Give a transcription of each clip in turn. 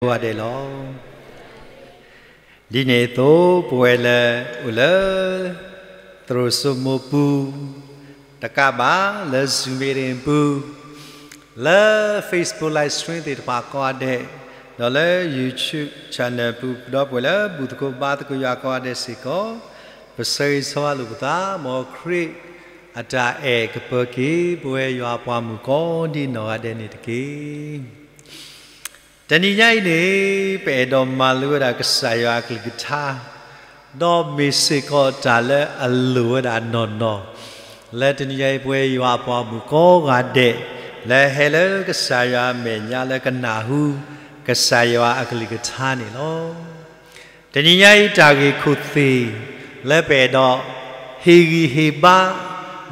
ကိးဂၤဒဲးလီၤ. ဒ်န့ၣ်အသိး ပဝဲလၢအိၣ်လၢ သရိာ်စိမိၢ်ပူၤ တကးဘၣ်လၢ Zoom meeting ပူၤ, လၢ Facebook live stream သ့ၣ်တဖၣ်ကိးဂၤဒဲး, ဒီးလၢ YouTube channel ပူၤ ဒီပုၢ်ဝဲၢ်လၢ ဘူၣ်သကိးဘါသကိးယွၤကိးဂၤဒဲးစ့ၢ်ကီး, ပဆၢဂ့ၤဆၢဝါလိာ်ပသး မ်ခရံာ်အတၢ်အဲၣ်ကပၢၤက့ၤ ပဝဲယွၤအပှၤမုၣ်ကိးဒံနီၢ်ဂၤဒဲးန့ၣ်တက့ၢ်. တနံၤညါအံၤန့ၣ် ပအဲၣ်ဒိးမၤလိဝဲဒၣ်ကစၢ်ယွၤအကလုၢ်ကထါ, ဒီးမ့ၢ်စ့ၢ်ကီးတၢ်လၢအလိၣ်ဝဲဒၣ်နီၢ်နီၢ်, လၢတနံၤညါအံၤ ပဝဲယွၤအပှၤမုၣ်ကိးဂၤဒဲး လၢဟဲလၢကစၢ်ယွၤအမဲာ်ညါလၢကနၢ်ဟူ ကစၢ်ယွၤအကလုၢ်ကထါန့ၣ်လီၤ. တနံၤညါအံၤ တၢ်ဂ့ၢ်ခိၣ်သ့ၣ် လၢပအဲၣ်ဒိးဟ့ၣ်ဂံၢ်ဟ့ၣ်ဘါ,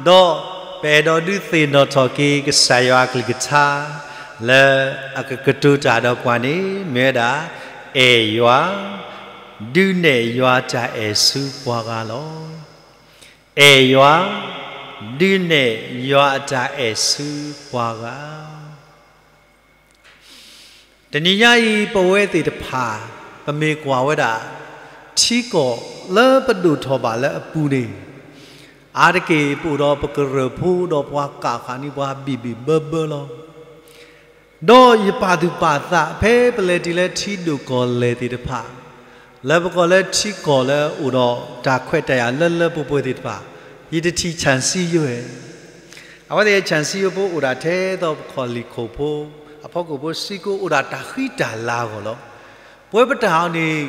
ဒီးပအဲၣ်ဒိးဒုးသ့ၣ်နီၣ်ထီၣ်က့ၤ ကစၢ်ယွၤအကလုၢ်ကထါ လၢအကကတိၤတၢ်ဒီးပှၤန့ၣ် မ့ၢ်ဝဲဒၣ် အဲၣ်ယွၤ, ဒုးနဲၣ်ယွၤအတၢ်အဲၣ်ဆူပှၤဂၤလီၤ. အဲၣ်ယွၤ, ဒုးနဲၣ်ယွၤအတၢ်အဲၣ်ဆူပှၤဂၤ တနံၤညါအံၤ ပဝဲသ့ၣ်တဖၣ် ပမ့ၢ်ကွၢ်ဝဲဒၣ် ထံကီၢ်လၢပဒိၣ်ထီၣ်ဘၣ်လၢအပူၤန့ၣ်, အါတက့ၢ်ပအိၣ်ဒီးပကရၢၢ်ဖိဒီးပှၤကးဃာ်န့ၢ်ပှၤဘံၣ်ဘံၣ်ဘၢဘၢလီၤ. ဒီးယပာ်သူၣ်ပာ်သး ဖဲပလဲၤတုၤလၢထံဒိၣ်ကီၢ်လဲၢ်သ့ၣ်တဖၣ်, လၢပကိးလၢထံကီၢ်လၢအိၣ်ဒီးတၢ်ခွဲးတၢ်ယာ်လၢလၢပှဲၤပှဲၤသ့ၣ်တဖၣ်, ယတထံၣ်ဆၣ်စံယိဧဲ အဝဲသ့ၣ်ဆၣ်စံယိဖိအိၣ်ဒၣ်ထဲသိးပခီၣ်လံၣ်ခိၣ်ဖိ, အဖီခိၣ်ဖိစ့ၢ်ကီးအိၣ်ဒၣ်တၢ်ဃံတၢ်လၤအဂီၢ်လီၤ. ပဝဲပတၢ်အီၤန့ၣ်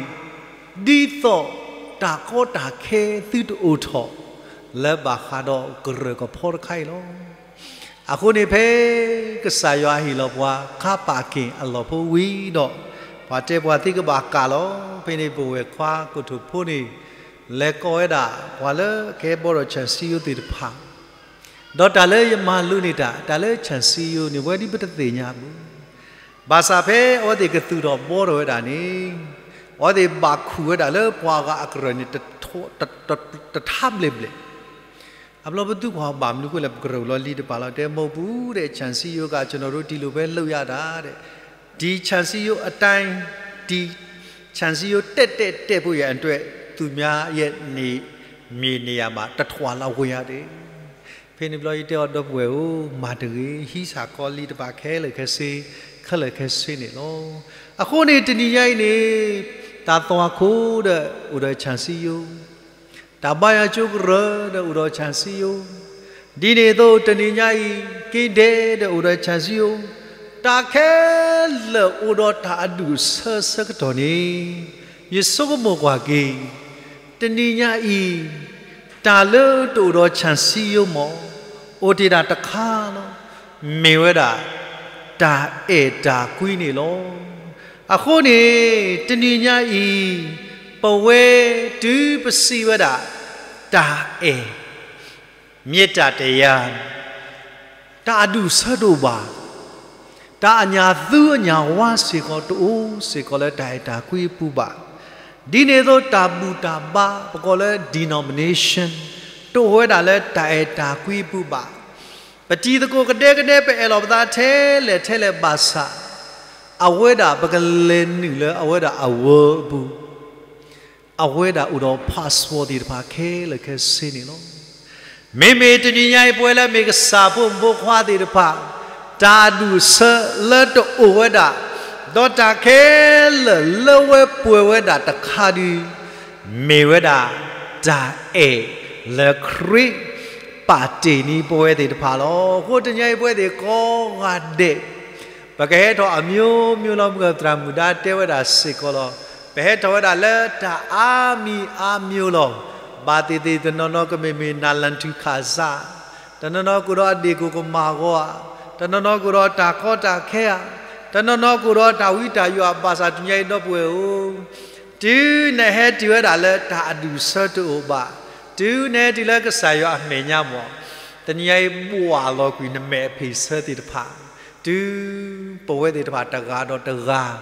ဒ်သိးတၢ်ကီတၢ်ခဲသုတအိၣ်ထီၣ် လၢဘၣ်ဃးဒီးကရၢၢ်ကဖီတခါအံၤလီၤ. အဃိန့ၣ်ဖဲ ကစၢ်ယွၤဟ့ၣ်လီၤပှၤခါပာ်က့ၣ်အလီၢ်ဖိဝံၤဒီး ပှၤတဲပှၤသ့ကဘၣ်ကးလီၤ. ဖဲန့ၣ်ပဝဲၢ်ခွါကိတိာ်ဖိန့ၣ် လဲၤကိးဝဲဒၣ် ပှၤလၢကဟဲဘှီထီၣ်ဆၣ်စံယိသ့ၣ်တဖၣ် ဒီးတၢ်လၢယမၤလိန့ၢ်တၢ်, တၢ်လၢဆၣ်စံယိန့ၣ် ပဝဲဒၣ်ပတသ့ၣ်ညါဘၣ်. ဘၣ်ဆၣ်ဖဲအဝဲသ့ၣ်ကသူၣ်ထီၣ်ဘှီထီၣ်ဝဲဒၣ်န့ၣ်, အဝဲသ့ၣ်ဘၣ်ခူၣ်ဝဲဒၣ်လၢပှၤဂၤအကရၢၢ်န့ၣ် တထါဘျဲၣ်ဘျဲၣ် အဘျီပသူကွၢ်ဘၣ်မနုၤဃိလဲၣ် ပကရၢၢ်လီၤလံတပာ်လီၤ တဲမ့ၢ်ပူၤဒီး ဆၣ်စံယိက ကျွန်တော်တို့ ဒီလိုပဲလုပ်ရတာ ဒီး ဒီဆၣ်စံယိအတိုင်း ဒီဆၣ်စံယိ တက်တက်တက်ဖို့ရန်အတွက် သူများရဲ့မြေနေရာမှာ တထွာလောက်ဝင်ရတယ်. ဖဲန့ၣ်ဘျီယတဲအီၤ ဒီပုၢ်ဝဲၢ်ဧၢ, မၤတဂ့ၤ, ဟံးဆၣ်ကီလံတပာ်ခဲလၢာ်ခဲဆ့, ခဲလၢာ်ခဲဆ့န့ၣ်လီၤ. အဃိန့ၣ် တနံၤညါအံၤန့ၣ် တၢ်သွၣ်ခိၣ်ဒီးအိၣ်ဒီးဆၣ်စံယိ တၢ်ဘါယွၤကၠိကရၢဒီးအိၣ်ဒီးဆၣ်စံယိ, ဒ်န့ၣ်အသိးတနံၤညါအံၤ က့ဒဲဒီးအိၣ်ဒီးဆၣ်စံယိ, တၢ်ခဲလၢာ်အိၣ်ဒီးတၢ်အဒူၣ်အဆၢဆၢကတီၢ်န့ၣ် ယဆိကမိၣ်ကွၢ်က့ၤ တနံၤညါအံၤ တၢ်လၢတအိၣ်ဒီးဆၣ်စံယိမ့ၢ် အိၣ်တ့ၢ်ဒၣ်တခါလီၤ. မ့ၢ်ဝဲဒၣ် တၢ်အဲၣ်တၢ်ကွံန့ၣ်လီၤ. အဃိန့ၣ် တနံၤညါအံၤ ပဝဲတုၤပစံးဝဲဒၣ် တၢ်အဲၣ် မ့ၢ်တၢ်တယၤ တၢ်အဒူၣ်အဆၢတအိၣ်ဘၣ်. တၢ်အညၣ်သူအညၣ်ဝါစ့ၢ်ကီးတအိၣ်စ့ၢ်ကီးလၢတၢ်အဲၣ်တၢ်ကွံအပူၤဘၣ်. ဒ်န့ၣ်အသိးတၢ်ဘူၣ်တၢ်ဘါ ပကိးလၢ denomination တအိၣ်ဝဲဒၣ်လၢတၢ်အဲၣ်တၢ်ကွံအပူၤဘၣ်. ပတံၤသကိးကဒဲကဒဲ ပအဲၣ်လီၤပသးထဲလဲၣ်ထဲလဲၣ်ဘၣ်ဆၣ် အဝဲဒၣ်ပကလဲၤနုာ်လၢအဝဲဒၣ်အ world အပူၤ အဝဲဒၣ်အိၣ်ဒီး passport သ့ၣ်တဖၣ်ခဲလၢာ်ခဲဆ့န့ၣ်လီၤ. မ့မ့ၢ်တနံၤညါအံၤ ပဝဲလၢမ့ၢ်ကစၢ်ဖိမုၣ်ဖိခွါသ့ၣ်တဖၣ် တၢ်အဒူၣ်အဆၢလၢတအိၣ်ဝဲဒၣ် ဒီးတၢ်ခဲလၢာ်လၢဝဲပှဲၤဝဲဒၣ်တခါဒုး မ့ၢ်ဝဲဒၣ် တၢ်အဲၣ်လၢခရံာ်ပာ်တ့ၢ်န့ၢ်ပဝဲသ့ၣ်တဖၣ်လီၤ. အဃိတနံၤညါအံၤပဝဲသ့ၣ်ကိးဂၤဒဲး ပကဟဲထီၣ်အမျိုးမျိုးလီၤ. မုၢ်သရၣ်မုၣ်ဒါတဲဝဲဒၣ်စ့ၢ်ကီးလီၤ. ပဟဲထီၣ်ဝဲဒၣ်လၢတၢ်အါမံၤအါမျိုးလီၤ. ဘၣ်သ့ၣ်သ့ၣ်တနီၤနီၤကမ့ၢ်မ့ၢ်နၢ်လၢ်ထူၣ်ခၣ်စး, တနီၤနီၤကအိၣ်ဒီးအဒ့ၣ်ကိၢ်ကမၢ်ဂီၤဧါ, တနီၤနီၤကအိၣ်ဒီးတၢ်ကီတၢ်ခဲဧါ, တနီၤနီၤကအိၣ်ဒီးတၢ်ဝံတၢ်ယိးအဘၣ်ဆၣ် တနံၤညါအံၤဒီပုၢ်ဝဲၢ်ဧၢ, တုၤနဟဲတုၤဝဲဒၣ်လၢတၢ်အဒူၣ်အဆၢတအိၣ်ဘၣ်, တုၤနဟဲတုၤလၢကစၢ်ယွၤအမဲာ်ညါမ့ၢ် တနံၤညါအံၤဘှၣ်လီၤကွံာ်နမဲာ်အဖ့ၣ်ဆၢသ့ၣ်တဖၣ်, တုၤပဝဲသ့ၣ်တဖၣ်တဂၤဒီးတဂၤ,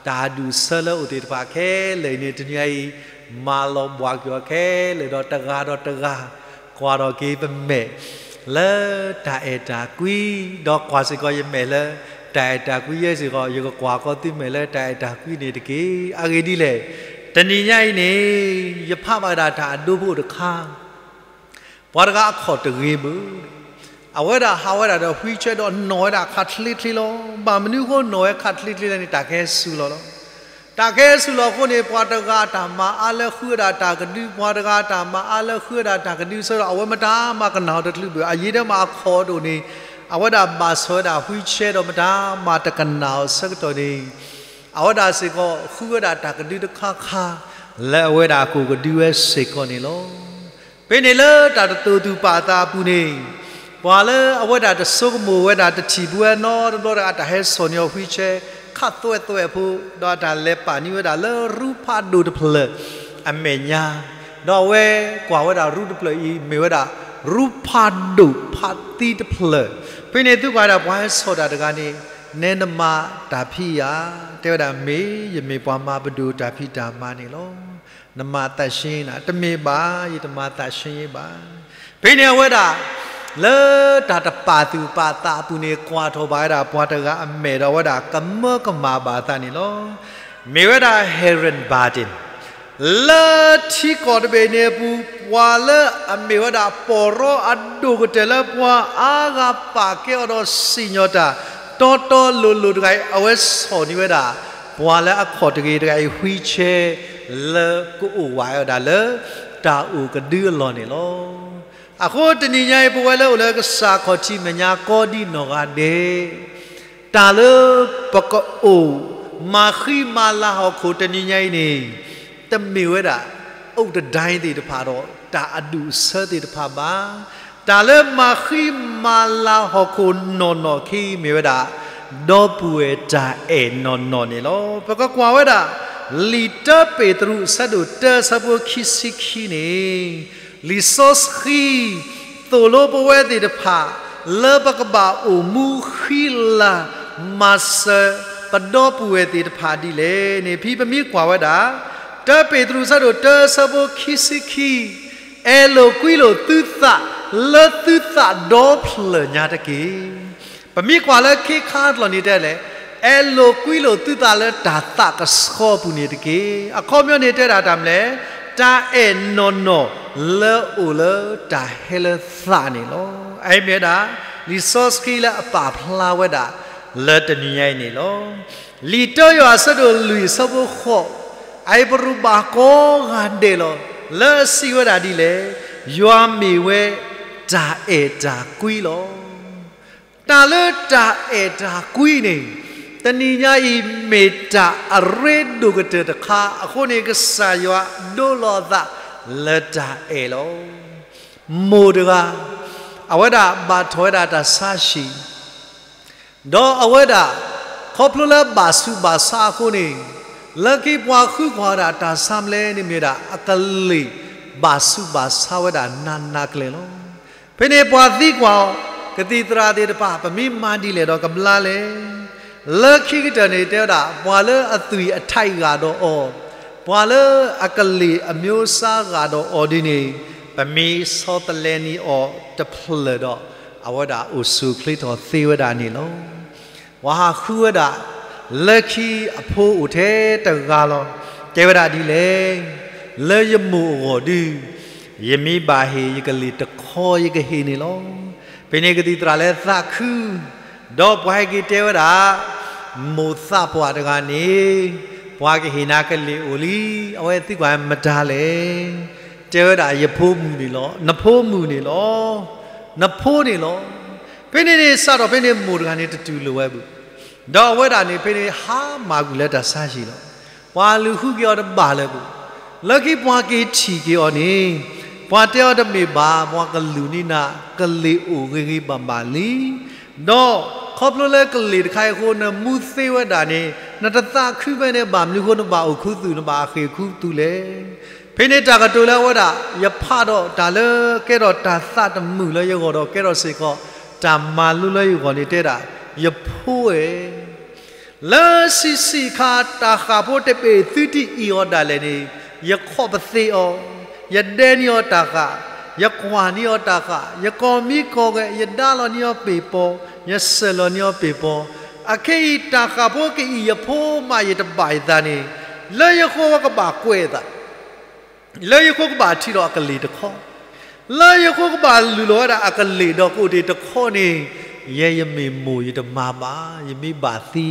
တၢ်အဒူၣ်အဆၢလၢအိၣ်သ့ၣ်တဖၣ်ခဲလၢာ်အံၤန့ၣ် တနံၤညါအံၤ မၤလီၤဘှၣ်ကွံာ်အီၤခဲလၢာ်ဒီးတဂၤဒီးတဂၤ, ကွၢ်ထီၣ်က့ၤပမဲာ်လၢတၢ်အဲၣ်တၢ်ကွံ, ဒီးကွၢ်စ့ၢ်ကီးယမဲာ်လၢ တၢ်အဲၣ်တၢ်ကွံယဲစ့ၢ်ကီး ယကကွၢ်ကီသုမဲာ်လၢတၢ်အဲၣ်တၢ်ကွံန့ၣ်တက့ၢ်. အဂ့ၢ်ဒ်လဲၣ်, တနံၤညါအံၤန့ၣ် ယဖးဘၣ်ဝဲဒၣ်တၢ်အဒိဖိတခါ ပှၤတဂၤအခီၣ်တဂ့ၤမုၢ်, အဝဲဒၣ်ဟးဝဲဒၣ်ဒီး wheelchair ဒီးနီၣ်ဝဲဒၣ်ခးချ့ချ့လီၤ. ဘၣ်မနုၤအဃိနီၣ်ဝဲခးချ့ချ့လဲၣ်န့ၣ် တၢ်ကဟဲစူၤလီၤလီၤ. တၢ်ကဟဲစူၤလီၤအဃိန့ၣ် ပှၤတဂၤအတၢ်မၤအါလၢဃုဝဲဒၣ်တၢ်ကဒု, ပှၤတဂၤအတၢ်မၤအါလၢဃုဝဲဒၣ်တၢ်ကဒု ဆၢဒီးအဝဲမတၤမၤကနၣ်အီၤတချုးဘၣ်. အယံာ်ဒဲးမးအခီၣ်ဒိၣ်န့ၣ် အဝဲဒၣ်ဘၣ်ဆိၣ်ဝဲဒၣ် wheelchair ဒီးမတၤမၤတကနၣ်အီၤဆၢကတီၢ်န့ၣ် အဝဲဒၣ်စ့ၢ်ကီးဃုဝဲဒၣ်တၢ်ကဒုတခါခါ လၢအဝဲဒၣ်အကိၣ်ကဒုဝဲစ့ၢ်ကီးန့ၣ်လီၤ. ဖဲန့ၣ်လၢတၢ်တတိာ်သူၣ်ပာ်သးအပူၤန့ၣ် ပှၤလၢအဝဲဒၣ်တဆိကမိၣ်ဝဲဒၣ် တထံၣ်ဘၣ်ဝဲနီတဘျီတဂၤ တၢ်ဟဲစိာ်န့ၢ်အီၤ wheelchair ခးသွဲသွဲဖိ ဒီးအတၢ်လဲၤပာ်န့ၢ်ဝဲဒၣ်လၢရူဖးဒိၣ်တဖျၢၣ်အမဲာ်ညါ, ဒီးအဝဲကွၢ်ဝဲဒၣ်ရူတဖျၢၣ်အံၤ မ့ၢ်ဝဲဒၣ်ရူဖးဒိၣ်ဖးသံတဖျၢၣ်. ဖဲန့ၣ်သုကွၢ်ဝဲဒၣ်ပှၤဟဲစိာ်တၢ်တဂၤန့ၣ် နဲနမၤတၢ်ဖံးဧါ, တဲဝဲဒၣ် မ့ၢ်ယမ့ၢ်ပှၤမၤပဒိၣ်တၢ်ဖံးတၢ်မၤန့ၣ်လီၤ. နမၤသးရှင်းနၤ, တမ့ၢ်ဘၣ်, ယတမၤသးရှင်းဘၣ်. ဖဲန့ၣ်အဝဲဒၣ် လၢတၢ်တပာ်သူၣ်ပာ်သးအပူၤန့ၣ် ကွၢ်ထီၣ်ဘၣ်ဝဲဒၣ်ပှၤတဂၤအမဲာ်ဒီး အဝဲဒၣ်ကမၢကမၣ်ဘၣ်အသးန့ၣ်လီၤ. မ့ၢ်ဝဲဒၣ် Harriet Bardeen လၢထံကီၢ်တဘ့ၣ်န့ၣ်အပူၤ ပှၤလၢအမ့ၢ်ဝဲဒၣ်ပီၢ်ရီအဒိၣ်ကတၢၢ်လၢပှၤအါဂၤပာ်ကဲအီၤဒီးစံၣ်ညီၣ်တၢ် တီတီလိၤလိၤတဂၤအံၤ အဝဲစိာ်န့ၢ်ဝဲဒၣ် ပှၤလၢအခီၣ်တဂ့ၤတဂၤအံၤ wheelchair လၢကအိၣ်ဝးဝဲဒၣ်လၢ တၢ်အိၣ်ကဒုအလီၢ်န့ၣ်လီၤ. အဃိတနံၤညါအံၤ ပဝဲလၢအိၣ်လၢကစၢ်ခီၣ်ထံးမဲာ်ညါကိးဒံနီၢ်ဂၤဒဲး တၢ်လၢပကအိၣ် မၤဃံမၤလၤဟီၣ်ခိၣ်တနံၤညါအံၤန့ၣ် တမ့ၢ်ဝဲဒၣ် အုတ်တဒိုင်းသ့ၣ်တဖၣ်ဒီး တၢ်အဒူၣ်အဆၢသ့ၣ်တဖၣ်ဘၣ်. တၢ်လၢမၤဃံမၤလၤဟီၣ်ခိၣ်နီၢ်နီၢ်ခံမ့ၢ်ဝဲဒၣ် ဒီပုၢ်ဝဲၢ်တၢ်အဲၣ်နီၢ်နီၢ်န့ၣ်လီၤ. ပကကွၢ်ဝဲဒၣ် လံာ်တၢပ့းတရူးအဆၢဒိၣ်တၢအဆၢဖိခံဆံခံန့ၣ် လံာ်စီဆှံ သိၣ်လိပဝဲသ့ၣ်တဖၣ် လၢပကဘၣ်အိၣ်မူဃံလၤ မၤစၢၤပဒီပုၢ်ဝဲၢ်သ့ၣ်တဖၣ်ဒ်လဲၣ်န့ၣ် ဖဲပမ့ၢ်ကွၢ်ဝဲဒၣ် တၢပ့းတရူးအဆၢဒိၣ်တၢအဆၢဖိခံဆံခံ အဲၣ်လိာ်ကွံလိာ်သုသးလၢသုသးဒီဖျၢၣ်ညါတက့ၢ်. ပမ့ၢ်ကွၢ်လၢခ့ခါတလီၢ်န့ၣ်တဲလဲၣ်, အဲၣ်လိာ်ကွံလိာ်သုသးလၢတၢ်သးကဆှီပူၤန့ၣ်တက့ၢ်. အခီပညီန့ၣ်တဲဒၣ်တၢ်မနုၤလဲၣ်, တၢ်အဲၣ်နီၢ်နီၢ်လၢအိၣ်လၢတၢ်ဟဲလၢသးန့ၣ်လီၤ. အအံၤမ့ၢ်ဝဲဒၣ် လံာ်စီဆှံလၢအပာ်ဖျါဝဲဒၣ် လၢတနံၤညါအံၤန့ၣ်လီၤ. လံာ်တၢယိၤဟၣ်အဆၢဒိၣ်လွံၢ်အဆၢဖိဃိး, အအံၤပရူးဘၣ်ကိးဂၤဒဲးလီၤ. လၢအစံးဝဲဒၣ်ဒ်လဲၣ်, ယွၤမ့ၢ်ဝဲတၢ်အဲၣ်တၢ်ကွံလီၤ. တၢ်လၢတၢ်အဲၣ်တၢ်ကွံန့ၣ် တနံၤညါအံၤမ့ၢ်တၢ်အရ့ဒိၣ်ကတၢၢ်တခါ, အဃိန့ၣ်ကစၢ်ယွၤဒိလီၤအသးလၢတၢ်အဲၣ်လီၤ. မိၢ်တဂၤ အဝဲဒၣ်ဘၣ်ထီၣ်ဝဲဒၣ်တၢ်ဆါဟံၣ် ဒီးအဝဲဒၣ် ခီဖျိလၢဘၣ်ဆူးဘၣ်ဆါအဃိန့ၣ် လၢခံပှၤဃုကွၢ်ဝဲဒၣ်တၢ်ဆါမလဲၣ်န့ၣ်မ့ၢ်ဝဲဒၣ် အကလ့ၢ်ဘၣ်ဆူးဘၣ်ဆါဝဲဒၣ်နးနးကလဲာ်လီၤ. ဖဲန့ၣ်ပှၤသံကွၢ်အီၤ, ကသံၣ်သရၣ်သ့ၣ်တဖၣ် ပမ့ၢ်မၤဒ်လဲၣ်ဒီးကဘျါလဲၣ်. လၢခံကတၢၢ်န့ၣ်တဲဝဲဒၣ် ပှၤလၢအသွံၣ်အထးဂ့ၤဒီးအီၤ, ပှၤလၢအကလ့ၢ်အမျိုးအစားဂ့ၤဒီးအီၤဒ်န့ၣ် ပမ့ၢ်ဆီတလဲန့ၢ်အီၤတဖျၢၣ်ဒီး အဝဲဒၣ်အိၣ်ဆူၣ်အိၣ်ချ့ထီၣ်သ့ဝဲဒၣ်န့ၣ်လီၤ. ပှၤဟးဃုဝဲဒၣ် လၢခံအဖိအိၣ်ထဲတဂၤလီၤ. တဲဝဲဒၣ်ဒ်လဲၣ်, လၢယမိၢ်အဂီၢ်ဒု ယမ့ၢ်ဘၣ်ဟ့ၣ်ယကလ့ၢ်တခီယကဟ့ၣ်န့ၣ်လီၤ. ဖဲန့ၣ်ကသံၣ်သရၣ်လၢသးခု ဒီးပှၤဟဲက့ၤတဲဝဲဒၣ် မိၢ်သးပှၢ်တဂၤန့ၣ် ပှၤကဟ့ၣ်နၤကလ့ၢ်အိၣ်လံ, အဝဲသံကွၢ်မတၤလဲၣ်. တဲဝဲဒၣ်ယဖိမုၣ်န့ၣ်လီၤ, နဖိမုၣ်န့ၣ်လီၤ, နဖိန့ၣ်လီၤ. ဖဲန့ၣ်န့ၣ် စးထီၣ်ဖဲန့ၣ်မိၢ်တဂၤန့ၣ်တတူၢ်လိာ်ဝဲဘၣ်. ဒီးအဝဲဒၣ်န့ၣ်ဖဲန့ၣ်ဟါမၢ်ကွံာ်လၢတၢ်ဆါဟံၣ်လီၤ. ပှၤလုၢ်ဃုက့ၤအီၤတဘၣ်လၢၤဘၣ်. လၢခံပှၤက့ၤထံၣ်က့ၤအီၤန့ၣ် ပှၤတဲအီၤတမ့ၢ်ဘၣ်, ပှၤကလုၢ်န့ၢ်နၤ ကလ့ၢ်အိၣ်ဂ့ၤဂ့ၤဘၣ်ဘၣ်လံ. ဒီးခီဖျိလၢကလ့ၢ်တခါအံၤအဃိ နမူသ့ဝဲဒၣ်န့ၣ် နတသးခုဖဲန့ၣ်ဘၣ်, မနုၤအဃိနဘၣ်အိၣ်ခူသူၣ် နဘၣ်အဃ့ၢ်ခူသူၣ်လဲၣ်. ဖဲန့ၣ်တၢ်ကတိၤလၢအဝဲဒၣ် ယဖးဒီးတၢ်လၢကဲထီၣ်တၢ်သးတမုာ်လၢယဂီၢ်ဒီးကဲထီၣ်စ့ၢ်ကီး တၢ်မၤလိလၢယဂီၢ်န့ၣ်တဲဒၣ် ယဖိဧၢ လၢဆံးဆံးခါ တၢ်ဃၣ်ဖိတဘ့ၣ်သုတအံၣ်အီၤဒၣ်လဲာ်န့ၣ် ယခီၣ်ပသ့အီၤ, ယဒဲန့ၢ်အီၤတၢ်ဃၣ်, ယကွၢ်န့ၢ်အီၤတၢ်ဃၣ်, ယကိးမံကိးဂဲၤ, ယဒါလီၤန့ၢ်အီၤပ့ၤပီၤ, ယစၢၢ်လီၤန့ၢ်အီၤပ့ၤပီၤ, အခဲအံၤတၢ်ဃၣ်ဖိကအံၤယဖိမးယတဘၣ်ယသးန့ၣ်, လၢယဃိကဘၣ်ကွဲးအသး, လၢယဃိကဘၣ်ထံၣ်ဒီးအကလ့ၢ်တခီ, လၢယဃိကဘၣ်လုၢ်လီၤဝဲဒၣ်အကလ့ၢ်ဒီးကိးဒ့ၣ်တခီန့ၣ်, ယဲယမ့ၢ်မိၢ်ယတမၤဘၣ်, ယမ့ၢ်ဘၣ်သံ,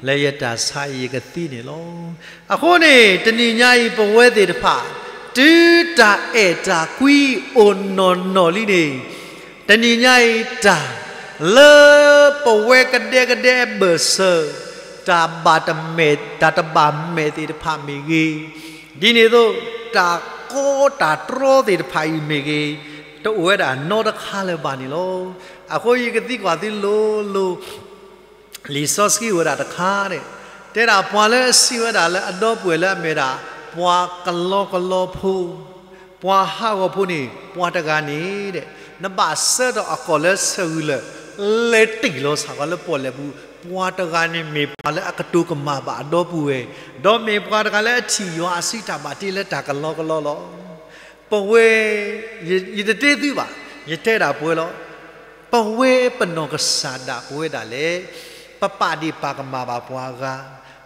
လၢယတၢ်ဆါအံၤယကသံန့ၣ်လီၤ. အဃိန့ၣ် တနံၤညါအံၤပဝဲသ့ၣ်တဖၣ်, တုၤတၢ်အဲၣ်တၢ်ကွံအိၣ်နီၢ်နီၢ်လံန့ၣ်, တနံၤညါအံၤတၢ်, လၢပဝဲကဒဲကဒဲအဘၢၣ်စၢၤ, တၢ်ဘၣ်တမဲာ်, တၢ်တဘၣ်မဲာ်သ့ၣ်တဖၣ်မ့ၢ်ဂ့ၤ, ဒ်န့ၣ်အသိး, တၢ်ကီတၢ်တြီသ့ၣ်တဖၣ်အံၤမ့ၢ်ဂ့ၤ, တအိၣ်ဝဲဒၣ်နီတခါလၢၤဘၣ်န့ၣ်လီၤ. အဃိယကသံကွၢ်သုလိၤလိၤ လံာ်စီဆှံအိၣ်ဝဲဒၣ်တခါန့ၣ်, တဲဒၣ်ပှၤလၢအစံးဝဲဒၣ်လၢအဒီပုၢ်ဝဲၢ်လၢအမ့ၢ်ဒၣ်, ပှၤကလီကလီဖိ, ပှၤဟးဂီၤဖိန့ၣ် ပှၤတဂၤန့ၣ်, နဘၣ်ဆှၢထီၣ်အကီၢ်လၢဆၢဂုၤလၢာ်, လဲၤတ့ၢ်လီၤဆၣ်ဃီလၢပီၣ်လဲၣ်ပူၤ, ပှၤတဂၤန့ၣ်မ့ၢ်ပှၤလၢအကတိၤကမၣ်ဘၣ်အဒီပုၢ်ဝဲၢ်, ဒီးမ့ၢ်ပှၤတဂၤလၢအထံၣ်ယွၤအစုတၢ်ဘၣ်တ့လၢတၢ်ကလီကလီလီၤ. ပဝဲ, ယ, ယတတဲသုဘၣ်, ယတဲဒၣ်ပဝဲလီၤ. ပဝဲပနီၢ်ကစၢ်ဒၣ်ပဝဲဒၣ်လဲၣ်, ပပာ်ဒ့ၣ်ပာ်ကမၣ်ဘၣ်ပှၤဂၤ,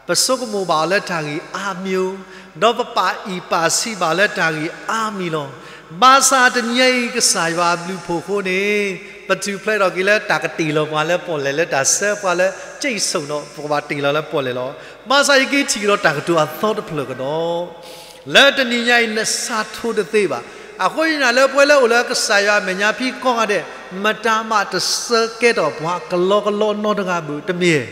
ပဆိကမိၣ်ဘၣ်အီၤလၢတၢ်ဂ့ၢ်အါမံၤ, ဒီးပပာ်အံၣ်ပာ်ဆံးဘၣ်လၢတၢ်ဂ့ၢ်အါမံၤလီၤ. ဘၣ်ဆၣ်တနံၤညါအံၤကစၢ်ယွၤအဘျုးအဖှိၣ်အဃိန့ၣ်, ပထူၣ်ဖျဲးထီၣ်က့ၤလၢတၢ်ကတ့ၢ်လီၤပှၤလၢပီၣ်လဲၣ်လၢတၢ်ဆှၢပှၤလၢကၠ့ၣ်ဆိၣ်ဒီး ပကဘၣ်တ့ၢ်လီၤလၢပီၣ်လဲၣ်လီၤ. ဘၣ်ဆၣ်ယက့ၤထံၣ်ကဒီးတၢ်ကတိၤအသီတဖျၢၣ်ကဒီး လၢတနံၤညါအံၤနစးထီၣ်တသ့ဘၣ်. အဃိယနာ်လၢပဝဲလၢအိၣ်လၢကစၢ်ယွၤအမဲာ်ညါ ဖံးကိးဂၤဒဲး, မတၤမးတဆၢကဲထီၣ်ပှၤကလီကလီနီတဂၤဘၣ်, တမ့ၢ်,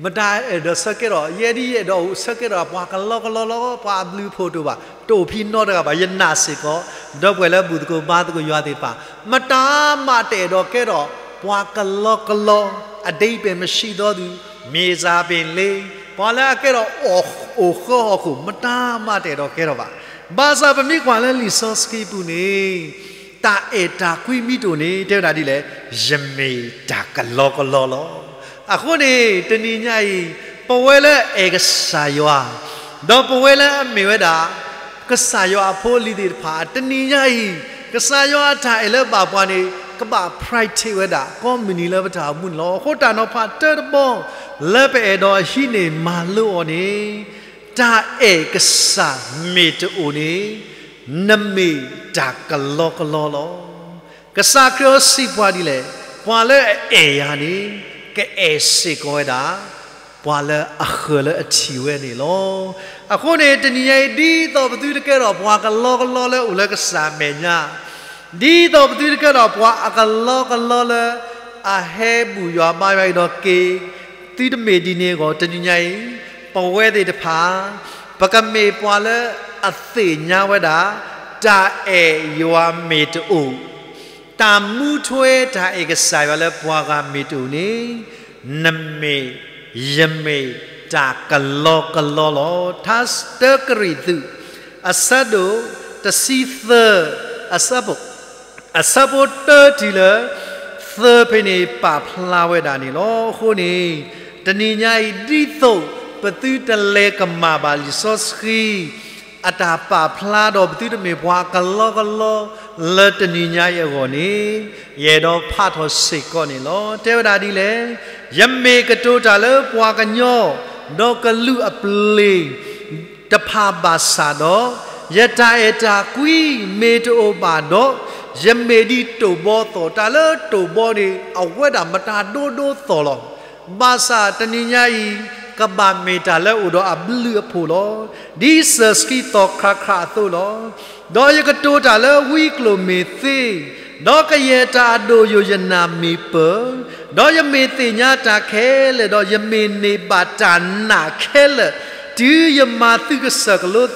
မတၤအဲၣ်ဒိးဆၢကဲထီၣ်, ယဲဒ်ယအဲၣ်ဒိးအိၣ်ဆၢကဲထီၣ်ပှၤကလီကလီလီၤ, ပှၤအဘျုးအဖှိၣ်တအိၣ်ဘၣ်, တအိၣ်ဖဲနီတဂၤဘၣ်. ယနာ်စ့ၢ်ကီး, ဒီပုၢ်ဝဲၢ်လၢဘူၣ်သကိးဘါသကိးယွၤသ့ၣ်တဖၣ်, မတၤမးတအဲၣ်ဒိးကဲထီၣ်ပှၤကလီကလီ, အဒ့ပ့ၤမစံးဒီးဒုး, မ့ၢ်စၢ်ပ့ၤလ့, ပှၤလၢအကဲထီၣ်အိၣ်ဃၢဟီၣ်ခိၣ်, မတၤမးတအဲၣ်ဒိးကဲထီၣ်ဘၣ်. ဘၣ်ဆၣ်ပမ့ၢ်ကွၢ်လၢလံာ်စီဆှံပူၤန့ၣ်, တၢ်အဲၣ်တၢ်ကွံမ့ၢ်တအိၣ်န့ၣ် တဲဝဲဒၣ်ဒ်လဲၣ်, ယမ့ၢ်တၢ်ကလီကလီလီၤ. အဃိန့ၣ် တနံၤညါအံၤ, ပဝဲလၢအအဲၣ်ကစၢ်ယွၤ, ဒီးပဝဲလၢအမ့ၢ်ဝဲဒၣ် ကစၢ်ယွၤအဖိအလံၤသ့ၣ်တဖၣ်, တနံၤညါအံၤ, ကစၢ်ယွၤအတၢ်အဲၣ်လၢဘၣ်ပှၤန့ၣ် ကဘၣ် practice ဝဲဒၣ် ကိးမုၢ်နံၤလၢပတၢ်အိၣ်မူန့ၣ်လီၤ. အဃိတၢ်နီၤဖးတၢတဘီ လၢပအဲၣ်ဒိးဟံးန့ၢ်မၤလိအီၤန့ၣ်, တၢ်အဲၣ်ကစၢ်မ့ၢ်တအိၣ်န့ၣ်, နမ့ၢ်တၢ်ကလီကလီလီၤ. ကစၢ်ခရံာ်စံးပှၤဒ်လဲၣ်, ပှၤလၢအအဲၣ်ယၤန့ၣ်, ကအဲၣ်စ့ၢ်ကီးဝဲဒၣ် ပှၤလၢအဃၢၤလၢအထံၣ်ဝဲန့ၣ်လီၤ. အဃိန့ၣ် တနံၤညါအံၤ ဒ်သိးပသုတကဲထီၣ်ပှၤကလီကလီလၢအိၣ်လၢကစၢ်အမဲာ်ညါ, ဒ်သိးပသုတကဲထီၣ်ပှၤအကလီကလီလၢ အဟဲဘူၣ်ယွၤဘါယွၤအံၤဒီးက့ၤ, သုတမ့ၢ်ဒ်န့ၣ်အဂီၢ် တနံၤညါအံၤ, ပဝဲသ့ၣ်တဖၣ်, ပကမ့ၢ်ပှၤလၢအသ့ၣ်ညါဝဲဒၣ်, တၢ်အဲၣ်ယွၤမ့ၢ်တအိၣ် တၢ်မူထွဲတၢ်အဲၣ်ကစၢ်ယွၤလၢပှၤဂၤမ့ၢ်တအိၣ်န့ၣ်, နမ့ၢ်, ယမ့ၢ်တၢ်ကလီကလီလီၤ. ထါတၢကရံၣ်သူး, အဆၢဒိၣ်တဆံသၢ, အဆၢဖိ, အဆၢဖိတၢတုၤလၢ သၢဖဲန့ၣ်ပာ်ဖျါဝဲဒၣ်န့ၣ်လီၤ. အဃိန့ၣ်, တနံၤညါအံၤ ဒ်သိးပသုတလဲၤကမၣ်ဘၣ်လံာ်စီဆှံ အတၢ်ပာ်ဖျါဒီး ပသုတမ့ၢ်ပှၤကလီကလီ လၢတနံၤညါအံၤအဂီၢ်န့ၣ်, ယအဲၣ်ဒိးဖးထီၣ်စ့ၢ်ကီးန့ၣ်လီၤ. တဲဝဲဒၣ်ဒ်လဲၣ်, ယမ့ၢ်ကတိၤတၢ်လၢပှၤကညီ, ဒီးကလုာ်အပျ့ၤတဖၣ်ဘၣ်ဆၣ်ဒီး, ယတၢ်အဲၣ်တၢ်ကွံမ့ၢ်တအိၣ်ဘၣ်ဒီး, ယမ့ၢ်ဒ်တိၢ်ဘီသီၣ်, တၢ်လၢတိၢ်ဘီန့ၣ် အဝဲဒၣ်မတၤဒိဒိသီၣ်လီၤ. ဘၣ်ဆၣ်တနံၤညါအံၤ, ကဘၣ်မ့ၢ်တၢ်လၢအိၣ်ဒီးအဘျုးအဖှိၣ်လီၤ. ဒ်စၢၤဆှံသီၣ်ခရၣ်ခရၣ်အသိးလီၤ. ဒီးယကတိၤတၢ်လၢဝံကျိၤမ့ၢ်သ့, ဒီးကယဲၢ်တၢ်အဒိၣ်ယိာ်ယနၢ်မ့ၢ်ပၢၢ်, ဒီးယမ့ၢ်သ့ၣ်ညါတၢ်ခဲလၢာ်, ဒီးယမ့ၢ်န့ၢ်ဘၣ်တၢ်နာ်ခဲလၢာ်, တုၤယမၤသုးကစၢၢ်ကလိသ့,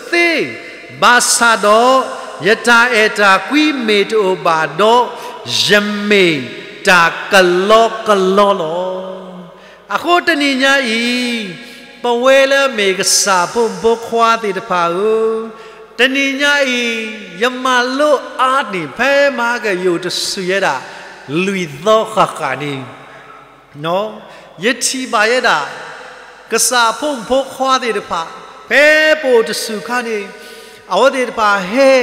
ဘၣ်ဆၣ်ဒီး, ယတၢ်အဲၣ်တၢ်ကွံမ့ၢ်တအိၣ်ဘၣ်ဒီး, ယမ့ၢ်တၢ်ကလီကလီလီၤ. အဃိတနံၤညါအံၤ, ပဝဲလၢအမ့ၢ်ကစၢ်ဖိမုၣ်ဖိခွါသ့ၣ်တဖၣ်ဧၢ, တနံၤညါအံၤ, ယမၤလိအါန့ၢ် ဖဲမဟါကယိၣ်တဆူၣ်ယဲဒၣ် လွံၢ်သီဃၣ်ဃၣ်န့ၣ်, ယထံၣ်ဘၣ်ယဲဒၣ် ကစၢ်ဖိမုၣ်ဖိခွါသ့ၣ်တဖၣ်, ဖဲပအိၣ်တဆူၣ်ခါန့ၣ်, အဝဲသ့ၣ်တဖၣ်ဟဲ,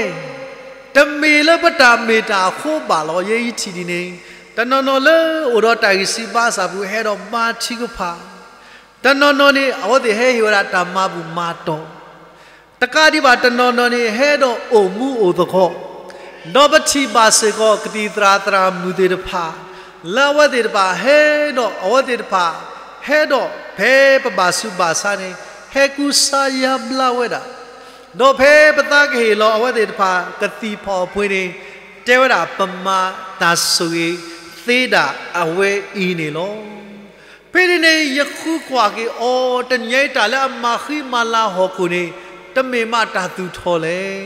တမ့ၢ်လၢပတၢ်မ့ၢ်တၢ်အဃိဘၣ်လီၤ. ယဲယထံၣ်ဒ်န့ၣ်, တနီၤနီၤလၢအိၣ်ဒီးတၢ်ဂံၢ်စၢ်ဘါစၢ်ပူၤ ဟဲဒီးဘါထုကဖၣ်, တနီၤနီၤန့ၣ် အဝဲသ့ၣ်ဟဲဟ့ၣ်ဝဲဒၣ်တၢ်မၤဘူၣ်မၤတီၢ်, တကးဒံးဘၣ် တနီၤနီၤန့ၣ် ဟဲဒီးအိၣ်မူအိၣ်သကိး, ဒီးပထံၣ်ဘၣ်စ့ၢ်ကီး ကသံၣ်သရၣ်သရၣ်မုၣ်သ့ၣ်တဖၣ် လၢအဝဲသ့ၣ်တဖၣ်ဟဲဒီး အဝဲသ့ၣ်တဖၣ် ဟဲဒီးဖဲပဘၣ်ဆူးဘၣ်ဆါန့ၣ် ဟဲကူစါယါဘျါဝဲဒၣ်, ဒီးဖဲပသးကဟ့ၣ်လီၤအဝဲသ့ၣ်တဖၣ် ကသံၣ်ဖီၣ်အပှ့ၤန့ၣ် တဲဝဲဒၣ် ပမၤတၢ်ဆိၣ်ဂ့ၤသ့ဒၣ်အဝဲအံၤန့ၣ်လီၤ. ဖဲန့ၣ်န့ၣ် ယဃုကွၢ်က့ၤအီၤ တနံၤညါအံၤ တၢ်လၢအမၤဃံမၤလၤဟီၣ်ခိၣ်န့ၣ် တမ့ၢ်မးတၢ်သူၣ်ထီၣ်လဲၣ်.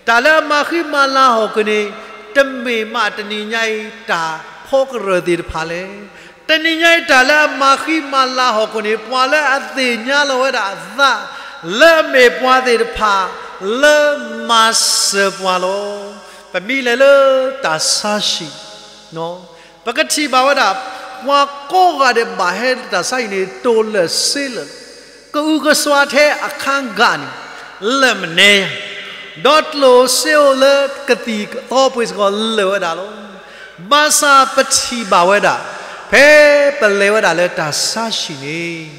တၢ်လၢအမၤဃံမၤလၤဟီၣ်ခိၣ်န့ၣ် တမ့ၢ်မးတနံၤညါအံၤ တၢ်ဖီကရၢၢ်သ့ၣ်တဖၣ်လဲၣ်. တနံၤညါအံၤ တၢ်လၢအမၤဃံမၤလၤဟီၣ်ခိၣ်န့ၣ် ပှၤလၢအသ့ၣ်ညါလီၤဝဲဒၣ်အသး လၢအမ့ၢ်ပှၤသ့ၣ်တဖၣ် လၢမၤစၢၤပှၤလီၤ. ပမ့ၢ်လဲၤလၢတၢ်ဆါဟံၣ် ပကထံၣ်ဘၣ်ဝဲဒၣ် ပှၤကိးဂၤဒဲးဘၣ်ဟဲလၢတၢ်ဆါဟံၣ်န့ၣ် တိၢ်လၢာ်စ့လၢာ်, ကအုကစွါထဲအခါဂၤန့ၣ် လၢမနဲ, ဒီးတိၢ်လၢာ်စ့အိၣ်လၢကသံၣ်ကသီပှ့ၤစ့ၢ်ကီးလၢာ်ဝဲဒၣ်လီၤ. ဘၣ်ဆၣ်ပထံၣ်ဘၣ်ဝဲဒၣ် ဖဲပလဲၤဝဲဒၣ်လၢတၢ်ဆါဟံၣ်န့ၣ်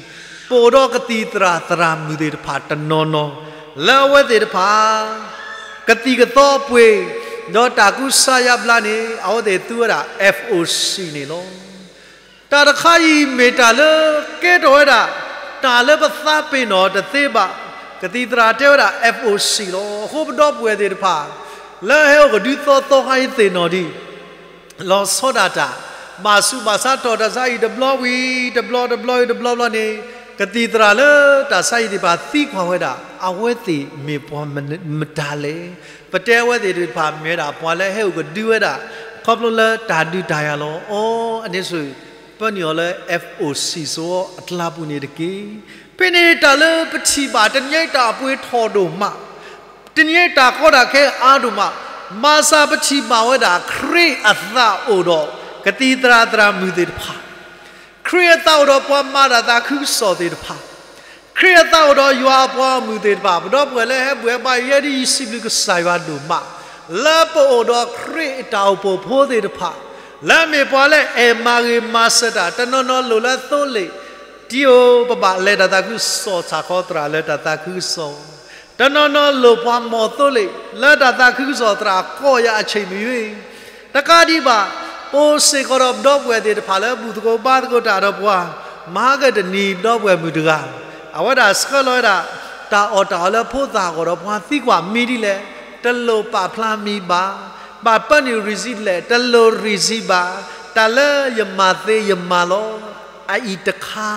ပအိၣ်ဒီးကသံၣ်သရၣ်သရၣ်မုၣ်သ့ၣ်တဖၣ်တနီၤနီၤ လၢအဝဲသ့ၣ်တဖၣ် ကသံၣ်ကသီပှ့ၤ ဒီးတၢ်ကူစါယါဘျါန့ၣ် အဝဲသ့ၣ်သူဝဲဒၣ် F O C န့ၣ်လီၤ. တၢ်တခါအံၤမ့ၢ်တၢ်လၢကဲထီၣ်ဝဲဒၣ် တၢ်လၢပသးပ့ၤနီၣ်တသ့ဘၣ်. ကသံၣ်သရၣ်တဲဝဲဒၣ် F O C လီၤ. အဃိပဒီပုၢ်ဝဲၢ်သ့ၣ်တဖၣ် လၢဟဲအိၣ်ကဒုသီသီခါအံၤသ့ၣ်နီၣ်ဒံး လီၤဆီဒၣ်တၢ် ဘၣ်ဆူးဘၣ်ဆါတီၢ်တၢ်ဆါအံၤတဘျီဝံၤတဘျီ တဘျီဝံၤတဘျီဘျီန့ၣ် ကသံၣ်သရၣ်လၢတၢ်ဆါအံၤသ့ၣ်တဖၣ်သံကွၢ်ဝဲဒၣ် အဝဲသ့ၣ်မ့ၢ်ပှၤမတၤလဲၣ်. ပတဲအဝဲသ့ၣ်တဖၣ်မ့ၢ်ဝဲဒၣ် ပှၤလၢဟဲအိၣ်ကဒုဝဲဒၣ် ခီဖျိလၢတၢ်ဒုးတၢ်ယၤလီၤ. အီၤ အန့ၣ်ဆိၣ် ပၢနုာ်အီၤလၢ F O C စ့ၢ်ကီးအကျါပူၤန့ၣ်တက့ၢ်. ဖဲန့ၣ်တၢ်လၢပထံၣ်ဘၣ် တနံၤညါအံၤတၢ်အပှ့ၤထီၣ်ဒိၣ်မး တနံၤညါအံၤတၢ်ကီတၢ်ခဲအါဒိၣ်မး, ဘၣ်ဆၣ်ပထံၣ်ဘၣ်ဝဲဒၣ် ခရံာ်အသးအိၣ်ဒီး ကသံၣ်သရၣ်သရၣ်မုၣ်သ့ၣ်တဖၣ်, ခရံာ်အသးအိၣ်ဒီးပှၤမၤတၢ်သးခုကစီၣ်သ့ၣ်တဖၣ်, ခရံာ်အသးအိၣ်ဒီးယွၤအပှၤဂီၢ်မုၢ်သ့ၣ်တဖၣ်, ပဒီပုၢ်ဝဲၢ်လၢဟဲဘူၣ်ဟဲဘါ ယဲဒ်ယစံးဘျုးကစၢ်ယွၤဒိၣ်မး လၢပအိၣ်ဒီးခရံာ်အတၢ်အိၣ်ဖှိၣ်ဖိသ့ၣ်တဖၣ်, လၢအမ့ၢ်ပှၤလၢအဲၣ်မၤဂ့ၤမၤစၢၤတၢ်, တနီၤနီၤလိၣ်လၢသိလ့ၣ် တံၤဧိၤ ပဘၣ်လဲၤတၢ်သးခုကစီၣ် ဆၣ်ခီသရၣ်လၢတၢ်သးခုကစီၣ်, တနီၤနီၤလိၣ်ပှၤမီၢ်သိလ့ၣ် လၢတၢ်သးခုကစီၣ်သရၣ်ကိးယၤအဆံးမံၤဝဲ, တကးဒံးဘၣ် ပအိၣ်စ့ၢ်ကီးဒီးပဒီပုၢ်ဝဲၢ်သ့ၣ်တဖၣ်လၢဘူၣ်သကိးဘါသကိးတၢ်ဒီးပှၤ, မဟါကတနံၤပဒီပုၢ်ဝဲၢ်မုၣ်တဂၤ, အဝဲဒၣ်ဆှၢလီၤဝဲဒၣ် တၢ်အီၣ်တၢ်အီလၢဖိသၣ်အဂီၢ်ဒီးပှၤသံကွၢ်မံၤဒ်လဲၣ်, တလိၣ်ပာ်ဖျါမံၤဘၣ်, ဘၣ်ပၢနုာ် receipt လဲၣ်, တလိၣ် receipt ဘၣ်, တၢ်လၢယမၤသ့ယမၤလီၤ, အအံၤတခါ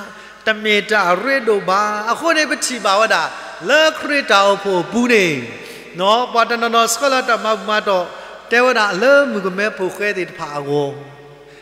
တမ့ၢ်တၢ်အရ့ဒိၣ်ဘၣ်. အဃိန့ၣ်ပထံၣ်ဘၣ်ဝဲဒၣ် လၢခရံာ်တၢ်အိၣ်ဖှိၣ်အပူၤန့ၣ်, ပှၤတနီၤနီၤဆှၢလီၤတၢ်မၤဘူၣ်မၤတီၢ်, တဲဝဲဒၣ်လၢမုၣ်ကမဲဖိဃဲသ့ၣ်တဖၣ်အဂီၢ်,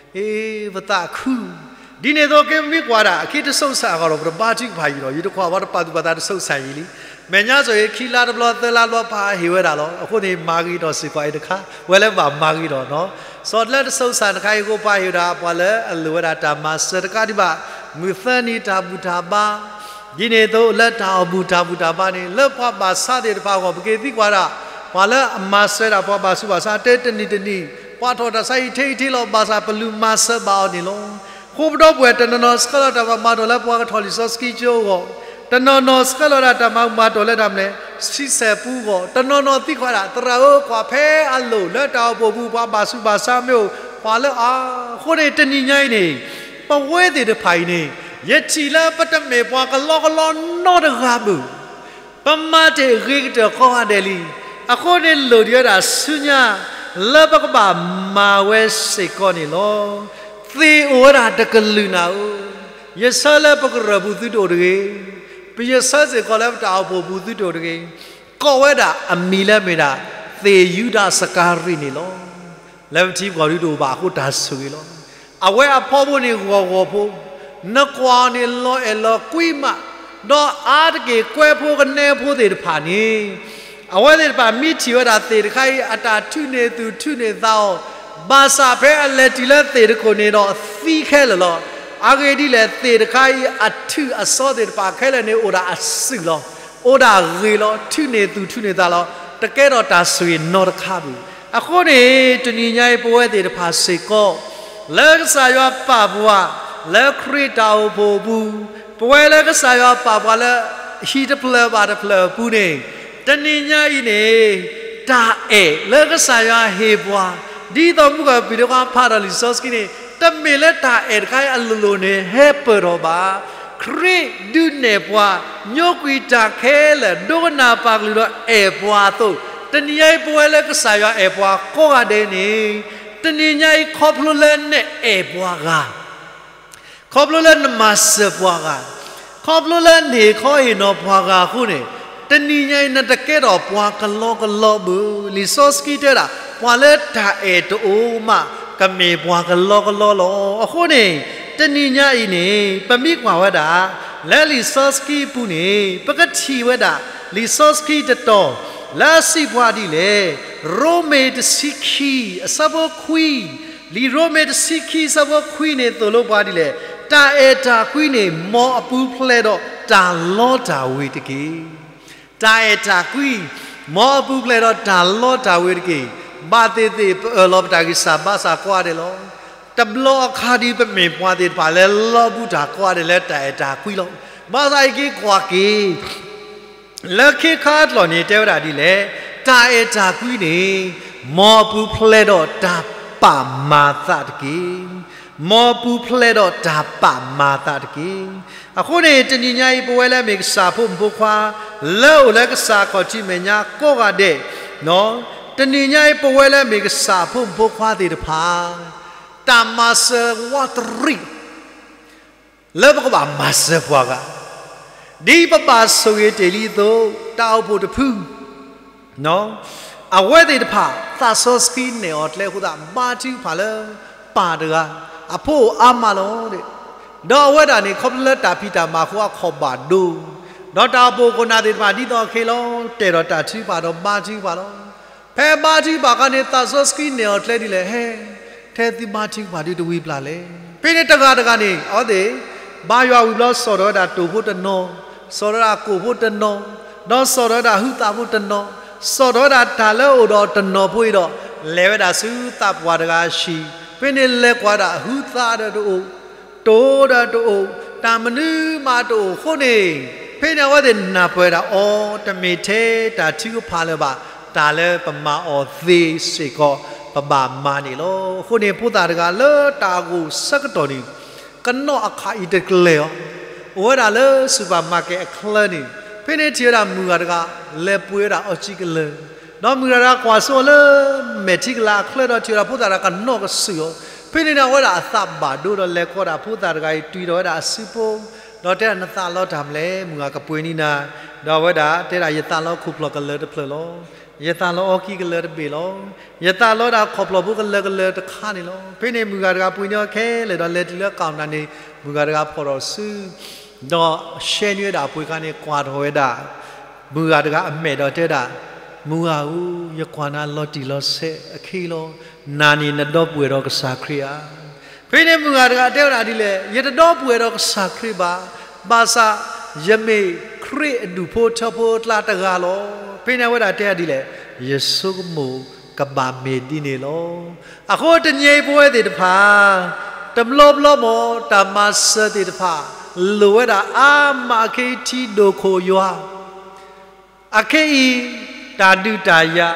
အ့ ပသးခု, ဒ်န့ၣ်အသိးက့ ပမ့ၢ်ကွၢ်ဒၣ် အက့တဆိကမိၣ်အဂီၢ်ဒီး ပတဘါထုကဖၣ်ယံာ်ဒီး ယတကွၢ်ပှၤတပာ်သူၣ်ပာ်သးတဆိကမိၣ်ယံာ်လံ. မဲာ်ညါစီၤအံၤ ခံလါတဘျီ သၢလါတဘျီ ပှၤဟ့ၣ်ဝဲဒၣ်လီၤ. အဃိန့ၣ် မၤဂ့ၤဒီးစ့ၢ်ကီးအံၤတခါ, ဝဲလၢဘၣ်မၤဂ့ၤဒီးနီၤ, စီၤလၢတဆိကမိၣ်နခါအံၤအဃိ ပှၤဟ့ၣ်ဝဲဒၣ် ပှၤလၢအလိၣ်ဝဲဒၣ်တၢ်မၤစၢၤတကးဒံးဘၣ်, မုၢ်သၢနံၤတၢ်ဘူၣ်တၢ်ဘါ ဒ်န့ၣ်အသိး လၢတၢ်အိၣ်ဘူၣ်တၢ်ဘူၣ်တၢ်ဘါန့ၣ် လၢပှၤဘၣ်ဆါသ့ၣ်တဖၣ်အဂီၢ် ပက့ၤသံကွၢ်ဒၣ် ပှၤလၢအမၤစၢၤဒၣ်ပှၤဘၣ်ဆူးဘၣ်ဆါ တဲတနံၤတနံၤ ပှၤထီၣ်တၢ်ဆါအံၤထဲအံၤထဲလီၤ ဘၣ်ဆၣ်ပလူၤမၤစၢၤဘၣ်အီၤန့ၣ်လီၤ. အဃိပဒီပုၢ်ဝဲၢ်တနီၤနီၤ ဆှၢလီၤတၢ်မၤဘူၣ်မၤတီၢ်လၢပှၤကထီၣ်လံာ်စီဆှံကၠိအဂီၢ်, တနီၤနီၤဆှၢလီၤဒၣ်တၢ်မၤဘူၣ်မၤတီၢ်လၢတၢ်မနုၤလဲၣ် ဆံဆဲၣ်ပူအဂီၢ်, တနီၤနီၤသံကွၢ်ဒၣ် သရၣ်ဧၢ ကွၢ်ဖဲအလိၤလၢတၢ်အိၣ်ဖှိၣ်ပူၤ ပှၤဘၣ်ဆူးဘၣ်ဆါမ့ၢ်အိၣ် ပှၤလၢအါ, အဃိန့ၣ် တနံၤညါအံၤန့ၣ် ပဝဲသ့ၣ်တဖၣ်အံၤန့ၣ် ယထံၣ်လၢပတမ့ၢ်ပှၤကလီကလီနီတဂၤဘၣ်. ပမၤတ့ၢ်ဂ့ၤကတၢၢ်ကိးဂၤဒဲးလံ. အဃိန့ၣ်လိၣ်ဒံးဝဲဒၣ်ဆူညါ လၢပကဘၣ်မၤဝဲစ့ၢ်ကီးန့ၣ်လီၤ. သ့ၣ်အိၣ်ဝဲဒၣ်တကလုာ်နၤဧၢ, ယဆၢလၢပကရၢၢ်ပူၤသုတအိၣ်တဂ့ၤ, ပယဆၢစ့ၢ်ကီးလၢပတၢ်အိၣ်ဖှိၣ်ပူၤသုတအိၣ်တဂ့ၤ, ကိးဝဲဒၣ်အမံၤလၢမ့ၢ်ဒၣ် သ့ၣ်ယူဒၤစကၤရံးန့ၣ်လီၤ. လၢပထံပကီၢ်ဒုးတအိၣ်ဘၣ်အဃိတၢ်ဆိၣ်ဂ့ၤလီၤ. အဝဲအဖီဖိန့ၣ်ဂီၢ်ဂီၢ်ဖိ, နကွၢ်အီၤန့ၣ်လီၤအဲၣ်လီၤကွံမး, ဒီးအါတက့ၢ်ကွဲဖိကနဲဖိသ့ၣ်တဖၣ်န့ၣ် အဝဲသ့ၣ်တဖၣ်မ့ၢ်ထံၣ်ဝဲဒၣ်သ့ၣ်တခါအံၤ အတၢ်ထုးန့ၢ်သူၣ်ထုးန့ၢ်သးအီၤ, ဘၣ်ဆၣ်ဖဲအလဲၤတုၤလၢသ့ၣ်တခိၣ်န့ၣ်ဒီးသံခဲလၢာ်လီၤ. အဂ့ၢ်ဒ်လဲၣ် သ့ၣ်တခါအံၤ အထုးအစီသ့ၣ်တဖၣ်ခဲလၢာ်န့ၣ် အိၣ်ဒၣ်အစုၣ်လီၤ. အိၣ်ဒၣ်ဂ့ၤလီၤ. ထုးန့ၢ်သူၣ်ထုးန့ၢ်သးလီၤ. တကဲထီၣ်တၢ်ဆိၣ်ဂ့ၤနီတခါဘၣ်. အဃိန့ၣ် တနံၤညါအံၤပဝဲသ့ၣ်တဖၣ်စ့ၢ်ကီး လၢကစၢ်ယွၤပာ်ပှၤ လၢခရံာ်တၢ်အိၣ်ဖှိၣ်အပူၤ, ပဝဲလၢကစၢ်ယွၤပာ်ပှၤလၢ ဟံၣ်တဖျၢၣ်ဘၣ်တဖျၢၣ်အပူၤန့ၣ်, တနံၤညါအံၤန့ၣ် တၢ်အဲၣ်လၢကစၢ်ယွၤဟ့ၣ်ပှၤ, ဒ်သိးမုၢ်ဂီၤပှၤတခီဖးဒီးလံာ်စီဆှံန့ၣ် တမ့ၢ်လၢတၢ်အဲၣ်တခါအံၤအလိၤလိၤန့ၣ် ဟဲပၢၢ်ထီၣ်ဘၣ်. ခရံာ်ဒုးနဲၣ်ပှၤ ညိကွံာ်တၢ်ခဲလၢာ် ဒိကနၣ်ပာ်ကလုၢ်ဒီးအဲၣ်ပှၤအသိး, တနံၤညါအံၤပဝဲလၢကစၢ်ယွၤအဲၣ်ပှၤကိးဂၤဒဲးန့ၣ်, တနံၤညါအံၤခီဖျိလၢနအဲၣ်ပှၤဂၤ ခီဖျိလၢနမၤစၢၤပှၤဂၤ, ခီဖျိလၢနဟ့ၣ်ခီဟ့ၣ်နီၤပှၤဂၤအဃိန့ၣ်, တနံၤညါအံၤနတကဲထီၣ်ပှၤကလီကလီဘၣ်. လံာ်စီဆှံတဲဒၣ် ပှၤလၢတၢ်အဲၣ်တအိၣ်မး ကမ့ၢ်ပှၤကလီကလီလီၤ. အဃိန့ၣ်, တနံၤညါအံၤန့ၣ် ပမ့ၢ်ကွၢ်ဝဲဒၣ် လၢလံာ်စီဆှံအပူၤန့ၣ် ပကထံၣ်ဝဲဒၣ် လံာ်စီဆှံတတီၤ လၢအစံးပှၤဒ်လဲၣ်, ရိမ့ၤတဆံခံ အဆၢဖိခွံ, လံာ်ရိမ့ၤတဆံခံ အဆၢဖိခွံန့ၣ်သိၣ်လိပှၤဒ်လဲၣ်, တၢ်အဲၣ်တၢ်ကွံန့ၣ် မ်အပူၤဖျဲးဒီးတၢ်လီတၢ်ဝ့ၤတက့ၢ်. တၢ်အဲၣ်တၢ်ကွံ, မ်အပူၤဖျဲးဒီးတၢ်လီတၢ်ဝ့ၤတက့ၢ်. ဘၣ်သ့ၣ်သ့ၣ်ပအၢၣ်လီၤပတၢ်ဂံၢ်စၢ်ဘါစၢ်ကိးဂၤဒဲးလီၤ. တဘျီအခါဒ်ပမ့ၢ်ပှၤသ့ၣ်တဖၣ်လၢလီဘူးတၢ်ကိးဂၤဒဲးလၢတၢ်အဲၣ်တၢ်ကွံလီၤ. ဘၣ်ဆၣ်အံၤက့ၤကွၢ်က့ၤ လၢခ့ခါအကျိာ်န့ၣ်တဲဝဲဒၣ်ဒ်လဲၣ်, တၢ်အဲၣ်တၢ်ကွံန့ၣ် မ်အပူၤဖျဲးဒီးတၢ်ပာ်မၤသးတက့ၢ်. မ်အပူၤဖျဲးဒီးတၢ်ပာ်မၤသးတက့ၢ်. အဃိန့ၣ် တနံၤညါအံၤ ပဝဲလၢအမ့ၢ်ကစၢ်ဖိမုၣ်ဖိခွါ လၢအိၣ်လၢကစၢ်ခီၣ်ထံးမဲာ်ညါကိးဂၤဒဲး, တနံၤညါအံၤ ပဝဲလၢအမ့ၢ်ကစၢ်ဖိမုၣ်ဖိခွါသ့ၣ်တဖၣ် တၢ်မၤစၢၤဝးတရံး လၢပကဘၣ်မၤစၢၤပှၤဂၤ, ဒ်ပဘၣ်ဆိၣ်ဂ့ၤတ့ၢ်လံအသိး, တၢ်အိၣ်ဖှိၣ်တဖု, အဝဲသ့ၣ်တဖၣ် သးစီဆှံနဲၣ်အီၤကျဲအဃိသတး ဘါထုကဖၣ်လၢပၢ်တဂၤ, အဖိအိၣ်အါမးလီၤ. ဒီးအဝဲဒၣ်န့ၣ် ခီဖျိလၢတၢ်ဖံးတၢ်မၤအဃိအခီၣ်ဘၣ်ဒိ, ဒီးတၢ်အိၣ်ဖှိၣ်ခိၣ်နၢ်သ့ၣ်တဖၣ်ဒ်သိးအခဲလီၤ, တဲာ်ဒီးတၢ်ထုကဖၣ်ဒီးဘါထုကဖၣ်လီၤ. ဖဲဘါထုကဖၣ်အခါန့ၣ် သးစီဆှံနဲၣ်အီၤကျဲဒ်လဲၣ်, ဟဲ, ထဲသုဘါထုကဖၣ်ဒုးတဝံၤပျၢ်လဲၣ်. ဖဲန့ၣ်တဂၤတဂၤန့ၣ် အဝဲသ့ၣ် ဘါယွၤဝံၤဘျီ စိာ်ထီၣ်ဝဲဒၣ်တိၢ်ဖိတနီၤ, စိာ်ထီၣ်ဝဲဒၣ်ကိၣ်ဖိတနီၤ, ဒီးစိာ်ထီၣ်ဝဲဒၣ်ဟုသးဖိတနီၤ, စိာ်ထီၣ်ဝဲဒၣ်တၢ်လၢအအိၣ်ဒီးတနီၤဖိအံၤဒီး လဲၤဝဲဒၣ်ဆူသးပှၢ်တဂၤအဟံၣ်, ဖဲန့ၣ်လဲၤကွၢ်ဒၣ်ဟုသးဒီးတအိၣ်, တိၢ်ဒီးတအိၣ်, တၢ်မနုၤမးတအိၣ်အဃိန့ၣ်, ဖဲန့ၣ်အဝဲသ့ၣ်နၢ်ပၢၢ်ဒၣ်အီၤ တမ့ၢ်ထဲတၢ်ထုကဖၣ်လၢၤဘၣ်, တၢ်လၢပမၤအီၤသ့စ့ၢ်ကီး ပဘၣ်မၤန့ၣ်လီၤ. အဃိန့ၣ် ဖိသၣ်တဂၤလၢတၢ်ဂိၢ်ဆၢကတီၢ်န့ၣ် ကနီၣ်အခးအံၤတကျဲၤအီၤ, အိၣ်ဝဲဒၣ်လၢ supermarket အချၢန့ၣ်, ဖဲန့ၣ်ထံၣ်ဝဲဒၣ်မုၣ်ဂၤတဂၤ လဲၤပှ့ၤဝဲဒၣ်အီစံကလၢၤ, ဒီးမုၣ်ဂၤတဂၤကွၢ်စိလၢ မဲာ်ထံကလၤအချၢဒီးထံၣ်ဝဲဒၣ်ဖိသၣ်တဂၤကနီၣ်ကစုာ်အီၤ, ဖဲန့ၣ်န့ၣ် အဝဲဒၣ်အသးဘၣ်ဒိဒီးလဲၤကိးဒၣ်ဖိသၣ်တဂၤအံၤ တွံၢ်ထီၣ်ဝဲဒၣ်အစုဖိ, ဒီးတဲဒၣ်နသးလီတၢ်မလဲၣ်, မုၣ်ဂၤကပှ့ၤန့ၢ်နၤ, ဒီးအဝဲဒၣ်တဲဒၣ်ယသးလီခိၣ်ဖျီၣ်ကလၢၤတဖျၢၣ်လီၤ. ယသးလီအီကံကလၢၤတဘ့ၣ်လီၤ. ယသးလီဒၣ်ခီၣ်ဖျီၣ်ဖိကလၢၤကလၢၤတခါန့ၣ်လီၤ. ဖဲန့ၣ်မုၣ်ဂၤတဂၤပှ့ၤန့ၢ်အီၤခဲလၢာ်ဒီးလဲၤတုၤလၢကီၢ်နၤန့ၣ် မုၣ်ဂၤတဂၤဖီၣ်ထီၣ်စု ဒီးရှဲန့ၢ်ဝဲဒၣ်အပှ့ၤခါန့ၣ် ကွၢ်ထီၣ်ဝဲဒၣ် မုၣ်ဂၤတဂၤအမဲာ်ဒီးတဲဒၣ်, မုၣ်ဂၤဧၢ, ယကွၢ်နၤလီၤတံၢ်လီၤဆဲးအခံလီၤ. နၤန့ၣ်နဒီပုၢ်ဝဲၢ်ဒီးကစၢ်ခရံာ်ဧါ. ဖဲန့ၣ်မုၣ်ဂၤတဂၤတဲဝဲဒၣ်ဒ်လဲၣ်, ယတဒီပုၢ်ဝဲၢ်ဒီးကစၢ်ခရံာ်ဘၣ်, ဘၣ်ဆၣ်ယမ့ၢ်ခရံာ်အဒူၣ်ဖိထၢဖိအကျါတဂၤလီၤ. ဖဲန့ၣ်အဝဲဒၣ်တဲဒ်လဲၣ်, ယဆိကမိၣ်ကဘၣ်မ့ၢ်ဒ်န့ၣ်လီၤ. အဃိတနံၤအံၤပဝဲသ့ၣ်တဖၣ် တဘျီဘျီမ့ၢ်တၢ်မၤစၢၤသ့ၣ်တဖၣ် လိၣ်ဝဲဒၣ်အါမးအခဲအံၤထံဒိၣ်ခိၣ်ယွၤ အခဲအံၤ တၢ်ဒုးတၢ်ယၤ,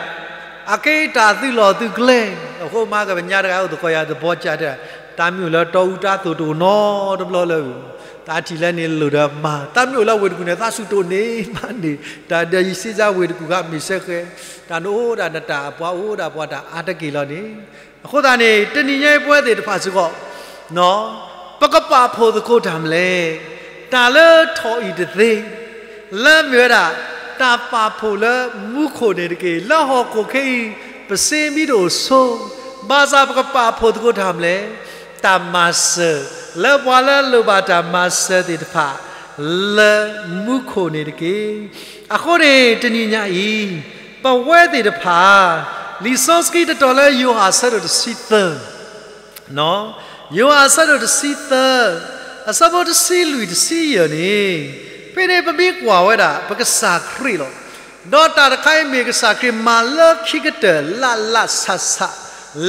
အခဲအံၤတၢ်သုးလီၢ်သုးကျဲ, အဃိမးကပညါတဂၤအိၣ်သကိးယၤ သဘီကၢ်တဲ, တၢ်မ့ၢ်အိၣ်လၢတီအူတၢ်သိၣ်တအိၣ်နီတဘျီလၢ, တၢ်ထံၣ်လဲၣ်န့ၣ်လိၣ်ဒီးမၤ, တၢ်မ့ၢ်အိၣ်လၢဝ့ၢ်တကူၣ်န့ၣ် သးစူၤတအိၣ်န့ၣ်မၤန့ၣ်, တၢ်ဒီးယစ့စါဝ့ၢ်တကူၣ်ဃါမ့ၢ်ဆၢဃဲ, တၢ်နအိၣ်ဒၣ်နတၢ်ပှၤအိၣ်ဒၣ်ပှၤတၢ်အါတက့ၢ်လီၤန့ၣ်, အဃိသတးန့ၣ် တနံၤညါအံၤပဝဲသ့ၣ်တဖၣ်စ့ၢ်ကီး ပကပာ်ဖှိၣ်သကိးတၢ်မလဲၣ်. တၢ်လၢထီၣ်အံၤတသ့, လၢမ့ၢ်ဝဲဒၣ် တၢ်ပာ်ဖှိၣ်လၢမူခိၣ်န့ၣ်တက့ၢ်. လၢဟီၣ်ခိၣ်ခဲအံၤ ပစ့မံတအိၣ်ဆိ, ဘၣ်ဆၣ်ပကပာ်ဖှိၣ်သကိးတၢ်မလဲၣ်. တၢ်မၤစၢၤ လၢပှၤလၢအလိၣ်ဘၣ်တၢ်မၤစၢၤသ့ၣ်တဖၣ် လၢမူခိၣ်န့ၣ်တက့ၢ်. အဃိန့ၣ် တနံၤညါအံၤ ပဝဲသ့ၣ်တဖၣ် လံာ်စီဆှံတတီၤလၢယိၤဟၣ်အဆၢဒိၣ်တဆံသၢ, ယိၤဟၣ်အဆၢဒိၣ်တဆံသၢ, အဆၢဖိတဆံလွံၢ်တဆံယဲၢ်န့ၣ်, ဖဲန့ၣ်ပမ့ၢ်ကွၢ်ဝဲဒၣ် ပကစၢ်ခရံာ်လီၤ. ဒီးတၢ်တခါအံၤမ့ၢ်ကစၢ်ခရံာ်မၤလၢခံကတၢၢ်လၢ်လၢ်ဆးဆး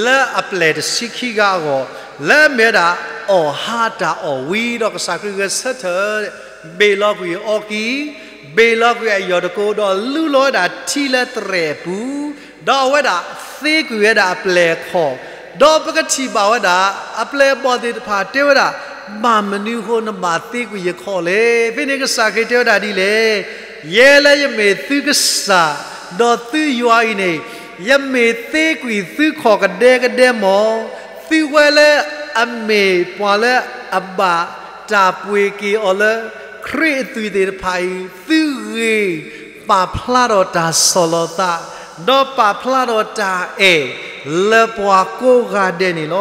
လၢအပျဲၢ်တဆံခံဂၤအဂီၢ် လၢအမ့ၢ်ဝဲဒၣ် အီၣ်ဟါတၢ်အီၣ်ဝံၤဒီး ကစၢ်ခရံာ်ဂဲၤဆၢထၢၣ် ဘ့ၣ်လီၤကွံာ်အီကံ, ဘ့ၣ်လီၤကွံာ်အယီၢ်တကိး ဒီးလူလီၤဝဲဒၣ်ထံလၢတြဲၤအပူၤ, ဒီးအဝဲဒၣ်သ့ကွံာ်ဝဲဒၣ်အပျဲၢ်အခီၣ်, ဒီးပကထံၣ်ဘၣ်ဝဲဒၣ် အပျဲၢ်အဘီၣ်သ့ၣ်တဖၣ်တဲဝဲဒၣ်, ဘၣ်မနုၤအဃိနဘၣ်သ့ကွံာ်ယခီၣ်လဲၣ်. ဖဲန့ၣ်ကစၢ်ခရံာ်တဲဝဲဒၣ်ဒ်လဲၣ်, ယဲလၢယမ့ၢ်သုကစၢ်, ဒီးသုယွၤအံၤန့ၣ်, ယမ့ၢ်သ့ကွံာ်သုခီၣ်ကဒဲကဒဲမီၢ်, သုဝဲလၢအမ့ၢ်ပှၤလၢအဘၣ်တၢ်ပှ့ၤက့ၤအီၤလၢ ခရံာ်အသွံၣ်သ့ၣ်တဖၣ်အံၤ, သုဂ့ၤပာ်ဖျါထီၣ်တၢ်ဆီၣ်လီၤသး, ဒီးပာ်ဖျါထီၣ်တၢ်အဲၣ်လၢပှၤကိးဂၤဒဲးန့ၣ်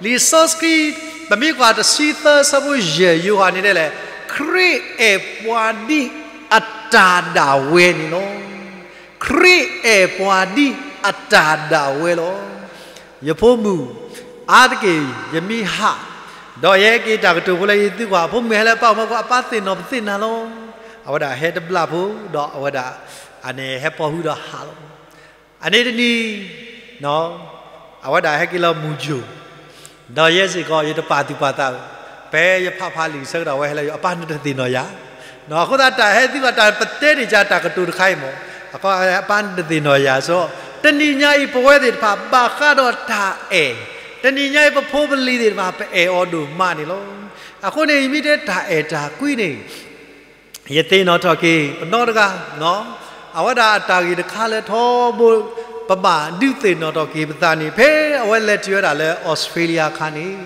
လီၤ. လံာ်စီဆှံ ပမ့ၢ်ကွၢ်တဆံသၢဆၢဖိယဲၢ် ယိၤဟၣ်န့ၣ်ဒ်လဲၣ်, ခရံာ်အဲၣ်ပှၤဒ်အတၢ်ဒၣ်ဝဲန့ၣ်လီၤ. ခရံာ်အဲၣ်ပှၤဒ်အတၢ်ဒၣ်ဝဲလီၤ. ယဖိမုၣ်, အါတက့ၢ်ယမ့ၢ်ဟး, ဒီးယဟဲက့ၤတၢ်ကတိၤဖိလၢယသုကွၢ် ဖိမုၣ်ဟဲလၢပၢ်အအိၣ်မူအဃိ အပၢ်သ့ၣ်နီၣ်ပသ့ၣ်နၤလီၤ. အဝဲဒၣ်ဟဲတဘျီဖိ, ဒီးအဝဲဒၣ် အန့ၣ်ဟဲပိာ်ဟုဒီးဟးလီၤ. အန့ၣ်တနံၤ အဝဲဒၣ်ဟဲက့ၤလီၤမူယိၤ, ဒီးယဲစ့ၢ်ကီး ယတပာ်သူၣ်ပာ်သး, ဖဲယဖးဖးလံာ်ဆၢကတီၢ် အဝဲဟဲလၢယအိၣ် အပၢ်နတသ့ၣ်နီၣ်ယၤ, အဃိသတးတၢ်ဟဲသုကွၢ်တၢ်ပတဲန့ၣ် ကတၢ်ကတိၤတခါအံၤမ့ၢ်, အပၢ်နတသ့ၣ်နီၣ်ယၤ ဆိ, တနံၤညါအံၤ ပဝဲသ့ၣ်တဖၣ်ဘၣ်ဃးဒီးတၢ်အဲၣ်, တနံၤညါအံၤ ပဖိပလံၤသ့ၣ်တဖၣ် ပအဲၣ်အီၤဒိၣ်မးန့ၣ်လီၤ. အဃိန့ၣ် ယမ့ၢ်တဲတၢ်အဲၣ်တၢ်ကွံန့ၣ် ယသ့ၣ်နီၣ်ထီၣ်က့ၤ ပနီတဂၤ, အဝဲဒၣ်အတၢ်ဂ့ၢ်တခါလၢထီဘိ ပဘၣ်ဒုးသ့ၣ်နီၣ်ထီၣ်က့ၤပသးန့ၣ် ဖဲအဝဲလဲၤတုၤဝဲဒၣ်လၢ Australia အခါန့ၣ်,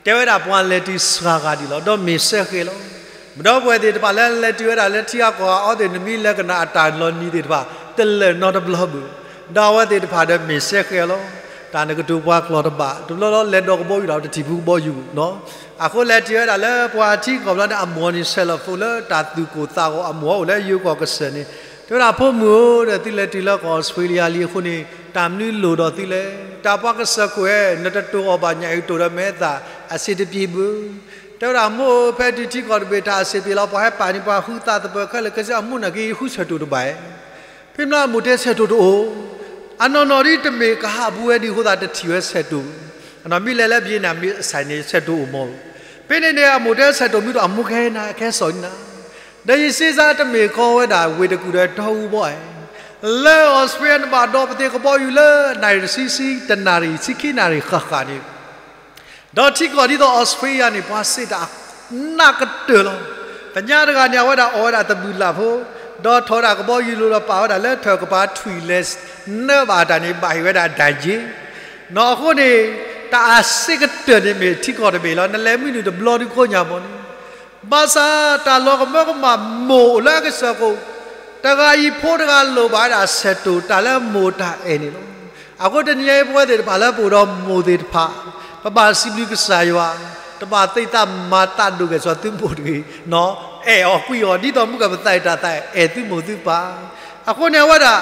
တဲဝဲဒၣ်ပှၤလဲၤတုၤစှၤဂၤဒံးလီၤ ဒီးမ့ၢ်စဲဃဲၤလီၤ. မဒီပုၢ်ဝဲၢ်သ့ၣ်တဖၣ်လၢလဲၤတုၤဝဲဒၣ်လၢထံဂၤကီၢ်ဂၤအီၤသ့ၣ် နမ့ၢ်လဲၤကနၣ်အတၢ်လီၤနံၤသ့ၣ်တဖၣ် တလၢာ်နီတဘျီဘၣ်, ဒီးအဝဲသ့ၣ်တဖၣ်ဒီးမ့ၢ်စဲဃဲၤလီၤ. တၢ်နကတိၤပှၤကျိာ်တဘၣ်, တဘျီလီၤလဲၤဒီးကဘီယူၤဒီးတထံၣ်ဖုကဘီယူၤ, အဃိလဲၤတုၤဝဲဒၣ်လၢပှၤထံကီၢ်ဘျီန့ၣ် အမိၢ်န့ၣ် ဆဲးလီၤဖိလၢတၢ်သူၣ်ကိၢ်သးဂီၤ အမိၢ်အိၣ်လၢယိၤကီၢ်ကစၢၢ်န့ၣ်, တဲဝဲဒၣ်ဖိမုၣ်ဧၢ, ဒီးသုလဲၤတုၤလၢကီၢ် Australia လံအဃိန့ၣ် တၢ်မနုၤလိၣ်ဒီးသုလဲၣ်, တၢ်ပှၤကစၢၢ်ခိၣ်ဧၢ, နတတိၢ်အီၣ်ဘၣ်ညၣ်အံၤတိၢ်ဒီးမဲာ်သၣ် အဆံးတပျ့ၤဘၣ်. တဲဝဲဒၣ်မိၢ်ဧၢ, ဖဲတုၤထံကီၢ်တဘ့ၣ်တၢ်အဆံးပျ့ၤလီၤ ပှၤဟဲပာ်န့ၢ်ပှၤဟုသးသပၢၤခဲလၢာ်ခဲဆ့ အမိၢ်န့ၣ်က့ၤဃုဆဲးတိၢ်တဘၣ်ဧါ. ဖဲမ့ၢ်အမိၢ်တဲဆဲးတိၢ်တအိၣ်, အနီၢ်နီၢ်ဒ်တမ့ၢ်ကဟးဘူးဝဲဒ်အဃိသတး တထံၣ်ဝဲဆဲးတိၢ်, အနီၢ်မ့ၢ်လဲၤလၢ Vietnam မ့ၢ်အဆဲးန့ၣ် ဆဲးတိၢ်အိၣ်မး. ဖဲန့ၣ်န့ၣ် အမိၢ်တဲဆဲးတိၢ်မ့ၢ်တအိၣ် အမိၢ်ကဟဲနၤ ကဟဲစိာ်န့ၢ်နၤ, ဒီးယစ့စါတမ့ၢ်ကီဝဲဒၣ်ဝ့ၢ်တကူၣ်ဒီးတီအူဘီဧါ. လၢ Australia နဘၣ်ဒီးပသ့ၣ်ကဘီယူၤလၢနၣ်ရံၣ်တဆံဆံ တနၣ်ရံၣ် ဆံခံနၣ်ရံၣ်ဃၣ်ဃၣ်န့ၣ် ဒီးထံကီၢ်ဒ်သိး Australia န့ၣ် ပှၤစံးတၢ်နးကတၢၢ်လီၤ. ပညါတဂၤန့ၣ် အဝဲဒၣ်အီၣ်ဝဲဒၣ်သဘုၣ်လၢ်ဖိ, ဒီးထီၣ်ဝဲဒၣ်ကဘီယူၤလိၤဒီးပာ်ဝဲဒၣ်လၢထၢၣ်ကပၤထွံၣ်လဲၤနၢဘၣ်တၢ်န့ၣ် ဘၣ်ဟ့ၣ်ဝဲဒၣ်ဒၣ်က့ၤ, နီၢ်အဃိန့ၣ် တၢ်အစ့ကတၢၢ်န့ၣ်မ့ၢ်ထံကီၢ်တဘ့ၣ်လီၤ. နလဲၤမုၢ်နုာ်တဘျီဒုကိးညါမ့ၢ်န့ၣ် ဘၣ်ဆၣ်တၢ်လီၤကမၢကမၣ်မိၢ်အိၣ်လၢကစၢၢ်ခိၣ်, တဂၤအံၤဖိတဂၤလိၣ်ဘၣ်ဝဲဒၣ်ဆဲးတိၢ်တၢ်လၢမိၢ်တၢ်အဲၣ်န့ၣ်လီၤ. အဃိတနံၤအံၤပဝဲသ့ၣ်တဖၣ်လၢပအိၣ်ဒီးမိၢ်သ့ၣ်တဖၣ်, ပဘၣ်စံးဘျုးကစၢ်ယွၤ, တဘၣ်သ့ၣ်သးမၤသးဒိၣ်ဂဲၤဆၢသုမိၢ်တဂ့ၤ, အဲၣ်အီၤကွံအီၤ ဒ်သိးမုၢ်ကပသးအံၤတၢ်သးအဲၣ်သုမိၢ်သုပၢ်. အဃိန့ၣ်အဝဲဒၣ်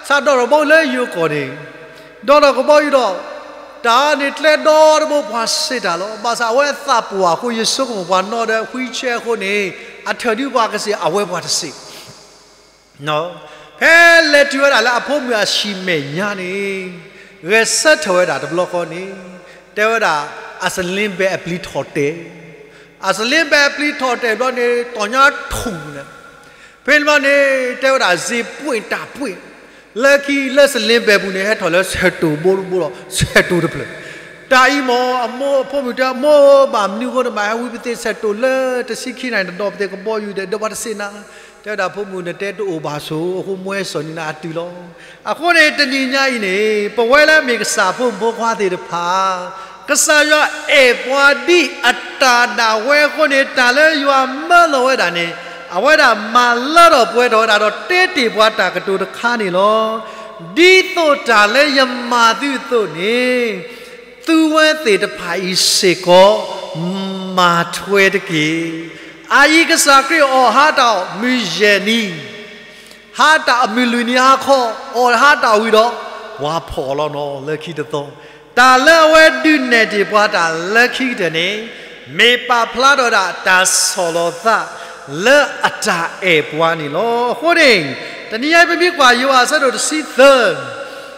စးဒီးထီၣ်ဘီလၢယိၤကီၢ်န့ၣ် ဒီးထီၣ်ကဘီယူၤဒီး တၢ်န့ၣ်ကျဲဒီတဘိပှၤစံးတၢ်လီၤ. ဘၣ်ဆၣ်အဝဲအသးပှၢ်အဃိ ယဆိကမိၣ်ပှၤနီၣ်ဒီး wheelchair အဃိန့ၣ် အထၢၣ်ဒုပှၤကစ့ၢ် အဝဲပှၤတစ့ၢ် ဖဲလဲၤတုၤဝဲဒၣ်လၢအဖိမုၣ်အဟံၣ်မဲာ်ညါန့ၣ် ဂဲၤဆၢထၢၣ်ဝဲဒၣ်တဘျီဃီန့ၣ် တဲဝဲဒၣ် အစလ့ဘဲအပျံၤထီၣ်တဲာ်, အစလ့ဘဲအပျံၤထီၣ်တဲာ်ဘျီန့ၣ် တီၢ်ညါထူၣ်န့ၣ် ဖဲန့ၣ်ဘျီန့ၣ် တဲဝဲဒၣ် စ့ပှ့ၢ်တၢ်ပှ့ၢ်, လၢခံလၢစလ့ဘဲပူၤန့ၣ် ဟဲထီၣ်လၢဆဲးတိၢ်ဘိတဘိဒီး ဆဲးတိၢ်တဖျၢၣ်, တၢ်အံၤမ့ၢ်အမိၢ်အဖိမုၣ်တဲ မိၢ်ဧၢ ဘၣ်မနုၤအဃိနဘၣ်ဟဲဝံပသ့ၣ်ဆဲးတိၢ်လၢတဆံခံနၣ်ရံၣ် တဒီးပသ့ၣ်ကဘီယူၤဒီး ဒီးပှၤတစ့ၢ်နၤ, တဲဝဲဒၣ်ဖိမုၣ် နတဲတအိၣ်ဘၣ်ဆိ အဃိမွဲစိာ်န့ၢ်နၤအတုၤလီၤ. အဃိန့ၣ် တနံၤညါအံၤန့ၣ် ပဝဲလၢမ့ၢ်ကစၢ်ဖိမုၣ်ဖိခွါသ့ၣ်တဖၣ် ကစၢ်ယွၤအဲၣ်ပှၤဒ်အတၢ်ဒၣ်ဝဲအဃိန့ၣ် တၢ်လၢယွၤမၢလီၤဝဲဒၣ်န့ၣ် အဝဲဒၣ်မၤလၢထီၣ်ပှဲၤထီၣ်ဝဲဒၣ်ဒီး တဲတ့ၢ်ပှၤတၢ်ကတိၤတခါန့ၣ်လီၤ. ဒ်သိးတၢ်လၢယမၤသုအသိးန့ၣ် သုဝဲသ့ၣ်တဖၣ်အံၤစ့ၢ်ကီး မၤထွဲတက့ၢ်. အအံၤကစၢ်ခရံာ်အီၣ်ဟါတၢ်အီၣ်မုၢ်ယဲၢ်နံၤ ဟါတၢ်အီၣ်မုၢ်လွံၢ်နံၤဟါခီ, အီၣ်ဟါတၢ်ဝံၤဒီး ပှၤဖီၣ်အီၤလီၤနီၤ လၢခံတသီ, တၢ်လၢအဝဲဒုးနဲၣ်တ့ၢ်ပှၤတၢ်လၢခံကတၢၢ်န့ၣ် မ့ၢ်ပာ်ဖျါထီၣ်ဒၣ်တၢ်ဆီၣ်လီၤသး လၢအတၢ်အဲၣ်ပှၤန့ၣ်လီၤ. အဃိန့ၣ် တနံၤညါပမ့ၢ်ကွၢ်ယိၤဟၣ်အဆၢဒိၣ်တဆံသၢ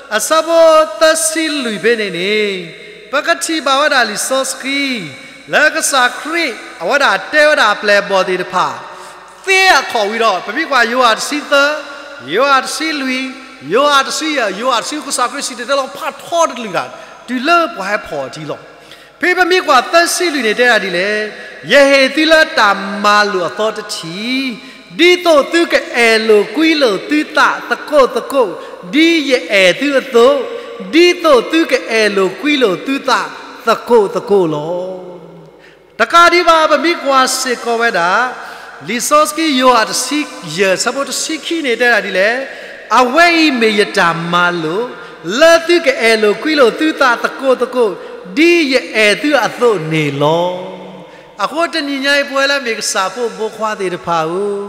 အဆၢဖိသၢဆံလွံၢ်ဖဲန့ၣ်န့ၣ် ပကထံၣ်ဘၣ်ဝဲဒၣ်လံာ်စီဆှံ လၢကစၢ်ခရံာ် အဝဲဒၣ်တဲဝဲဒၣ်အပျဲၢ်အဘီၣ်သ့ၣ်တဖၣ် သ့အခီၣ်ဝံၤဒီး ပမ့ၢ်ကွၢ်ယိၤဟၣ်တဆံသၢ, ယိၤဟၣ်တဆံလွံၢ်, ယိၤဟၣ်တဆံယဲၢ်, ယိၤဟၣ်တဆံ ကစၢ်ခရံာ်စံၣ်တဲၤတဲလီၤဖးထီတကလုာ်တၢ် တုၤလၢပှၤဟဲဖီၣ်အီၤထံလီၤ. ဖဲပမ့ၢ်ကွၢ်သၢဆံလွံၢ်န့ၣ်တဲဒၣ်ဒ်လဲၣ်, ယဟ့ၣ်သုလၢတၢ်မၤလိာ်အသီတထံၣ်, ဒ်သိးသုကအဲၣ်လိာ်ကွံလိာ်သုသးသကိးသကိး, ဒ်ယအဲၣ်သုအသိး, ဒ်သိးသုကအဲၣ်လိာ်ကွံလိာ်သုသးသကိးသကိးလီၤ. တကးဒံးဘၣ် ပမ့ၢ်ကွၢ်စ့ၢ်ကီးဝဲဒၣ် လံာ်စီဆှံယိၤဟၣ်တဆံယဲၢ် အဆၢဖိတဆံခံန့ၣ်တဲဒၣ်ဒ်လဲၣ်, အဝဲအံၤမ့ၢ်ယတၢ်မၤလိာ်, လၢသုကအဲၣ်လိာ်ကွံလိာ်သုသးသကိးသကိး, ဒ်ယအဲၣ်သုအသိးန့ၣ်လီၤ. အဃိတနံၤညါအံၤ ပဝဲလၢမ့ၢ်ကစၢ်ဖိမုၣ်ဖိခွါသ့ၣ်တဖၣ်ဧၢ,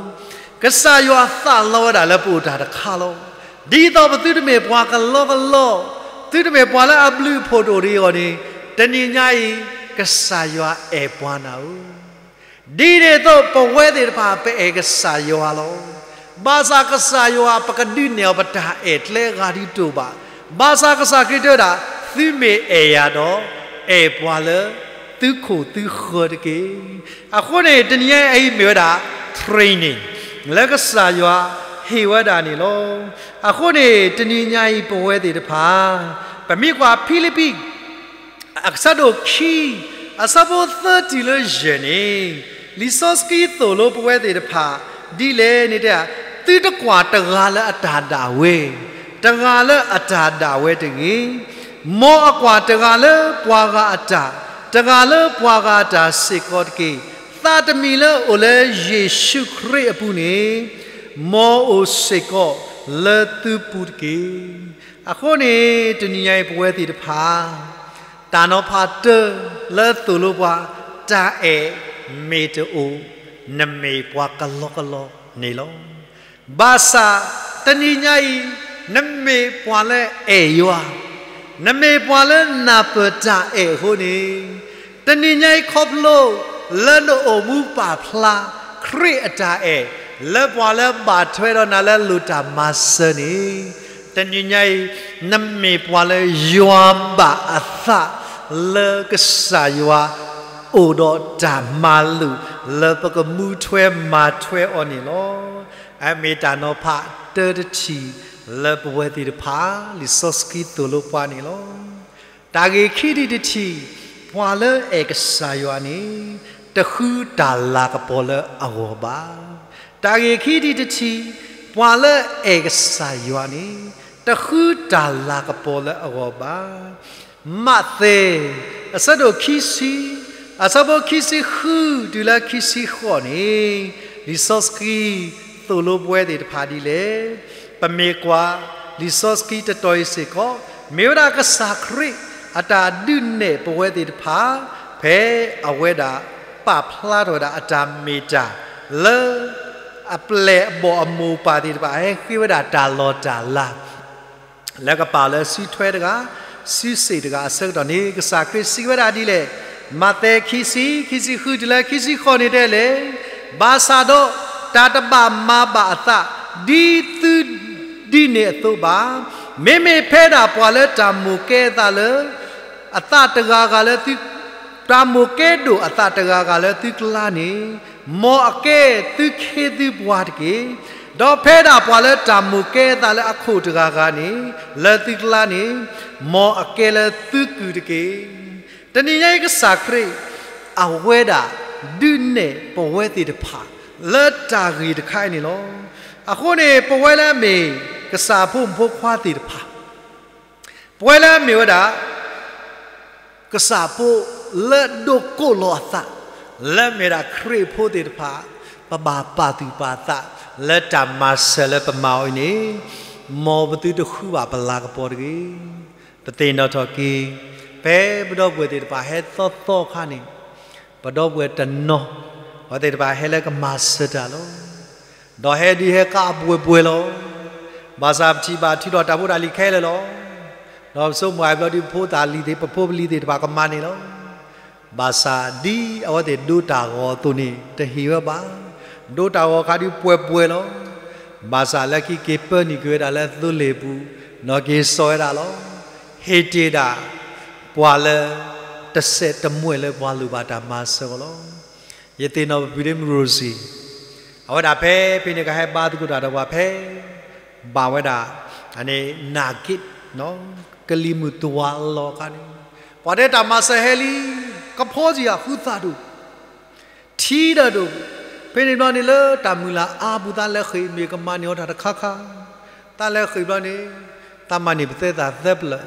ကစၢ်ယွၤသးလီဝဲဒၣ်လၢပအိၣ်တၢ်တခါလီၤ. ဒ်သိးပသုတမ့ၢ်ပှၤကလီကလီ, သုတမ့ၢ်ပှၤလၢအဘျုးအဖှိၣ်တအိၣ်ဒံးအဂီၢ်န့ၣ်, တနံၤညါအံၤ ကစၢ်ယွၤအဲၣ်ပှၤနၤဧၢ. ဒ်န့ၣ်အသိး ပဝဲသ့ၣ်တဖၣ် ပအဲၣ်ကစၢ်ယွၤလီၤ. ဘၣ်ဆၣ်ကစၢ်ယွၤ ပကဒုးနဲၣ်အီၤ ပတၢ်အဲၣ်ကျဲအဂၤဒ်တအိၣ်ဘၣ်. ဘၣ်ဆၣ်ကစၢ်ခရံာ်တဲဝဲဒၣ်, သုမ့ၢ်အဲၣ်ယၤဒီး အဲၣ်ပှၤလၢသုခိၣ်သုဃၢၤတက့ၢ်. အဃိန့ၣ် တနံၤညါအံၤမ့ၢ်ဝဲဒၣ် training လၢကစၢ်ယွၤဟ့ၣ်ဝဲဒၣ်န့ၣ်လီၤ. အဃိန့ၣ် တနံၤညါအံၤ ပဝဲသ့ၣ်တဖၣ် ပမ့ၢ်ကွၢ်ဖံလံးပံး အဆၢဒိၣ်ခံ, အဆၢဖိသၢတုၤလၢယဲၢ်န့ၣ်, လံာ်စီဆှံသိၣ်လိပဝဲသ့ၣ်တဖၣ် ဒ်လဲၣ်န့ၣ်တဲ, သုတကွၢ်တဂၤလၢအတၢ်ဒၣ်ဝဲ, တဂၤလၢအတၢ်ဒၣ်ဝဲတဂ့ၤ. မ်အကွၢ်တဂၤလၢပှၤဂၤအတၢ်, တဂၤလၢပှၤဂၤအတၢ်စ့ၢ်ကီးတက့ၢ်. သးတမံၤလၢအအိၣ်လၢယ့ၣ်ၡူးခရံာ်အပူၤန့ၣ်, မ်အအိၣ်စ့ၢ်ကီးလၢသုပူၤတက့ၢ်. အဃိန့ၣ် တနံၤညါအံၤပဝဲသ့ၣ်တဖၣ် တၢ်နီၤဖးတၢလၢသိၣ်လိပှၤ တၢ်အဲၣ်မ့ၢ်တအိၣ်, နမ့ၢ်ပှၤကလီကလီန့ၣ်လီၤ. ဘၣ်ဆၣ် တနံၤညါအံၤ နမ့ၢ်ပှၤလၢအဲၣ်ယွၤ, နမ့ၢ်ပှၤလၢနၢ်ပၢၢ်တၢ်အဲၣ်အဃိန့ၣ်, တနံၤညါအံၤခီဖျိ လၢနအိၣ်မူပာ်ဖျါ ခရံာ်အတၢ်အဲၣ် လၢပှၤလၢဘၣ်ထွဲဒီးနၤလၢလိၣ်တၢ်မၤစၢၤန့ၣ်, တနံၤညါအံၤ နမ့ၢ်ပှၤလၢယွၤဘၣ်အသးလၢကစၢ်ယွၤ အိၣ်ဒီးတၢ်မၤလိာ်လၢပကမူထွဲမၤထွဲအီၤန့ၣ်လီၤ. အမ့ၢ်တၢ်နီၤဖးတၢတထံၣ်လၢပဝဲသ့ၣ်တဖၣ် လံာ်စီဆှံသိၣ်လိပှၤန့ၣ်လီၤ. တၢ်ဂ့ၢ်ခံထံၣ်တထံၣ်, ပှၤလၢအဲၣ်ကစၢ်ယွၤန့ၣ် တဃုတၢ်လၤကပီၤလၢအဂီၢ်ဘၣ်. တၢ်ဂ့ၢ်ခံထံၣ်တထံၣ်, ပှၤလၢအဲၣ်ကစၢ်ယွၤန့ၣ် တဃုတၢ်လၤကပီၤလၢအဂီၢ်ဘၣ်. မးသဲ အဆၢဒိၣ်ခံဆံ, အဆၢဖိခံဆံဃုတုၤလၢခံဆံဃိးန့ၣ်, လံာ်စီဆှံသိၣ်လိပဝဲသ့ၣ်တဖၣ်ဒ်လဲၣ်. ပမ့ၢ်ကွၢ် လံာ်စီဆှံတတီၤအံၤစ့ၢ်ကီး မ့ၢ်ဝဲဒၣ်ကစၢ်ခရံာ်အတၢ်ဒုးနဲၣ်ပဝဲသ့ၣ်တဖၣ် ဖဲအဝဲဒၣ်ပာ်ဖျါထီၣ်ဝဲဒၣ်အတၢ်မ့ၢ်တၢ် လၢအပျဲၢ်အဘီၣ်အမိၢ်ပၢ်သ့ၣ်တဖၣ် ဟဲဃ့ဝဲဒၣ်တၢ်လီၢ်တၢ်လၤ လၢကပာ်လၢစုထွဲတဂၤ, စုစ့ၣ်တဂၤအဆၢကတီၢ်န့ၣ် ကစၢ်ခရံာ်စံးဝဲဒၣ်ဒ်လဲၣ်. မးသဲခံဆံ, ခံဆံဃုတုၤလၢခံဆံဃိးန့ၣ်တဲလဲၣ်, ဘၣ်ဆၣ်ဒီး တၢ်တဘၣ်မၤဘၣ်အသး ဒ်သုဒ်န့ၣ်အသိးဘၣ်. မ့မ့ၢ်ဖဲဒၣ်ပှၤလၢတၢ်မိၣ်ကဲအသးလၢ အသးတဂၤဂၤလၢသု တၢ်မိၣ်ကဲဒိၣ်အသးတဂၤဂၤလၢသုကျါန့ၣ်, မ်အကဲသုခ့သုပှၤတက့ၢ်. ဒီးဖဲဒၣ်ပှၤလၢတၢ်မိၣ်ကဲအသးလၢအခိၣ်တဂၤဂၤန့ၣ်, လၢသုကျါန့ၣ်, မ်အကဲလၢသုကုၢ်တက့ၢ်. တနံၤညါအံၤကစၢ်ခရံာ် အဝဲဒၣ်ဒုးနဲၣ်ပဝဲသ့ၣ်တဖၣ် လၢတၢ်ဂ့ၢ်တခါအံၤန့ၣ်လီၤ. အဃိန့ၣ် ပဝဲလၢအမ့ၢ် ကစၢ်ဖိမုၣ်ဖိခွါသ့ၣ်တဖၣ် ပဝဲလၢအမ့ၢ်ဝဲဒၣ် ကစၢ်ဖိလၢဒိးကိးလီၤအသး လၢမ့ၢ်ဒၣ်ခရံာ်ဖိသ့ၣ်တဖၣ် ပဘၣ်ပာ်သူၣ်ပာ်သး လၢတၢ်မၤစၢၤလၢပမၤအီၤအံၤန့ၣ်, မ်ပသုတဃုဘၣ်ပလၤကပီၤတဂ့ၤ. ပသ့ၣ်နီၣ်ထီၣ်က့ၤ ဖဲပဒီပုၢ်ဝဲၢ်သ့ၣ်တဖၣ်ဟဲသီသီအခါန့ၣ်, ပဒီပုၢ်ဝဲၢ်တနီၤ အဝဲသ့ၣ်တဖၣ်ဟဲလၢကမၤစၢၤတၢ်လီၤ. ဒီးဟဲဒုးဟဲကါအပှဲၤပှဲၤလီၤ. ဘၣ်ဆၣ်ပထံၣ်ဘၣ်ထုးထီၣ်တၢ်ဖိတၢ်လံၤခဲလၢာ်လီၤ. ဒီးပဆိကမိၣ်အဘျီဒုး ပဖိသၣ်လံၤသ့ၣ် ပဖိပလံၤသ့ၣ်တဖၣ်ကမၤန့ၣ်လီၤ. ဘၣ်ဆၣ်ဒ်အဝဲသ့ၣ်ဒိတၢ်ဂီၤအသိးန့ၣ် တဟ့ၣ်ဝဲဘၣ်. ဒိတၢ်ဂီၤခါဒုးပှဲၤပှဲၤလီၤ. ဘၣ်ဆၣ်လၢခံက့ၤပၢနုာ်က့ၤဝဲဒၣ်လၢသိလ့ၣ်ပူၤ, နီၢ်က့ၤစိာ်ဝဲဒၣ်လီၤ. ဟ့ၣ်တ့ၢ်ဒၣ် ပှၤလၢ တစဲးတမှဲာ်လၢပှၤလိၣ်ဘၣ်တၢ်မၤစၢၤအီၤလီၤ. ယသ့ၣ်နီၣ်ပပုၢ်ဒ့မုၣ်ရိစံ, အဝဲဒၣ်ဖဲဖဲန့ၣ်ကဟဲဘါသကိးတၢ်ဒီးပှၤဖဲ ဘၣ်ဝဲဒၣ် နာ်က့, ကလံၤမုၢ်တွၤလီၤအခါန့ၣ်, ပှၤတဲတၢ်မၤစၢၤဟဲလံ, ကဖီကံအဃုသးဒိၣ် ထံဒီးဒိၣ်, ဖဲန့ၣ်ဘျီန့ၣ်လၢတၢ်မုၢ်လၢ်အါပူၤ သးလဲၤဃ့ၢ်မ့ၢ်ကမၤန့ၢ်အီၤတၢ်တခါခါ, သးလဲၤဃ့ၢ်ဘျီန့ၣ်, သးမၤန့ၢ်ပသဲသးသၢဖျၢၣ်,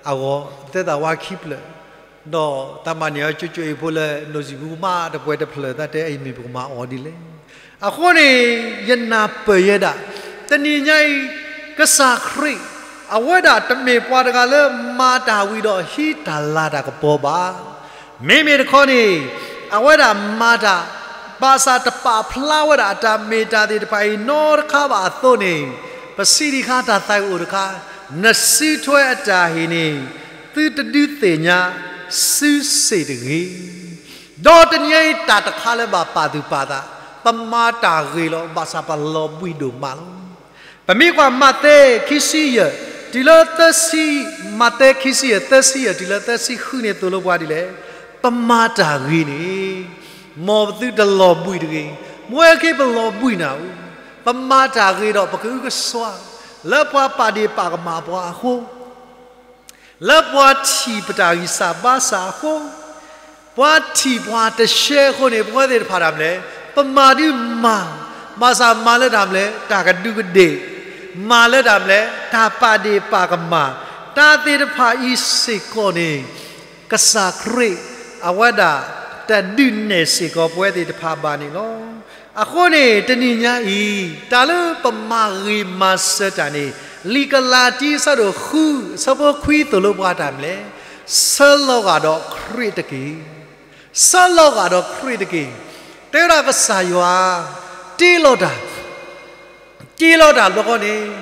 အဂီၢ် သဲသးဝါခံဖျၢၣ်, ဒီးသးမၤန့ၢ်အီၤကၠိကၠိအ့ၣ်ဖိလၢ နိၣ်စံၣ်ပူၤမးတပှဲၤတဖျၢၣ် သးတဲအံၤမ့ၢ်ပကမၤအီၤဒ်လဲၣ်. အဃိန့ၣ် ယနၢ်ပၢၢ်ယဲဒၣ်, တနံၤညါအံၤ ကစၢ်ခရံာ် အဝဲဒၣ်တမ့ၢ်ပှၤတဂၤလၢမၤတၢ်ဝံၤဒီးဟံးတၢ်လၤတၢ်ကပီၤဘၣ်. မ့မ့ၢ်တခီန့ၣ် အဝဲဒၣ်မၤတၢ် ဘၣ်ဆၣ်တပာ်ဖျါဝဲဒၣ်အတၢ်မ့ၢ်တၢ်သ့ၣ်တဖၣ်အံၤနီတခါဘၣ်အသိးန့ၣ်, ပစံးဒံးခါတၢ်သးအိၣ်တခါ, နစုထွဲအတၢ်ဟ့ၣ်န့ၣ် သုတဒုးသ့ၣ်ညါစုစ့ၣ်တဂ့ၤ. ဒီးတနံၤအံၤတၢ်တခါလၢဘၣ်ပာ်သူၣ်ပာ်သး, ပမၤတၢ်ဂ့ၤလီၤ ဘၣ်ဆၣ်ပလီၤဘှံးဒိၣ်မးလီၤ. ပမ့ၢ်ကွၢ်မးသဲခံဆံယဲၢ် တုၤလၢသၢဆံ, မးသဲခံဆံယဲၢ် သၢဆံယဲၢ် တုၤလၢသၢဆံဃုန့ၣ်သိၣ်လိပှၤဒ်လဲၣ်, ပမၤတၢ်ဂ့ၤန့ၣ် မ်ပသုတလီၤဘှံးတဂ့ၤ. မ့ၢ်ဝဲက့ၤပလီၤဘှံးနၤဧိၤ, ပမၤတၢ်ဂ့ၤဒီးပကအုကစွါ လၢပှၤပာ်ဒ့ၣ်ပာ်ကမၣ်ပှၤအဃိ လၢပှၤထံၣ်ပတၢ်ဂံၢ်စၢ်ဘါစၢ်အဃိ, ပှၤထံၣ်ပှၤတရှဲအဃိန့ၣ် ပဝဲသ့ၣ်တဖၣ်တၢ်မနုၤလဲၣ်, ပမၤဒုးမၤ, ဘၣ်ဆၣ်မၤလၢတၢ်မနုၤလဲၣ်, တၢ်ကဒူးကဒ့ၣ်, မၤလၢတၢ်မနုၤလဲၣ်, တၢ်ပာ်ဒ့ၣ်ပာ်ကမၣ်, တၢ်သ့ၣ်တဖၣ်အံၤစ့ၢ်ကီးန့ၣ် ကစၢ်ခရံာ် အဝဲဒၣ် တဒုးနဲၣ်စ့ၢ်ကီးပဝဲသ့ၣ်တဖၣ်ဘၣ်န့ၣ်လီၤ. အဃိန့ၣ် တနံၤညါအံၤ တၢ်လၢပမၤဂ့ၤမၤစၢၤတၢ်န့ၣ် လံာ်ကလၤတံအဆၢဒိၣ်ဃု အဆၢဖိခွံသိၣ်လိပှၤတၢ်မနုၤလဲၣ်, ဆၢလီၤဂာ်ဒီးခရံာ်တက့ၢ်. ဆၢလီၤဂာ်ဒီးခရံာ်တက့ၢ်. တဲဝဲဒၣ်ကစၢ်ယွၤ တ့လီၤတၢ် တ့လီၤတၢ်ဘျီဃီန့ၣ်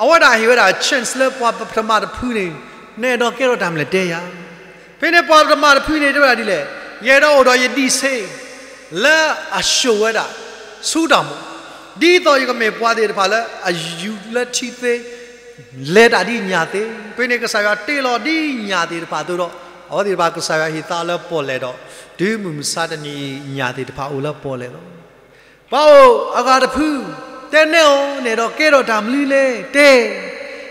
အဝဲဒၣ်ဟ့ၣ်ဝဲဒၣ် chance လၢပှၤပထမၣ်တဖုန့ၣ် နအဲၣ်ဒိးကဲထီၣ်တၢ်မနုၤလဲၣ်တဲယၤ. ဖဲန့ၣ်ပှၤပထမၣ်တဖုန့ၣ် တဲဝဲဒၣ်ဒ်လဲၣ်, ယအဲၣ်ဒိးအိၣ်ဒီးယဒံၣ်ဆ့ လၢအဆိၣ်ဝဲဒၣ် ဆူတၢ်မူ, ဒ်သိးယကမ့ၢ်ပှၤသ့ၣ်တဖၣ်လၢအယူၤလၢထံသ့ လဲၤတၢ်ဒ်ညၣ်သ့. ဖဲန့ၣ်ကစၢ်ယွၤတ့လီၤ ဒ်ညၣ်သ့ၣ်တဖၣ်အသိးဒီး အဝဲသ့ၣ်တဖၣ်ကစၢ်ယွၤဟ့ၣ်သါလၢပီၣ်လဲၣ်ဒီး တုၤမုၢ်မဆါတနံၤအံၤ ညၣ်သ့ၣ်တဖၣ်အိၣ်လၢပီၣ်လဲၣ်လီၤ. ပှၤအိၣ်အဂၤတဖု တဲနဲအီၤ နအဲၣ်ဒိးကဲထီၣ်တၢ်မနုၤလဲၣ်တဲ.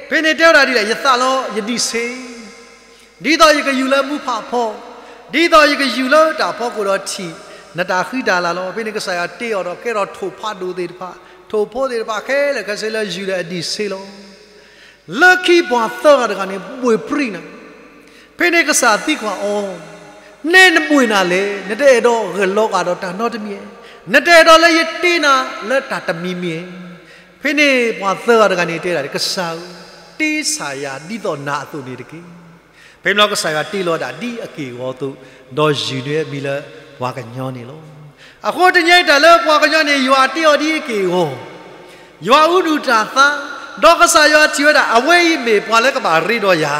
ဖဲန့ၣ်တဲဝဲဒၣ်ဒ်လဲၣ်, ယသးလီယဒံၣ်ဆ့ ဒ်သိးယကယူၤလၢမူဖးဖီ, ဒ်သိးယကယူၤလၢတၢ်ဖီခိၣ်ဒီးထံၣ် နတၢ်ဃံတၢ်လၤလီၤ. ဖဲန့ၣ်ကစၢ်ယွၤတ့အီၤဒီးကဲထီၣ်ထိၣ်ဖးဒိၣ်သ့ၣ်တဖၣ်, ထိၣ်ဖိသ့ၣ်တဖၣ်ခဲလၢာ်ခဲဆ့လၢယူၤဒီးအဒံၣ်ဆ့လီၤ. လၢခံပှၤသၢဂၤတဂၤန့ၣ် ဘှ့ၣ်ပြံၣ်နၤ, ဖဲန့ၣ်ကစၢ်သံကွၢ်အီၤ, နဲနဘှ့ၣ်နၤလဲၣ်, နတအဲၣ်ဒိးဂၢၢ်လီၤဂာ်ဒီးတၢ်နီတမံၤဧါ, နတအဲၣ်ဒိးလၢယတ့နၤလၢတၢ်တမံၤမံၤဧါ. ဖဲန့ၣ်ပှၤသၢဂၤတဂၤန့ၣ်တဲဒၣ်, ကစၢ်ဧၢ, တ့ဆၢယၤဒ်သိးနၤအသိးန့ၣ်တက့ၢ်. ဖဲန့ၣ်ကစၢ်ယွၤတ့လီၤဒၣ်ဒ်အက့ၢ်အဂီၤအသိး, ဒီးယုၢ်န့ၢ်အမံၤလၢပှၤကညီန့ၣ်လီၤ. အဃိတနံၤအံၤတၢ်လၢပှၤကညီန့ၣ် ယွၤတ့အီၤဒ်အက့ၢ်အဂီၤ, ယွၤအုၣ်ဒုၣ်တၢ်သါ, ဒီးကစၢ်ယွၤထံၣ်ဝဲဒၣ် အဝဲအံၤမ့ၢ်ပှၤလၢကဘၣ်ရ့ဒီးယၤ,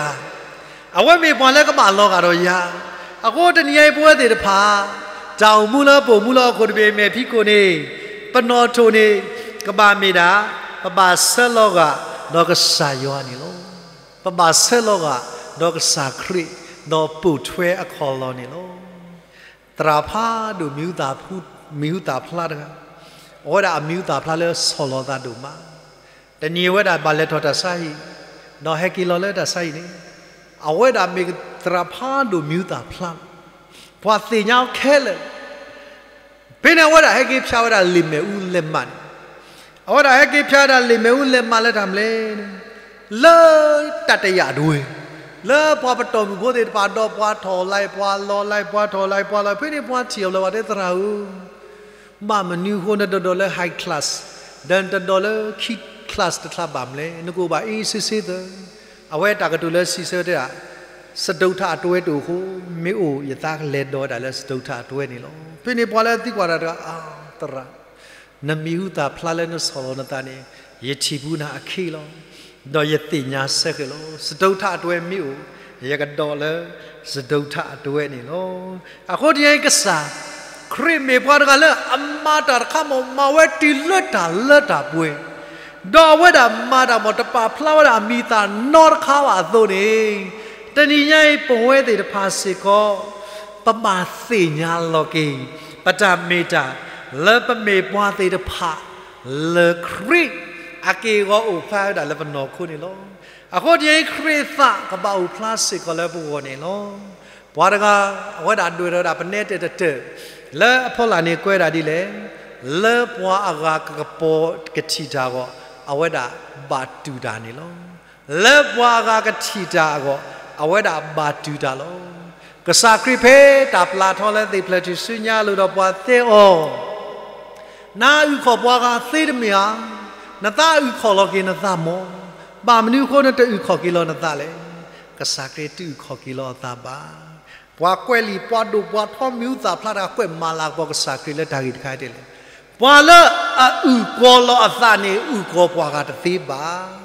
အဝဲမ့ၢ်ပှၤလၢကဘၣ်လီၤဂာ်ဒီးယၤ. အဃိတနံၤအံၤပဝဲသ့ၣ်တဖၣ် တၢ်အိၣ်မူလၢပအိၣ်မူလၢဟီၣ်ခိၣ်တဘ့ၣ်မဲာ်ဖံးခိၣ်န့ၣ်, ပနီၣ်ထိၣ်န့ၣ် ကဘၣ်မ့ၢ်ဒၣ် ပဘၣ်ဆၢလီၤဂာ်ဒီးကစၢ်ယွၤန့ၣ်လီၤ. ပဘၣ်ဆၢလီၤဂာ်ဒီးကစၢ်ခရံာ်, ဒီးပိာ်ထွဲအခီၣ်လီၢ်န့ၣ်လီၤ. သရၣ်ဖးဒိၣ်မံၤဟူသၣ်ဖျါ, မံၤဟူသၣ်ဖျါတဂၤ, အဝဲဒၣ်အမံၤဟူသၣ်ဖျါလၢဆီၣ်လီၤသးဒိၣ်မး. တနံၤအဝဲဒၣ်ဘၣ်လဲၤထီၣ်တၢ်ဆါဟံၣ်, ဒီးဟဲက့ၤလီၤလၢတၢ်ဆါဟံၣ်န့ၣ်, အဝဲဒၣ်မ့ၢ်သရၣ်ဖးဒိၣ်မံၤဟူသၣ်ဖျါလီၤ. ပှၤသ့ၣ်ညါအီၤခဲလၢာ်လီၤ. ဖဲန့ၣ်အဝဲဒၣ်ဟဲက့ၤဖျါဝဲဒၣ်လံာ်မဲာ်အူလဲးမးန့ၣ်, အဝဲဒၣ်ဟဲက့ၤဖျါဝဲဒၣ်လံာ်မဲာ်အူလဲးမးလၢတၢ်မနုၤလဲၣ်, လၢတၢ်တယာ်ဒၣ်ဝဲ, လၢပှၤပတီၢ်မုၢ်ဖိသ့ၣ်တဖၣ်ဒီးပှၤထီၣ်လၢ်ပှၤလီၤလၢ် ပှၤထီၣ်လၢ်ပှၤလီၤ, ဖဲန့ၣ်ပှၤထံၣ်အီၤလၢပှၤတဲသရၣ်ဧၢ, ဘၣ်မနုၤအဃိနတဒိးလၢ high class, ဒီးနတဒိးလၢခံ class တ class ဘၣ်မနုၤလဲၣ်, နကအိၣ်ဘၣ်အ့ၣ်စ့စ့သၢ. အဝဲတၢ်ကတိၤလၢစံးဆၢတဲဒၣ်, စတုတ္ထအတွဲတအိၣ်အဃိ, မ့ၢ်အိၣ်ယသးကလဲၤဒိးဝဲဒၣ်လၢစတုတ္ထအတွဲန့ၣ်လီၤ. ဖဲန့ၣ်ပှၤလၢသံကွၢ်တၢ်တဂၤ, အါ သရၣ်, နမံၤဟူသၣ်ဖျါလၢနဆီၣ်လီၤနသးန့ၣ်, ယထံၣ်ပူၤနၤအခ့လီၤ. ဒီးယသ့ၣ်ညါဆၢဃဲၤလီၤ. စတုတ္ထအတွဲမ့ၢ်အိၣ်, ယကဒိးလၢစတုတ္ထအတွဲန့ၣ်လီၤ. အဃိတနံၤအံၤကစၢ် ခရံာ်မ့ၢ်ပှၤတဂၤလၢအမၤတၢ်တခါမ့ၢ် မၤဝဲတုၤလၢတၢ်လၢတၢ်ပှဲၤ, ဒီးအဝဲဒၣ်မၤတၢ်မ့ၢ်တပာ်ဖျါဝဲဒၣ်အမံၤသၣ်နီတခါဘၣ်အသိးန့ၣ်, တနံၤညါအံၤ ပဝဲသ့ၣ်တဖၣ်စ့ၢ်ကီး ပဘၣ်သ့ၣ်ညါလီၤက့ၤ ပတၢ်မ့ၢ်တၢ် လၢပမ့ၢ်ပှၤသ့ၣ်တဖၣ် လၢခရံာ်အက့ၢ်အဂီၤအိၣ်ဖျါဝဲဒၣ်လၢပနီၢ်ခိန့ၣ်လီၤ. အဃိတနံၤအံၤ ခရံာ်အသးကဘၣ်အိၣ်ဖျါစ့ၢ်ကီးလၢပဂီၢ်န့ၣ်လီၤ. ပှၤတဂၤ အဝဲဒၣ်ဒွဲၣ်ထီၣ်ဝဲဒၣ်ပနဲတၢၣ်တတၢၣ် လၢအဖီလာ်န့ၣ်ကွဲးဒၣ်ဒ်လဲၣ်, လၢပှၤအဂၤကကပီၤကထံၣ်တၢ်အဂီၢ် အဝဲဒၣ်ဘၣ်တူၢ်တၢ်န့ၣ်လီၤ. လၢပှၤအဂၤကထံၣ်တၢ်အဂီၢ် အဝဲဒၣ်ဘၣ်တူၢ်တၢ်လီၤ. ကစၢ်ခရံာ်ဖဲတၢ်ပျၢ်ထီလၢသ့ၣ်ဖျၢၣ်ထူၣ်စုညါအလိၤဒီးပှၤတဲအီၤ, နအုၣ်ခီၣ်ပှၤဂၤသ့တမ့ၢ်ဧါ, နသးအုၣ်ခီၣ်လီၤက့ၤနသးမၢ်, ဘၣ်မနုၤအဃိနတအုၣ်ခီၣ်က့ၤလီၤနသးလဲၣ်. ကစၢ်ခရံာ်တအုၣ်ခီၣ်က့ၤလီၤအသးဘၣ်. ပှၤကွဲးလံာ်ပှၤဒိၣ်ပှၤထီမ့ၣ်အူသၣ်ဖျါတဂၤ ကွဲးမၤလၤကပီၤကစၢ်ခရံာ်လၢတၢ်ဂ့ၢ်တခါအံၤဒ်လဲၣ်, ပှၤလၢအအုၣ်ကီၤလီၤအသးန့ၣ် အုၣ်ကီၤပှၤဂၤတသ့ဘၣ်.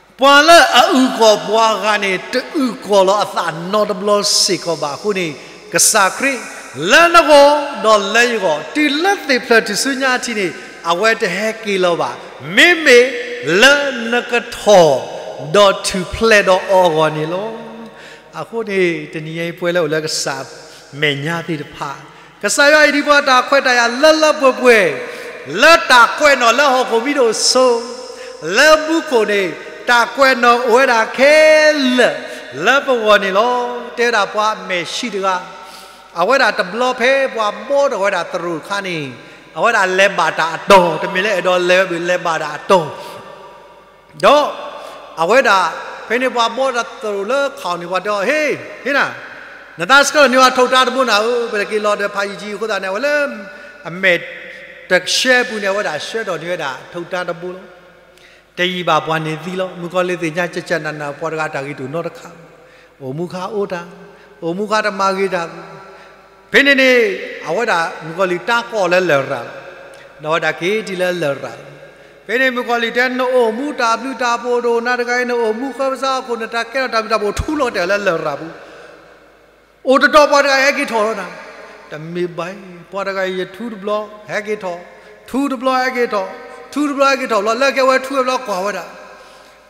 ပှၤလၢအအုၣ်ကီၤပှၤဂၤန့ၣ် တအုၣ်ကီၤလီၤအသးနီတဘျီစ့ၢ်ကီးဘၣ်အဃိန့ၣ်, ကစၢ်ခရံာ်လၢနဂီၢ်ဒီးလၢယဂီၢ် တုၤလၢသ့ၣ်ဖျၢၣ်ထူၣ်စုညါအထံးန့ၣ် အဝဲတဟဲက့ၤလီၤဘၣ်, မ့မ့ၢ်လၢနကထီၣ်ဒီးထူၣ်ဖျဲးဒီးအီၤအဂီၢ်န့ၣ်လီၤ. အဃိန့ၣ် တနံၤညါအံၤ ပဝဲလၢအိၣ်လၢကစၢ်မဲာ်ညါသ့ၣ်တဖၣ်, ကစၢ်ယွၤအံၤဒ်ပှၤတၢ်ခွဲးတၢ်ယာ်လၢလၢပှဲၤပှဲၤ, လၢတၢ်ကွဲးနီၣ်လၢဟီၣ်ခိၣ်မံၤဒိၣ်စိ, လၢမူခိၣ်န့ၣ် တၢ်ကွဲးနီၣ်အိၣ်ဝဲဒၣ်ခဲလၢာ် လၢပဂီၢ်န့ၣ်လီၤ. တဲဝဲဒၣ်ပှၤအမဲာ်ဆှံတဂၤ, အဝဲဒၣ်တဘျီဖဲပှၤဘီထီၣ်ဝဲဒၣ်သရိာ်တခါန့ၣ်, အဝဲဒၣ်လဲၤဘၣ်တၢ်အတီၢ်, တမ့ၢ်လၢအဲၣ်ဒိးလဲၤဝဲဘၣ် လဲၤဘၣ်တၢ်အတီၢ် ဒီးအဝဲဒၣ် ဖဲန့ၣ်ပှၤဘီတၢ်သရိာ်လၢခီၣ်န့ၣ် ပှၤတဲအီၤ, ဟ့, ဟ့နၤ, နသးဆှၢထီၣ်န့ၢ်ပှၤထိၣ်တၢ်တဘိနၤဧၢ, ပတက့ၤလီၤဒီးဖးယံာ်ကံအဃိသတးန့ၣ် အဝဲလၢအမဲာ်တဆှဲပူၤန့ၣ် အဝဲဒၣ်ဆှၢထီၣ်န့ၢ်ဝဲဒၣ်ထိၣ်တၢ်တဘိလီၤ. တယံာ်ဘၣ်ပှၤန့ၣ်သံလီၤ. မုၣ်ကီၤလံၢ်သ့ၣ်ညါကကနးနး ပှၤတဂၤတၢ်ဂ့ၤတအိၣ်နီတခါ, အိၣ်မူခါအိၣ်တၢ်, အိၣ်မူခါတမၤဂ့ၤတၢ် ဖဲန့ၣ်န့ၣ် အဝဲဒၣ်မုၣ်ကီၤလံၢ်တၢ်ကိးလၢလရာ်လီၤ. ဒီးအဝဲဒၣ်က့ၤတုၤလၢလရာ်လီၤ. ဖဲန့ၣ်မုၣ်ကီၤလံၢ်တဲ နအိၣ်မူတၢ်ဘျုးတၢ်ဖှိၣ်တအိၣ်နၤတဂၤအံၤ, နအိၣ်မူဃၢပစးအခိၣ် နတၢ်ကဲထီၣ်တၢ်ဘျုးတၢ်ဖှိၣ်ထူလီၤတဲာ်လၢလရာ်ပူၤ, အိၣ်တတီၤပှၤတဂၤဟဲက့ၤထီၣ်လီၤနၤ. တမ့ၢ်ဘၣ်အံၤ, ပှၤတဂၤအံၤယထူတဘျီဟဲက့ၤထီၣ်, ထူတဘျီဟဲက့ၤထီၣ်, ထူတဘျီဟဲက့ၤထီၣ်လီၤ. လၢကဲဝဲထူဝဲဘျီကွၢ်ဝဲဒၣ်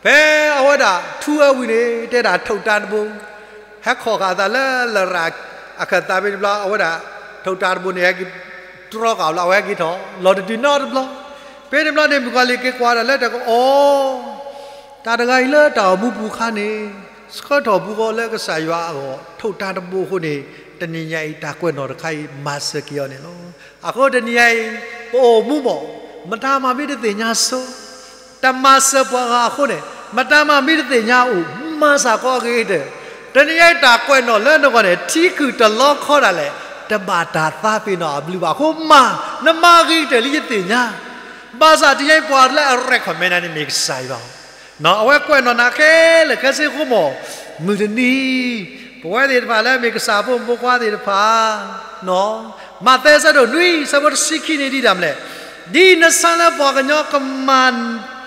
ဖဲအဝဲဒၣ်ထူဝဲဝံၤန့ၣ် တဲဒၣ်ထိၣ်တၢ်တဘိ ဟဲခီၣ်ဃာ်အသးလၢလရာ်အခၢၣ်သးဖဲန့ၣ်ဘျီ အဝဲဒၣ်ထိၣ်တၢ်တဘိန့ၣ် ဟဲက့ၤတြီဃာ်လီၤ. အဝဲဟဲက့ၤထီၣ်လီၤတတုၤနီတဘျီ. ဖဲန့ၣ်ဘျီန့ၣ် မုၣ်ကီၤလံၢ်က့ၤကွၢ်ဒီးလၢတကအီၤ တၢ်တဂၤအံၤလၢတၢ်အိၣ်မူပူၤခါန့ၣ် ဆှၢထီၣ်ပူၤဃီလၢကစၢ်ယွၤအဂီၢ် ထိၣ်တၢ်တဘိအဃိန့ၣ် တနံၤညါအံၤ တၢ်ကွဲးနီၣ်တခါအံၤ မၤစၢၤက့ၤအီၤန့ၣ်လီၤ. အဃိတနံၤညါအံၤ ပအိၣ်မူဘၣ် မတၤမၤမ့ၢ်တသ့ၣ်ညါဆိ တမၤစၢၤပှၤဂၤအဃိန့ၣ် မတၤမၤမ့ၢ်တသ့ၣ်ညါအိၣ် မၤစၢၤကီးအဂ့ၤကတၢၢ်. တနံၤညါအံၤတၢ်ကွဲးနီၣ်လၢနဂီၢ်န့ၣ် ထံခုၣ်တလီခီဒၣ်လဲာ် တဘၣ်တၢ်သးပ့ၤနီၣ်အဘျုးဘၣ်အဃိ မၤ, နမၤအဂ့ၤကတၢၢ်လၢယသ့ၣ်ညါ. ဘၣ်ဆၣ်တနံၤညါအံၤ ပှၤလၢအ recommend နၤန့ၣ်မ့ၢ်ကစၢ်ယွၤ အဝဲကွဲးနီၣ်နၤခဲလၢာ်ခဲဆ့အဃိမး, မုၢ်တနံၤ ပဝဲသ့ၣ်တဖၣ်လၢမ့ၢ်ကစၢ်ဖိမုၣ်ဖိခွါသ့ၣ်တဖၣ် မးသဲအဆၢဒိၣ်နွံ အဆၢဖိတဆံခံန့ၣ်ဒ်တၢ်မနုၤလဲၣ်, ဒ်နဆၢလၢပှၤကညီကမၤ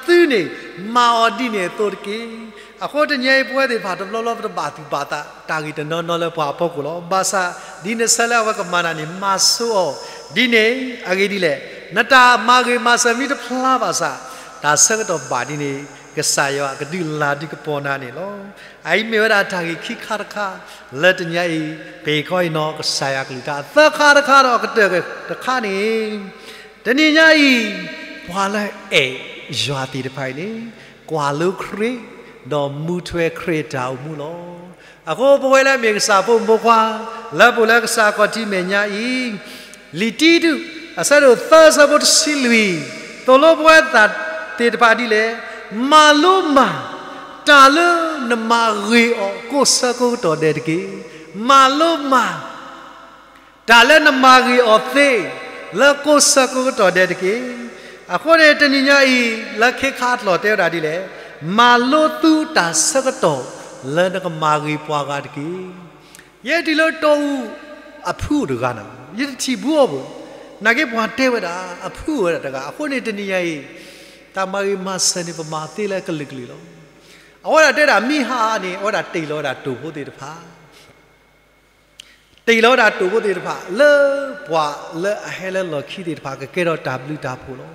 သုန့ၣ် မၤအီၤဒ်န့ၣ်အသိးတက့ၢ်. အဃိတနံၤအံၤ ပဝဲသ့ၣ်တဖၣ်တဘျီဘျီ ပတဘၣ်သူၣ်ဘၣ်သးတၢ်ဂ့ၢ်တနီၤနီၤလၢပှၤအဖီခိၣ်လီၤ. ဘၣ်ဆၣ် ဒ်နဆၢလၢအဝဲကမၤနၤန့ၣ် မၤဆိအီၤဒ်န့ၣ်အဂ့ၢ်ဒ်လဲၣ်. နတၢ်မၤဂ့ၤမၤစၢၤမ့ၢ်တဖျါဘၣ်ဆၣ် တၢ်ဆၢကတီၢ်ဘၣ်ဒ်န့ၣ် ကစၢ်ယွၤကဒုးလၤဒုးကပီၤနၤန့ၣ်လီၤ. အအံၤမ့ၢ်ဝဲဒၣ်တၢ်ဂ့ၢ်ခံခါတခါ လၢတနံၤအံၤ ပဟ့ၣ်ခီအံၤနီၤ ကစၢ်ယွၤကလုၢ်ကထါ သၢခါတခါဒီးအကတၢၢ်တခါန့ၣ် တနံၤညါအံၤ ပှၤလၢအအဲၣ်ယွၤသ့ၣ်တဖၣ်အံၤန့ၣ် ကွၢ်လိခရံာ် ဒီးမူထွဲခရံာ်အတၢ်အိၣ်မူလီၤ. အဃိပဝဲလၢမ့ၢ်ကစၢ်ဖိမုၣ်ဖိခွါ လၢပအိၣ်လၢကစၢ်ခီၣ်ထံးမဲာ်ညါအံၤ လံာ်တံတူး အဆၢဒိၣ်သၢ အဆၢဖိတဆံလွံၢ်, သိၣ်လိပဝဲသ့ၣ်တဖၣ်ဒ်လဲၣ်, မၤလိမၤ တၢ်လၢနမၤဂ့ၤအီၤ ကိးဆၢကိးကတီၢ်ဒဲးတက့ၢ်. မၤလိမၤ တၢ်လၢနမၤဂ့ၤအီၤသ့ လၢကိးဆၢကိးကတီၢ်ဒဲးတက့ၢ်. အဃိန့ၣ် တနံၤညါအံၤ လၢခ့ခါအကျိာ်တဲဝဲဒၣ်ဒ်လဲၣ်, မၤလိသူတၢ်ဆၢကတီၢ် လၢနကမၤဂ့ၤပှၤဂၤတက့ၢ်. ယဲတုၤလၢတီအူအဖုအိၣ်တဂၤန့ၣ် ယတထံၣ်ဘူးအီၤဘၣ်. နာ်က့ပှၤတဲဝဲဒၣ် အဖုအိၣ်ဝဲဒၣ်တဂၤ. အဃိန့ၣ် တနံၤညါအံၤ တၢ်မၤဂ့ၤမၤစၢၤန့ၣ် ပမၤသ့လၢကလုာ်ကလုာ်လီၤ. အဝဲဒၣ်တဲဒၣ်မံဟါန့ၣ် အဝဲဒၣ်တ့ၢ်လီၤဝဲဒၣ်တိာ်ဖိသ့ၣ်တဖၣ် တ့ၢ်လီၤဝဲဒၣ်တိာ်ဖိသ့ၣ်တဖၣ် လၢပှၤလၢအဟဲလၢလီၢ်ခံသ့ၣ်တဖၣ် ကကဲထီၣ်တၢ်ဘျုးတၢ်ဖှိၣ်လီၤ.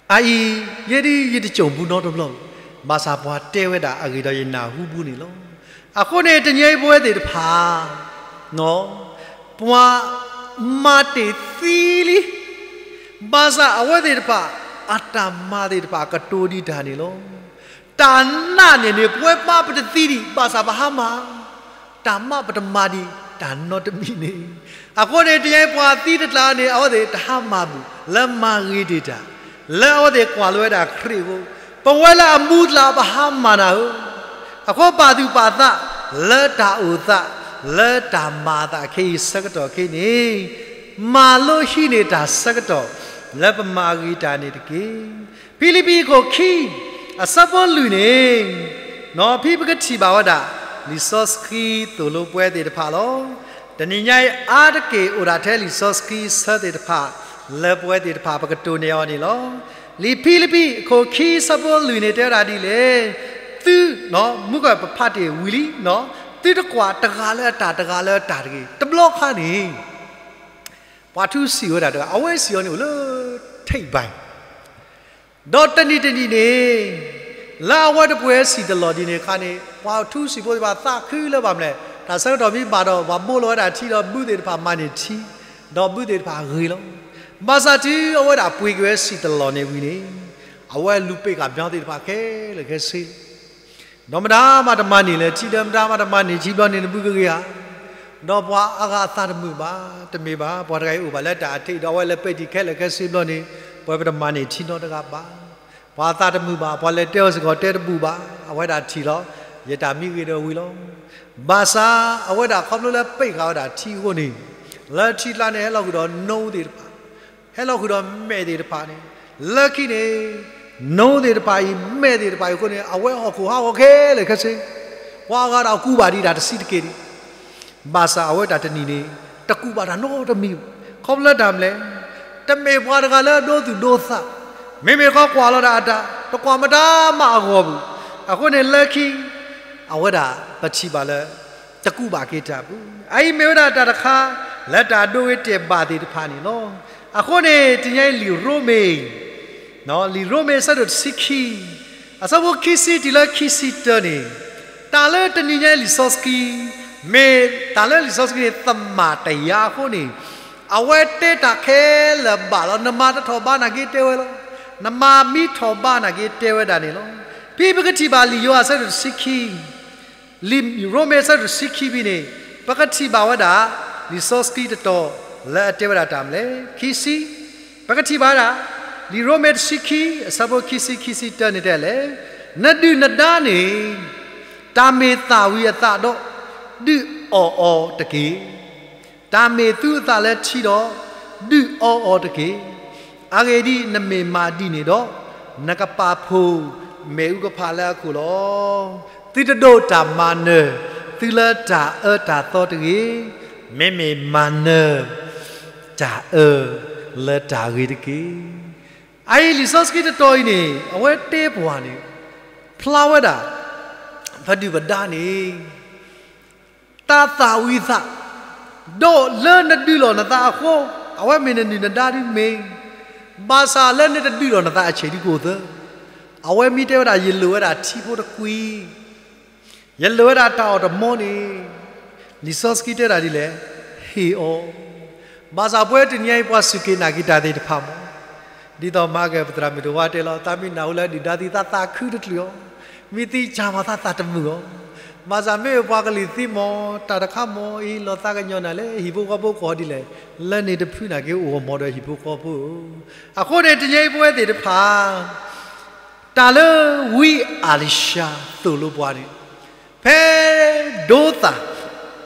အအံၤ ယဲဒၣ်ယတစိာ်ဘူးနီတဘျီဘၣ်. ဘၣ်ဆၣ်ပှၤတဲဝဲဒၣ်အဂ့ၢ်ဒီးယနၢ်ဟူဘူးန့ၣ်လီၤ. အဃိန့ၣ် တနံၤအံၤပဝဲသ့ၣ်တဖၣ် ပှၤမၤတ့ၢ်သံလံ, ဘၣ်ဆၣ်အဝဲသ့ၣ်တဖၣ် အတၢ်မၤသ့ၣ်တဖၣ်ကတိၤဒံးတၢ်န့ၣ်လီၤ. တၢ်နာ်န့ၣ်န့ၣ် ပဝဲပၢ်ပတသံဒံး ဘၣ်ဆၣ်ပဟါမၢ်, တၢ်မၤပတမၤဒံး တၢ်နီတမံၤန့ၣ်. အဃိန့ၣ် တနံၤအံၤပှၤသံတကျါန့ၣ် အဝဲသ့ၣ်တဟါမၢ်ဘူး လၢမၤဂ့ၤတ့ၢ်တၢ် လၢအဝဲသ့ၣ်ကွၢ်လိဝဲဒၣ်ခရံာ်အဃိ, ပဝဲလၢအမူကျါပဟါမၢ်နၤဧၢ, အဃိပာ်သူၣ်ပာ်သး လၢတၢ်အိၣ်သး လၢတၢ်မၤအသးခဲအံၤဆၢကတီၢ်ခဲအံၤန့ၣ် မၤလိဟံးန့ၢ်တၢ်ဆၢကတီၢ် လၢပမၤဂ့ၤတၢ်န့ၣ်တက့ၢ်. ဖံလံးပံၤအခိၣ်ခံ အဆၢဖိလွံၢ်န့ၣ် နီၢ်ဖံပကထံၣ်ဘၣ်ဝဲဒၣ် လံာ်စီဆှံသိၣ်လိပဝဲသ့ၣ်တဖၣ်လီၤ. တနံၤညါအံၤ အါတက့ၢ်အိၣ်ဒၣ်ထဲလံာ်စီဆှံဆၢသ့ၣ်တဖၣ် လၢပဝဲသ့ၣ်တဖၣ်ပကတိၢ်န့ၢ်အီၤန့ၣ်လီၤ. လံာ်ဖံလံးပံၤအခိၣ်ခံဆၢဖိလွံၢ်န့ၣ် တဲဝဲဒၣ်ဒ်လဲၣ်, သု, မူကပာ်ဖျါတ့ၢ်ဝံၤလံ, သုတကွၢ်တဂၤလၢအတၢ် တဂၤလၢအတၢ်တဂ့ၤ. တဘျီခါန့ၣ် ပှၤထူစံးဝဲဒၣ်တဂၤ အဝဲစံးအီၤန့ၣ်အိၣ်လၢ ထိပ်ပိုင်း ဒီးတနံၤတနံၤန့ၣ် လၢအဝဲတပှဲၤစံၣ်တလီၢ်ဒ်န့ၣ်အခါန့ၣ် ပှၤထူစံးဖိသ့ၣ်တဖၣ်သးခုလၢဘၣ်မနုၤလဲၣ်, တၢ်ဆၢကတီၢ်မ့ၢ်ဘၣ်ဒီး ပှၤဘိလီၤဝဲဒၣ်ထံဒီးဘုသ့ၣ်တဖၣ်မၤန့ၢ်ထံ, ဒီးဘုသ့ၣ်တဖၣ်ဂ့ၤလီၤ. ဘၣ်ဆၣ်တုၤအဝဲဒၣ်ပှ့ၤက့ၤဝဲစံၣ်တလီၢ်န့ၣ်ဝံၤန့ၣ် အဝဲလူၤပ့းဃာ်မညီသ့ၣ်တဖၣ်ခဲလၢာ်ခဲဆ့လီၤ. ဒီးမတၤမးတမၤန့ၢ်လၢၤထံဒီး မတၤမးတမၤန့ၢ်ထံဘျီန့ၣ် နဘုကဂ့ၤဧါ. ဒီးပှၤအါဂၤအသးတမုာ်ဘၣ်, တမ့ၢ်ဘၣ်, ပှၤတဂၤအံၤအိၣ်ဘၣ်လၢတၢ်အထံး ဒီးအဝဲလဲၤပ့းတံၢ်ခဲလၢာ်ခဲဆ့ဘျီန့ၣ် ပှၤပတမၤန့ၢ်ထံနီတဂၤဘၣ်. ပှၤအသးတမုာ်ဘၣ်, ပှၤလဲၤတဲအီၤစ့ၢ်ကီးတဲတဘူၣ်ဘၣ်, အဝဲဒၣ်ထံၣ်လီၤ, ယတၢ်မံဂ့ၤဒီးဝံၤလီၤ. ဘၣ်ဆၣ်အဝဲဒၣ်ခီဖျိလၢပ့းဃာ်ဝဲဒၣ်ထံအဃိန့ၣ် လၢထံကျါန့ၣ် ဟဲလီၤဃုာ်ဒီးနိသ့ၣ်တဖၣ် ဟဲလီၤဃုာ်ဒီးမဲးသ့ၣ်တဖၣ်န့ၣ်, လၢခံန့ၣ် နိသ့ၣ်တဖၣ်အံၤ မဲးသ့ၣ်တဖၣ်အံၤအဃိန့ၣ် အဝဲဟီၣ်ခိၣ်ဟးဂီၤခဲလၢာ်ခဲဆ့, ပှၤအဂၤဒီးကူးဘၣ်ဒံးတၢ်တဆံးတက့ၢ်န့ၣ်, ဘၣ်ဆၣ်အဝဲတၢ်တနံၤန့ၣ် တကူးဘၣ်တၢ်နီတမံၤ, ခီဖျိလၢတၢ်မနုၤလဲၣ်, တမ့ၢ်ပှၤတဂၤလၢအဒိသူၣ်ဒိသး, မ့မ့ၢ်ဃီကွၢ်လီၤဒၣ်အတၢ် တကွၢ်မတၤမးအဂီၢ်ပူၤ, အဃိန့ၣ်လၢခံ အဝဲဒၣ်ပထံၣ်ဘၣ်လၢ တကူးဘၣ်က့ၤတၢ်ပူၤ, အအံၤမ့ၢ်ဝဲဒၣ်တၢ်တခါ လၢတၢ်ဒိဂ့ၤတဲာ်ဘၣ်သ့ၣ်တဖၣ်န့ၣ်လီၤ. အဃိန့ၣ် တနံၤညါအံၤလံာ်ရိမ့ၤ လံာ်ရိမ့ၤအဆၢဒိၣ်တဆံခံ အဆၢဖိခံဆံတုၤလၢခံဆံတၢန့ၣ်, တၢ်လၢတနံၤညါအံၤလံာ်စီဆှံ မ့ၢ်တၢ်လၢလံာ်စီဆှံန့ၣ် သမၣ်တယာ်အဃိန့ၣ်, အဝဲတဲတၢ်ခဲလၢာ်ဘၣ်လီၤ. နမၤတထီၣ်ဘးနာ်က့တဲဝဲလီၤ. နမၤမံထီၣ်ဘးနာ်က့တဲဝဲဒၣ်န့ၣ်လီၤ. ဖဲပကထံၣ်ဘၣ်လံာ်ယိၤဟၣ်အဆၢဒိၣ်တဆံခံ လံာ်ရိမ့ၤအဆၢဒိၣ်တဆံခံဖဲန့ၣ်, ပကထံၣ်ဘၣ်ဝဲဒၣ် လံာ်စီဆှံတတီၤလၢအတဲဝဲဒၣ်တၢ်မနုၤလဲၣ်, ခံဆံ, ပကထံၣ်ဘၣ်ဝဲဒၣ် လံာ်ရိမ့ၤတဆံခံ အဆၢဖိခံဆံ ခံဆံတၢန့ၣ်တဲလဲၣ်, နဒုၣ်နဒါန့ၣ် တၢ်မ့ၢ်သၣ်ဝံၤအသးဒီး ဒုးအီၣ်အီၤတက့ၢ်. တၢ်မ့ၢ်သူအသးလၢထံဒီး ဒုးအီအီၤတက့ၢ်. အဂ့ၢ်ဒ်အံၤ, နမ့ၢ်မၤဒ်န့ၣ်ဒီး နကပာ်ဖှိၣ်မ့ၣ်အူကဖၣ်လၢအခိၣ်လီၤ. သုတဒိးတၢ်မၤနၢၤသုလၢတၢ်အၢတၢ်သီတဂ့ၤ, မ့မ့ၢ်မၤနၢၤ တၢ်အၢလၢတၢ်ဂ့ၤတက့ၢ်. အအံၤလံာ်စီဆှံတတီၤအံၤန့ၣ် အဝဲတဲပှၤန့ၣ် ဖျါဝဲဒၣ် ပဒုၣ်ပဒါန့ၣ် တၢ်သၣ်ဝံၤသး, ဒီးလၢနဒုးလီၤနသးအဃိ, အဝဲမ့ၢ်နဒုၣ်နဒါဒ်မ့ၢ်, ဘၣ်ဆၣ်လၢနတဒုးလီၤနသးအဆံးဒ်ကိၣ်သၢ, အဝဲမ့ၢ်တဲဝဲဒၣ် ယလိၣ်ဝဲဒၣ်ထံဖိတကွံ, ယလိၣ်ဝဲဒၣ်တၢ်အီၣ်တမီန့ၣ်, လံာ်စီဆှံတဲဒၣ်ဒ်လဲၣ်, ဟ့ၣ်အီၤ. ဘၣ်ဆၣ်ပဝဲတနံၤအံၤပှၤစူၢ်က့ၤနာ်က့ၤတၢ်သ့ၣ်တဖၣ်မး, ဒ်သိးမၤကဲၤပသရၣ်မုၣ်တဝါတဲလီၤ, သးမ့ၢ်နၢ်ဟူလၢဒုၣ်ဒါသံ သးသးခုတချုးအီၤ, မ့ၢ်သံကၢ်မးသးသးတမုာ်အီၤ, ဘၣ်ဆၣ်မ့ၢ်ပှၤကလုာ်သံမး, တၢ်တခါမးအံၤ လီၤသးကညီၤနၤလဲၣ်, ဟံၣ်ဖိဃီဖိကီၢ်ဒ်လဲၣ်, လၢန့ၣ်တဖုနာ်က့အိၣ်ဂီၢ်မီဒီးဟံၣ်ဖိဃီဖိဧၢ. အဃိန့ၣ် တနံၤအံၤပဝဲသ့ၣ်တဖၣ် တၢ်လၢဝံအၤလံၤၡါသိၣ်လိပှၤန့ၣ်, ဖဲဒိသၣ်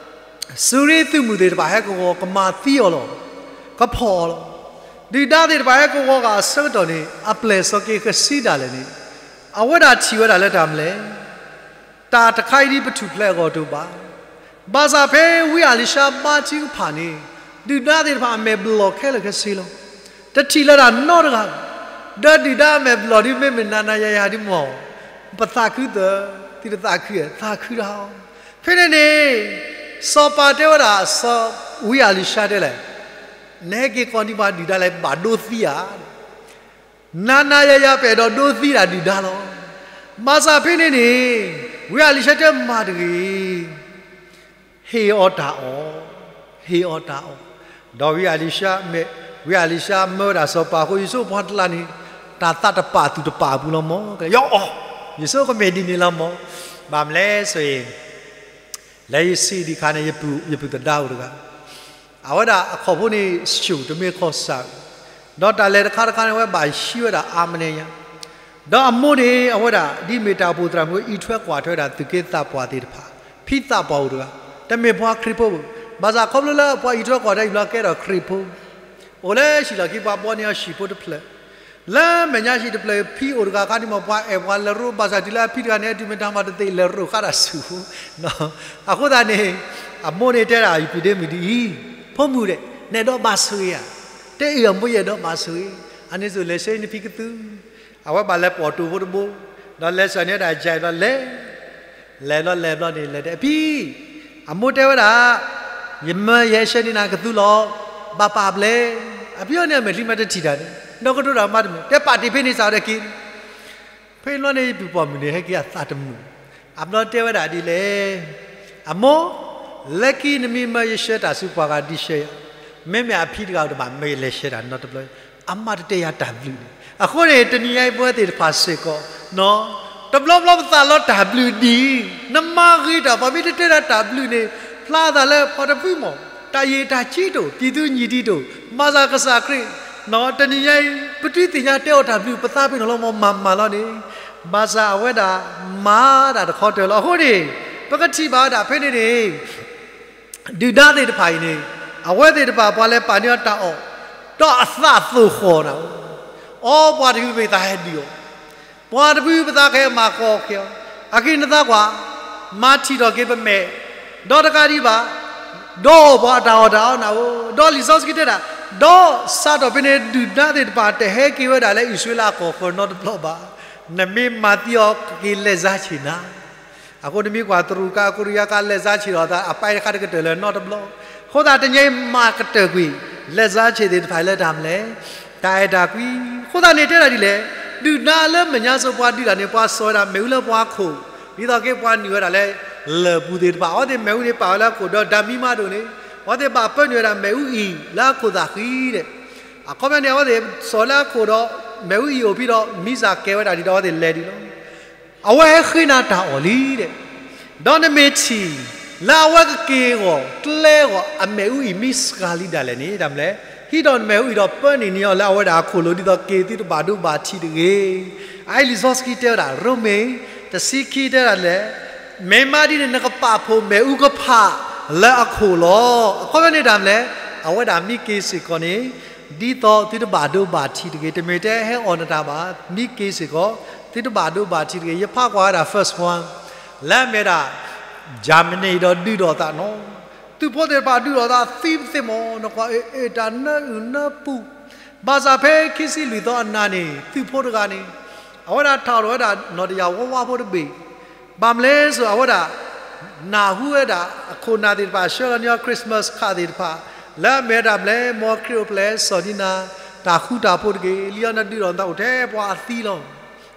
စူၤရ့သုးမုၢ်သ့ၣ်တဖၣ်ဟဲကဝီၤ ကမၤသံအီၤလီၤ, ကဖီၣ်အီၤလီၤ. ဒုၣ်ဒါသ့ၣ်တဖၣ်ဟဲကဝီၤဃာ်အဆၢကတီၢ်န့ၣ် အပျဲၢ်စီၤက့ၤဃစံဒၣ်လဲာ်န့ၣ်, အဝဲဒၣ်ထံၣ်ဝဲဒၣ်လၢတၢ်မနုၤလဲၣ်, တၢ်တခါအံၤဒ်ပထူၣ်ဖျဲးအဂီၢ်တအိၣ်ဘၣ်. ဘၣ်ဆၣ်ဖဲဝံအၤလံၤၡါဘါထုကဖၣ်န့ၣ်, ဒုၣ်ဒါသ့ၣ်တဖၣ်အမဲာ်ဘျီၣ်ခဲလၢာ်ခဲဆ့လီၤ. တထံၣ်လၢတၢ်နီတဂၤ, ဒီးဒုၣ်ဒါအမဲာ်ဘျီၣ်ဒ်မ့ၢ်မနၤနၤယၤယၤဒ်မီၢ်, ပသးခုသၢ, သုတသးခုဧါ, သးခုတၢ်အီၤ. ဖဲန့ၣ်န့ၣ် စီၤပၤတဲဝဲဒၣ် စီၤဝံအၤလံၤၡါတဲလဲၣ်, နဟဲက့ၤကိးနံၤပှၤဒုၣ်ဒါလဲၣ် ဘၣ်ဒိသံဧါ. နၤနၤယၤယၤပအဲၣ်ဒိးဒိသံဒၣ်ဒုၣ်ဒါလီၤ. ဘၣ်ဆၣ်ဖဲန့ၣ်န့ၣ် ဝံအလံၤၡါတဲမၤတဂ့ၤ, ဟ့ၣ်အီၤတၢ်အီၣ်, ဟ့ၣ်အီၤတၢ်အီၣ်. ဒီးဝံအလံၤၡါမ့ၢ်, ဝံအလံၤၡါမၢဝဲဒၣ်စီၤပၤအဃိ ယဆိကမိၣ်ပှၤတလးန့ၣ် တၢ်သးတပာ်သူၣ်တပာ်အပူၤလီၤမၢ်, ယအီၣ်, ယဆိကမိၣ်မ့ၢ်ဒ်န့ၣ်လီၤမၢ်. ဘၣ်မနုၤလဲၣ်ဆိအံၤ လဲၤယဆံးဒံးခါန့ၣ် ယပုၢ်သဒါအိၣ်တဂၤ, အဝဲဒၣ်အခီၣ်ဖိန့ၣ် ဆူၣ်တမ့ၢ်ခီၣ်စး, ဒီးတၢ်လဲၤတခါတခါန့ၣ် အဝဲဘၣ်ဟံးဝဲဒၣ်အါမးညါ, ဒီးအမိၢ်န့ၣ် အဝဲဒၣ်ဒ်မ့ၢ်တၢ်အိၣ်ဖှိၣ်သရၣ်မုၣ် အံးထွဲကွၢ်ထွဲဝဲဒၣ် သူၣ်က့သးပှၢ်သ့ၣ်တဖၣ်, ဖံသးပှၢ်အိၣ်တဂၤ, တမ့ၢ်ပှၤခရံာ်ဖိဘၣ်, ဘၣ်ဆၣ်ခီဖျိလၢပှၤအံးထွဲကွၢ်ထွဲအံၤ ဘျီကဲထီၣ်ခရံာ်ဖိ အိၣ်လၢဟံၣ်လီၢ်ခံ ပှၤဘှီန့ၢ်အီၤဟံၣ်ဖိတဖျၢၣ်, လၢမဲာ်ညါဟံၣ်တဖျၢၣ် ဖံအိၣ်တဂၤခါန့ၣ်မၢ် ပှၤအဲၣ်ပှၤလဲၤရိဘၣ်ဆၣ်တုၤလၢအဖံတဂၤန့ၣ် အဒုၣ်မ့ၢ်တၢ်မၤတသ့ လဲၤရိဃါတၢ်ဆူၣ်ဖိ, အဃိသတးန့ၣ် အမိၢ်န့ၣ်တဲဒၣ် ယပုၢ်ဒ့မုၣ်ဒ်အံၤ, ဖိမုၣ်ဒဲး နအဲၣ်ဒိးဘၣ်ဆိၣ်ဂ့ၤဧါ, တဲအၢၣ်အမိၢ် ယအဲၣ်ဒိးဘၣ်ဆိၣ်ဂ့ၤ, အန့ၣ်ဆိၣ် လဲၤဆှၢနဖံကသူ အဝဲဘၣ်လဲၤပိာ်တိၢ်ဖိတဘိ, ဒီးလဲၤစၢၤန့ၢ်ဝဲဒၣ်ယၤဘျီ လဲၤ, လဲၤဘျီလဲၤဘျီန့ၣ် လဲၤတဲအဖံ, အမိၢ်တဲဝဲဒၣ်, ယမၢယဟဲဆှၢန့ၢ်နၤကသူလီၤ, ဘၣ်ပာ်ဘျဲ, အဖံအီၤန့ၣ် အမဲာ်ချံမ့ၢ်တထံၣ်တၢ်န့ၣ် ဒီကဒိတၢ်မၤတမုာ် တဲပာ်တ့ၢ်ဖဲန့ၣ်စးဝဲဒၣ်က့ၤ ဖဲန့ၣ်ဘျီန့ၣ် ယပုၢ်ပိာ်မုၣ်န့ၣ် ဟဲက့ၤအသးတမုာ်, အဘျီတဲဝဲဒၣ်ဒ်လဲၣ်, အမိၢ်, လၢခံနမ့ၢ်မၢယဆှၢတၢ်ဆူပှၤဂၤဒ်ဆှၢယၤ, မ့မ့ၢ်အဖံတဂၤတဘၣ်မၢယလဲၤဆှၢတၢ်နီတဘျီ, အမၤတတဲယၤတၢ်ဘျုးန့ၣ်. အဃိန့ၣ် တနံၤညါအံၤပဝဲသ့ၣ်တဖၣ်စ့ၢ်ကီး, တဘျီဘျီပသးလီတၢ်ဘျုးဒ်အံၤ, နမၤဂ့ၤတၢ် ပှၤမ့ၢ်တတဲဒၣ်တၢ်ဘျုးန့ၣ် ဖျါသးလၢပှၤတဖုမၢ်, တၢ်ယံာ်တၢ်ဆံးတအိၣ် ပြည်သူ့ညီတံၤတအိၣ်, ဘၣ်ဆၣ်ကစၢ်ခရံာ် တနံၤညါအံၤ ပတုၤသ့ၣ်ညါတဲအီၤတၢ်ဘျုး ပသးပ့ၤနီၣ်လီၤမၢ် မၤမၢ်လီၤန့ၣ်, ဘၣ်ဆၣ်အဝဲဒၣ်မၤတၢ်တခီတၢၤလီၤ. အဃိန့ၣ် ပကထံၣ်ဘၣ်ဝဲဒၣ်ဖဲန့ၣ်န့ၣ် ဒုၣ်ဒါသ့ၣ်တဖၣ်အံၤန့ၣ် အဝဲသ့ၣ်တဖၣ်ပှၤလဲၤပာ်န့ၢ်အီၤတၢ်အီၣ်, ဒီးအသးသိၣ်ဃီၣ်နၤဧိၤ, အီ ပှၤတဖုပသးဟဲဒုးအီၤ, ပှၤတဖုပသးကဟဲမၤဃီၤက့ၤအီၤ, အက့ၤနသးကွၢ်, မၤထံၣ်ထီၣ်က့ၤပမဲာ်, ဒီးတကးဒံးဘၣ် ဒီးပှၤအတၢ်အီၣ်တၢ်အီနၤဧိၤ, ဒီးလံာ်စီဆှံတဲဒၣ်, ဒီးစးထီၣ်ဖဲန့ၣ် ဒုၣ်ဒါသ့ၣ်တဖၣ်တဟဲက့ၤဝဲဒၣ်လၢအံၣ်စရ့လးအကီၢ်ဃၢၤနီတဘျီဘၣ်. နမ့ၢ်မၤသံအီၤကက့ၤလဲၤစါဆံးနၤ အဃိနမ့ၢ်ကွၢ်တရူးကါ အကိရံယါကါ လဲၤစါဆံးဒီးအသး အပၢ်တခါတကတၢၢ်လၢၤနီတဘျီ. အဃိသတးတနံၤအံၤမၤကတၢၢ်ကွံာ် လဲၤစါဆံးသ့ၣ်တဖၣ်လၢတၢ်မနုၤလဲၣ်, တၢ်အဲၣ်တၢ်ကွံ. အဃိသတးန့ၣ်တဲဒၣ်ဒ်လဲၣ်, ဒုၣ်ဒါလၢမဲာ်ညါစိၤပှၤဒုးတၢ်န့ၣ် ပှၤစိာ်ဝဲဒၣ်မ့ၣ်အူလၢပှၤခိၣ်, ဒ်သိးက့ၤပှၤနုာ်ဝဲဒၣ်လၢ လၢၢ်ပူၤသ့ၣ်တဖၣ် အဝဲသ့ၣ်မ့ၣ်အူန့ၣ်ပာ်ဝဲလၢအခိၣ်ဒီး ဓာတ်မီး မးဒိၣ်န့ၣ် အဝဲသ့ၣ်ဘၣ်ပၢနုာ်ဝဲဒၣ်မ့ၣ်အူအံၤလၢအခိၣ်သးဃံဒီး အခီပညီန့ၣ် အဝဲသ့ၣ်စိာ်လၢအခိၣ်ဒီး မ့ၣ်အူအံၤအိၣ်ဖဲဒီး မံစၢ်ကဲဝဲဒၣ်ဒ်ဒီး အဝဲသ့ၣ်လဲၤဒ်လီၤ. အဝဲဟဲဃ့နၤတၢ်အီၣ်လံဒီး ဒီးနမ့ၢ်ထံၣ် လၢအဝဲကက့ၤအဂီၢ် ကျဲအဂီၢ် အမ့ၣ်အူအံၤမ့ၢ်စှၤလံဒၣ်လဲာ်န့ၣ် တၢ်မနုၤလဲၣ်, ဟံးဒီးနမ့ၣ်အူအံၤဒီးပၢနုာ်န့ၢ်အီၤလၢအဝဲဒၣ်အခိၣ်လိၤ ဒ်သိးက့ၤသုတဘၣ်ဒိဘၣ်ထံးတဂ့ၤ. အအံၤလံာ်စီဆှံတဲဝဲဒၣ် ရိမ့ၤ တဆံခံတဲဒၣ်လဲၣ်, မ့ၢ်မးဒ်န့ၣ် နကပာ်ဖှိၣ်မ့ၣ်အူကဖးလၢအခိၣ်လီၤ. အခီပညီန့ၣ်တၢ်မနုၤလဲၣ်, အဝဲဒၣ်မ့ၢ်က့ၤစ့ၢ်ကီးန့ၣ် ဒ်သိးသုတဘၣ်ဒိဘၣ်ထံးတဂ့ၤ. တမ့ၢ်တဲဟဲအီၣ်နတၢ်ဘၣ်, မ့ၢ်က့ၤစ့ၢ်ကီး သုတဘၣ်ဒိဘၣ်ထံးတဂ့ၤ. ယဖးကွၢ်ဝဲဒၣ် first one လၢအမ့ၢ်ဒၣ် Germany ဒီးဒုးဒီးသးနီၤ, သုးဖိသ့ၣ်တဖၣ်ဒုးဒီးသးသံပသ့ၣ်မး နကွၢ်အ့ၣ်တၢ်နၢအုၣ်နၢပူၤ, ဘၣ်ဆၣ်ဖဲခံဆံလွံၢ်သီအနၤန့ၣ် သုးဖိတဂၤန့ၣ် အဝဲဒၣ်ထးထီၣ်ဝဲဒၣ်နီၣ်တယၢ်ဝါဝါဖိတဘ့ၣ်, ဘၣ်မနုၤလဲၣ်ဆိ အဝဲဒၣ် နၢ်ဟူဝဲဒၣ် အခိၣ်နၢ်သ့ၣ်တဖၣ် ဆှၢလီၤန့ၢ်အီၤ Christmas card သ့ၣ်တဖၣ် လၢအမ့ၢ်ဝဲဒၣ်မနုၤလဲၣ်, မ်ခရံာ်အိၣ်ဖျဲၣ် စီၤနံနၤ တၢ်ဃူတၢ်ဖိးတဂ့ၤ, လံာ်အီၤနဒုးဒီးနသးအိၣ်ထဲပှၤအသံလီၤ.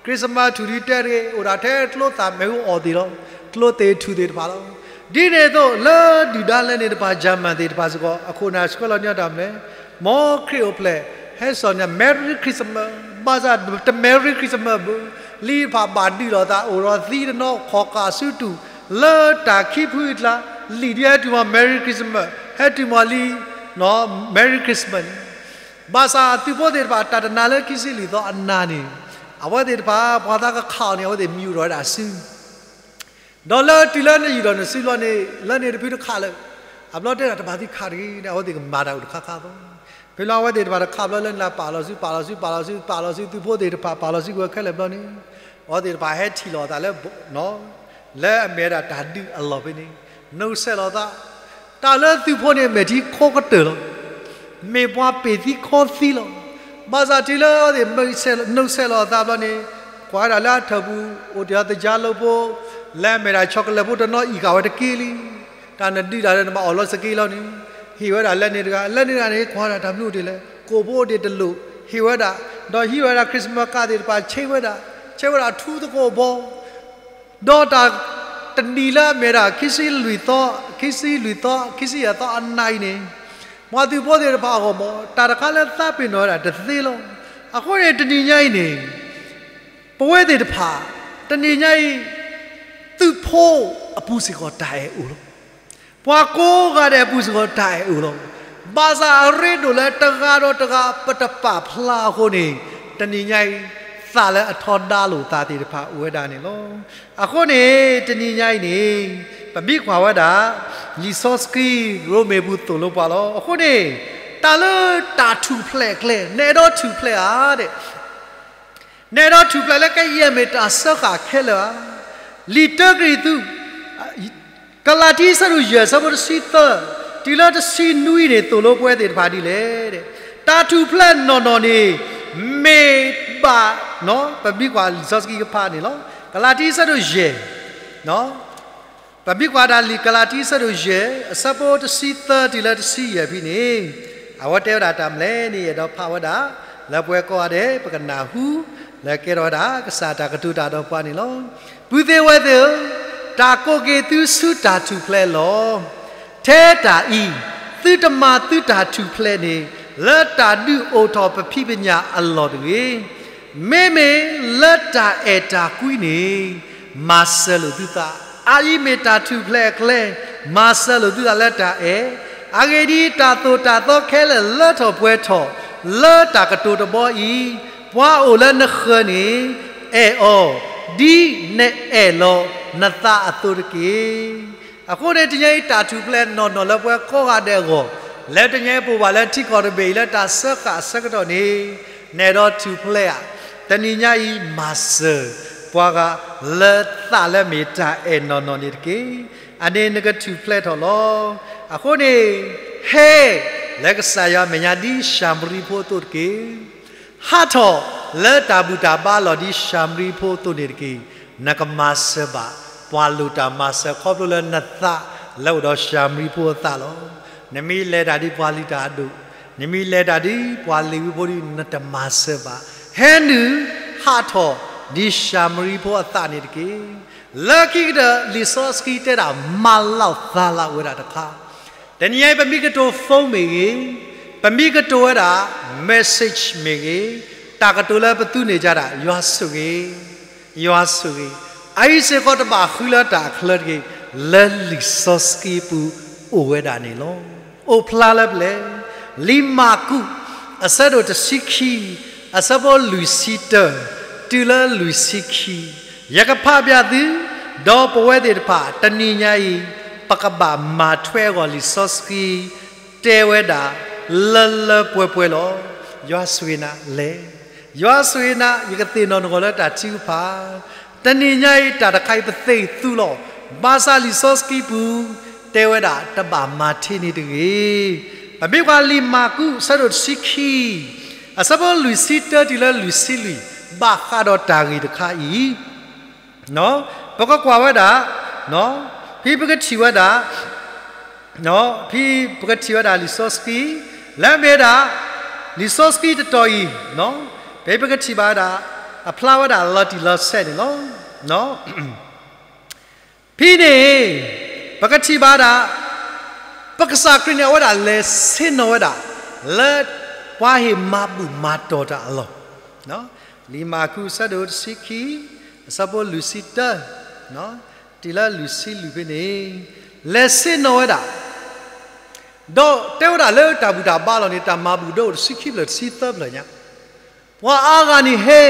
Christmas tree ဒုးတဲတဂ့ၤ, အိၣ်ဒၣ်ထဲကျိသၣ်မ့ၣ်အူအီၣ်သ့ၣ်လီၤ, ကျိသ့ၣ်ထူၣ်သ့ၣ်တဖၣ်လီၤ. ဒ်န့ၣ်အသိး လၢဒုၣ်ဒါလဲန့ၣ်တဖၣ် German သ့ၣ်တဖၣ်စ့ၢ်ကီး အခိၣ်နၢ်ဆှၢလီၤန့ၢ်အီၤတၢ်မနုၤလဲၣ်, မ်ခရံာ်အိၣ်ဖျဲၣ် ဟဲစီၤနံနၤ Merry Christmas, ဘၣ်ဆၣ်တ Merry Christmas ဘၣ်, လံာ်တဖၣ်ဘၣ်ဒုးဒီးသး အိၣ်ဒီးသံတနီၤ ခီၣ်ကးဆူတူၢ် လၢတၢ်ခံဖုအကျါ, လံာ်ဒုးဟဲတုၤမီၤ Merry Christmas, ဟဲတုၤမီၤလံ Merry Christmas န့ၣ်, ဘၣ်ဆၣ်သုးဖိသ့ၣ်တဖၣ် တၢ်တနာ်လၢခံဆံလွံၢ်သီအနၤန့ၣ်, အဝဲသ့ၣ်တဖၣ် ပှၤသးကခးအီၤန့ၣ် အဝဲသ့ၣ်မံယူၤထီၣ်ဝဲဒၣ်စု ဒီးလၢတုၤလၢနယူၤထီၣ်နစုဘျီန့ၣ် လၢန့ၣ်တဖုတခးလၢၤ, အဘျီတဲဒၣ်တဘၣ်သံခးတဂ့ၤန့ၣ် အဝဲသ့ၣ်ကမၤတၢ်အိၣ်တခါခါသီ, ဖဲလၢအဝဲသ့ၣ်တဖၣ်တခးဘျီလၢန့ၣ်လၢပာ်လီၤစု ပာ်လီၤစု ပာ်လီၤစု ပာ်လီၤစု သုးဖိသ့ၣ်တဖၣ် ပာ်လီၤစုကဝဲၤခဲလၢာ်ဘျီန့ၣ်, အဝဲသ့ၣ်တဖၣ်ဟဲထံၣ်လိာ်အသးလၢ လၢအမ့ၢ်ဝဲဒၣ်တၢ်ဒုးအလီၢ်ဖဲန့ၣ်, နုဆဲးလိာ်သး, တၢ်လၢသုးဖိန့ၣ် မဲာ်ထံခီကတၢၢ်လီၤ. မ့ၢ်ပှၤပ့ၤသံခီသံလီၤ. ဘၣ်ဆၣ်တုၤလၢအဝဲသ့ၣ် နုဆဲးလိာ်အသးဘျီန့ၣ်, ကွၢ်ဝဲဒၣ်လၢအထၢၣ်ပူၤ အိၣ်တ့ၢ်အီၤသကြားလိဖိ, လၢအမ့ၢ်ဒၣ် chocolate ဖိတနီၤအံၣ်ဃာ်ဝဲတက့ၢ်လံ. တၢ်နဒုးတၢ်လၢနဘၣ်အီၣ်လီၤစက့လီၤန့ၣ်, ဟ့ၣ်ဝဲဒၣ်လၢန့ၣ်တဂၤ, လၢန့ၣ်တဂၤန့ၣ် ကွၢ်ဝဲဒၣ်တၢ်မနုၤအိၣ်တ့ၢ်လဲၣ်, ကိာ်ဖိအိၣ်တ့ၢ်တလိၣ်, ဟ့ၣ်ဝဲဒၣ်, ဒီးဟံးဝဲဒၣ် Christmas card သ့ၣ်တဖၣ် ဆဲးဝဲဒၣ်, ဆဲးဝဲဒၣ်ထူသကိးဘီ, ဒီးတၢ် တနံၤလၢအမ့ၢ်ဒၣ် ခံဆံလွံၢ်သီ, ခံဆံလွံၢ်သီ, ခံဆံယဲၢ်သီအနံၤအံၤန့ၣ်, ပှၤသုးဖိသ့ၣ်တဖၣ်အဂီၢ်မ့ၢ် တၢ်တခါလၢသးပ့ၤနီၣ်ဝဲဒၣ်တသ့လီၤ. အဃိန့ၣ် တနံၤညါအံၤန့ၣ် ပဝဲသ့ၣ်တဖၣ် တနံၤညါအံၤ သုးဖိအပူၤစ့ၢ်ကီးတၢ်အဲၣ်အိၣ်လီၤ. ပှၤကိးဂၤဒဲးအပူၤစ့ၢ်ကီးတၢ်အဲၣ်အိၣ်လီၤ. ဘၣ်ဆၣ်အရ့ဒိၣ်လၢတဂၤဒီးတဂၤပတပာ်ဖျါအဃိန့ၣ်, တနံၤညါအံၤ သးလၢအထီဒါလိာ်သးသ့ၣ်တဖၣ်အိၣ်ဝဲဒၣ်န့ၣ်လီၤ. အဃိန့ၣ် တနံၤညါအံၤန့ၣ် ပမ့ၢ်ကွၢ်ဝဲဒၣ် လံာ်စီဆှံ ရိမ့ၤပူၤသိၣ်လိပှၤလီၤ. အဃိန့ၣ် တၢ်လၢတၢ်ထူၣ်ဖျဲးအကျဲ နအဲၣ်ဒိးထူၣ်ဖျဲးဧါဒဲး နအဲၣ်ဒိးထူၣ်ဖျဲးလၢကယဲၢ်မ့ၢ်တၢ်စၢဃာ်ခဲလၢာ်ဧါ. လံာ်တၢကရံၣ်သူး ကလၤတံ အဆၢဒိၣ်ယဲၢ် အဆၢဖိတဆံသၢ တုၤလၢတဆံနွံန့ၣ် သိၣ်လိပဝဲသ့ၣ်တဖၣ်ဒ်လဲၣ်. တၢ်ထူၣ်ဖျဲးနီၢ်နီၢ်န့ၣ် မ့ၢ်ဘၣ် ပမ့ၢ်ကွၢ်လံာ်စီဆှံကဖးန့ၣ်လီၤ. ကလၤတံ အဆၢဒိၣ်ယဲၢ် ပမ့ၢ်ကွၢ်ဒၣ်လံာ်ကလၤတံ အဆၢဒိၣ်ယဲၢ် အဆၢဖိတဆံသၢတုၤလၢတဆံယဲၢ်ဖဲန့ၣ်, အဝဲတဲဝဲဒၣ်တၢ်မနုၤလဲၣ်န့ၣ် ယအဲၣ်ဒိးဖးဝဲဒၣ် လၢပဝဲကိးဂၤဒဲး ပကနၢ်ဟူ လၢကဲထီၣ်ဝဲဒၣ် ကစၢ်တၢ်ကတိၤတၢ်ဒီးပှၤန့ၣ်လီၤ. ပုၢ်သ့ၣ်ဝဲၢ်သ့ၣ်ဧၢ, တၢ်ကိးက့ၤသုဆူတၢ်ထူၣ်ဖျဲးလီၤ. ထဲတၢ်အံၤ သုတမၤသုတၢ်ထူၣ်ဖျဲးန့ၣ် လၢတၢ်ဒုးအိၣ်ထီၣ်ပဖံးပညၣ်အလီၢ်တဂ့ၤ. မ့မ့ၢ်လၢတၢ်အဲၣ်တၢ်ကွံန့ၣ် မၤစၢၤလိာ်သုသး, အအံၤမ့ၢ်တၢ်ထူၣ်ဖျဲးအကျဲ, မၤစၢၤလိာ်သုသးလၢတၢ်အဲၣ်. အဂ့ၢ်ဒ်အံၤ, တၢ်သိၣ်တၢ်သီခဲလၢာ်လၢထီၣ်ပှဲၤထီၣ် လၢတၢ်ကတိၤတဘီအံၤ, ပှၤအိၣ်လၢနဃၢၤန့ၣ် အဲၣ်အီၤ ဒ်နအဲၣ်လီၤနသးအသိးတက့ၢ်. အဃိန့ၣ် တနံၤညါအံၤ တၢ်ထူၣ်ဖျဲးနီၢ်နီၢ်လၢပဝဲကိးဂၤဒဲးအဂီၢ်, လၢတနံၤညါအံၤပအိၣ်ဘၣ်လၢထံကီၢ်တဘ့ၣ်အံၤ လၢတၢ်စၢဃာ်အဆၢကတီၢ်န့ၣ်, နအဲၣ်ဒိးထူၣ်ဖျဲးဧါ. တနံၤညါအံၤ မၤစၢၤပှၤဂၤ လၢသးလၢမ့ၢ်တၢ်အဲၣ်နီၢ်နီၢ်န့ၣ်တက့ၢ်. အန့ၣ်နကထူၣ်ဖျဲးထီၣ်လီၤ. အဃိန့ၣ်, ဟဲလၢကစၢ်ယွၤအမဲာ်ညါဒ်ၡၤမရံဖိအသိးတက့ၢ်. ဟးထီၣ်လၢတၢ်ဘူၣ်တၢ်ဘါအလီၢ်ဒ်ၡၤမရံဖိအသိးန့ၣ်တက့ၢ်. နကမၤစၢၤဘၣ် ပှၤလိၣ်တၢ်မၤစၢၤခီဖျိလၢနသးလၢအအိၣ်ဒီးၡၤမရံဖိအသးလီၤ. နမ့ၢ်လဲၤတၢ်ဒ်ပှၤလုၢ်တၢ်အဒိၣ်, နမ့ၢ်လဲၤတၢ်ဒ်ပှၤလ့ၤဝံဖိဒ် နတမၤစၢၤဘၣ်. ဟဲနုာ်ဟးထီၣ်ဒ်ၡၤမရံဖိအသးန့ၣ်တက့ၢ်. လၢခံကတၢၢ် လံာ်စီဆှံတဲဒၣ် မၤလီၤသးလၢဝဲဒၣ်တခါ တနံၤအံၤ ပမ့ၢ်ကတိၤ phone မ့ၢ်ဂ့ၤ, ပမ့ၢ်ကတိၤဝဲဒၣ် message မ့ၢ်ဂ့ၤ, တၢ်ကတိၤလၢပသူန့ၢ်ကဒါ ယွၤဆိၣ်ဂ့ၤ, ယွၤဆိၣ်ဂ့ၤ, အအံၤစ့ၢ်ကီးတဘၣ်ဃုလၢတၢ်အချၢတဂ့ၤ, လၢလံာ်စီဆှံပူၤအိၣ်ဝဲဒၣ်န့ၣ်လီၤ. အိၣ်ဖျါလၢပျဲၢ်, လံာ်မၢ်ကူး အဆၢဒိၣ်တဆံခံ, အဆၢဖိလွံၢ်ဆံတၢ တုၤလၢလွံၢ်ဆံခံ, ယကဖးဘၣ်သု, ဒီးပဝဲသ့ၣ်တဖၣ် တနံၤညါအံၤ ပကဘၣ်မၤထွဲအဂီၢ်လံာ်စီဆှံ တဲဝဲဒၣ် လၢလၢပှဲၤပှဲၤလီၤ. ယွၤဆိၣ်ဂ့ၤနၤလဲၣ်. ယွၤဆိၣ်ဂ့ၤနၤ, ယကသ့ၣ်နီၣ်နဂီၢ်လၢတၢ်ထုကဖၣ်. တနံၤညါအံၤ တၢ်တခါအံၤပသ့ၣ်သူလီၤ. ဘၣ်ဆၣ်လံာ်စီဆှံပူၤ တဲဝဲဒၣ် တဘၣ်မၤထဲန့ၣ်တဂ့ၤ. ပမ့ၢ်ကွၢ်လံာ်မၢ်ကူး အဆၢဒိၣ်တဆံခံ, အဆၢဖိလွံၢ်ဆံတၢတုၤလၢလွံၢ်ဆံလွံၢ်, ဘၣ်ဃးဒီးတၢ်ဂ့ၢ်တခါအံၤ ပကကွၢ်ဝဲဒၣ်, ဖဲပကထံၣ်ဝဲဒၣ်, ဖဲပကထံၣ်ဝဲဒၣ်လံာ်စီဆှံ, လၢအမ့ၢ်ဒၣ် လံာ်စီဆှံတတီၤအံၤ, ဖဲပကထံၣ်ဘၣ်ဝဲဒၣ်, အဖျါဝဲဒၣ်လီၤတံၢ်လီၤဆဲးန့ၣ်လီၤ. ဖဲန့ၣ် ပကထံၣ်ဘၣ်ဒၣ် ပကစၢ်ခရံာ်န့ၣ် အဝဲဒၣ်လဲၤဆ့ၣ်နီၤဝဲဒၣ် လၢပှၤဟ့ၣ်မၤဘူၣ်မၤတီၢ်တၢ်အလီၢ်, လံာ်မၢ်ကူး အဆၢဒိၣ်တဆံခံ, အဆၢဖိလွံၢ်ဆံတၢ တုၤလၢလွံၢ်ဆံလွံၢ်ဖဲန့ၣ်, လဲၤဆ့ၣ်နီၤဝဲဒၣ်, ဒီးတဲဝဲဒၣ်လၢတၢ်ဘူၣ်တၢ်ဘါလီၢ်န့ၣ် တၢ်မၤဘူၣ်ဒိအိၣ်တဆံခံဖျၢၣ်တဆံသၢဖျၢၣ်ညါ, ပှၤအါဂၤန့ၣ်ဟဲ,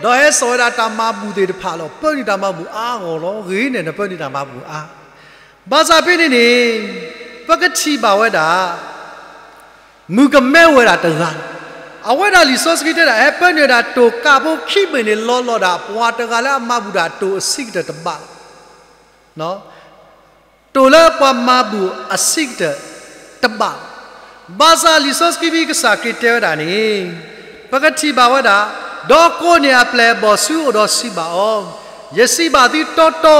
ဒီးဟဲစိာ်ဝဲဒၣ်တၢ်မၤဘူၣ်သ့ၣ်တဖၣ်လီၤ. ပၢနုာ်တၢ်မၤဘူၣ်အါအဂီၢ်လီၤ. ဂ့ၤန့ၣ် နပၢနုာ်တၢ်မၤဘူၣ်အါ. ဘၣ်ဆၣ်ဖဲန့ၣ်န့ၣ် ပကထံၣ်ဘၣ်ဝဲဒၣ် မုၣ်ကမဲဝဲဒၣ်တဂၤ, အဝဲဒၣ်လံာ်စီဆှံတဲဒၣ် ဟဲပၢနုာ်ဒၣ်တိၢ်ကးဖိခံဘ့ၣ်န့ၣ် လီၤလီၤဒၣ် ပှၤတဂၤလၢအမၤဘူၣ်ဒၣ်တိၢ်အဆံးကတၢၢ်တဘးလီၤ. တိၢ်လၢပှၤမၤဘူၣ်အဆံးကတၢၢ်တဘးလီၤ. ဘၣ်ဆၣ်လံာ်စီဆှံဖဲကစၢ်ခရံာ်တဲဝဲဒၣ်န့ၣ် ပကထံၣ်ဘၣ်ဝဲဒၣ်, ဒီးကိးန့ၢ်အပျဲၢ်အဘီၣ်ဆူအအိၣ်ဒီးစံးဘၣ်အီၤ, ယစံးဘၣ်သုတီတီ,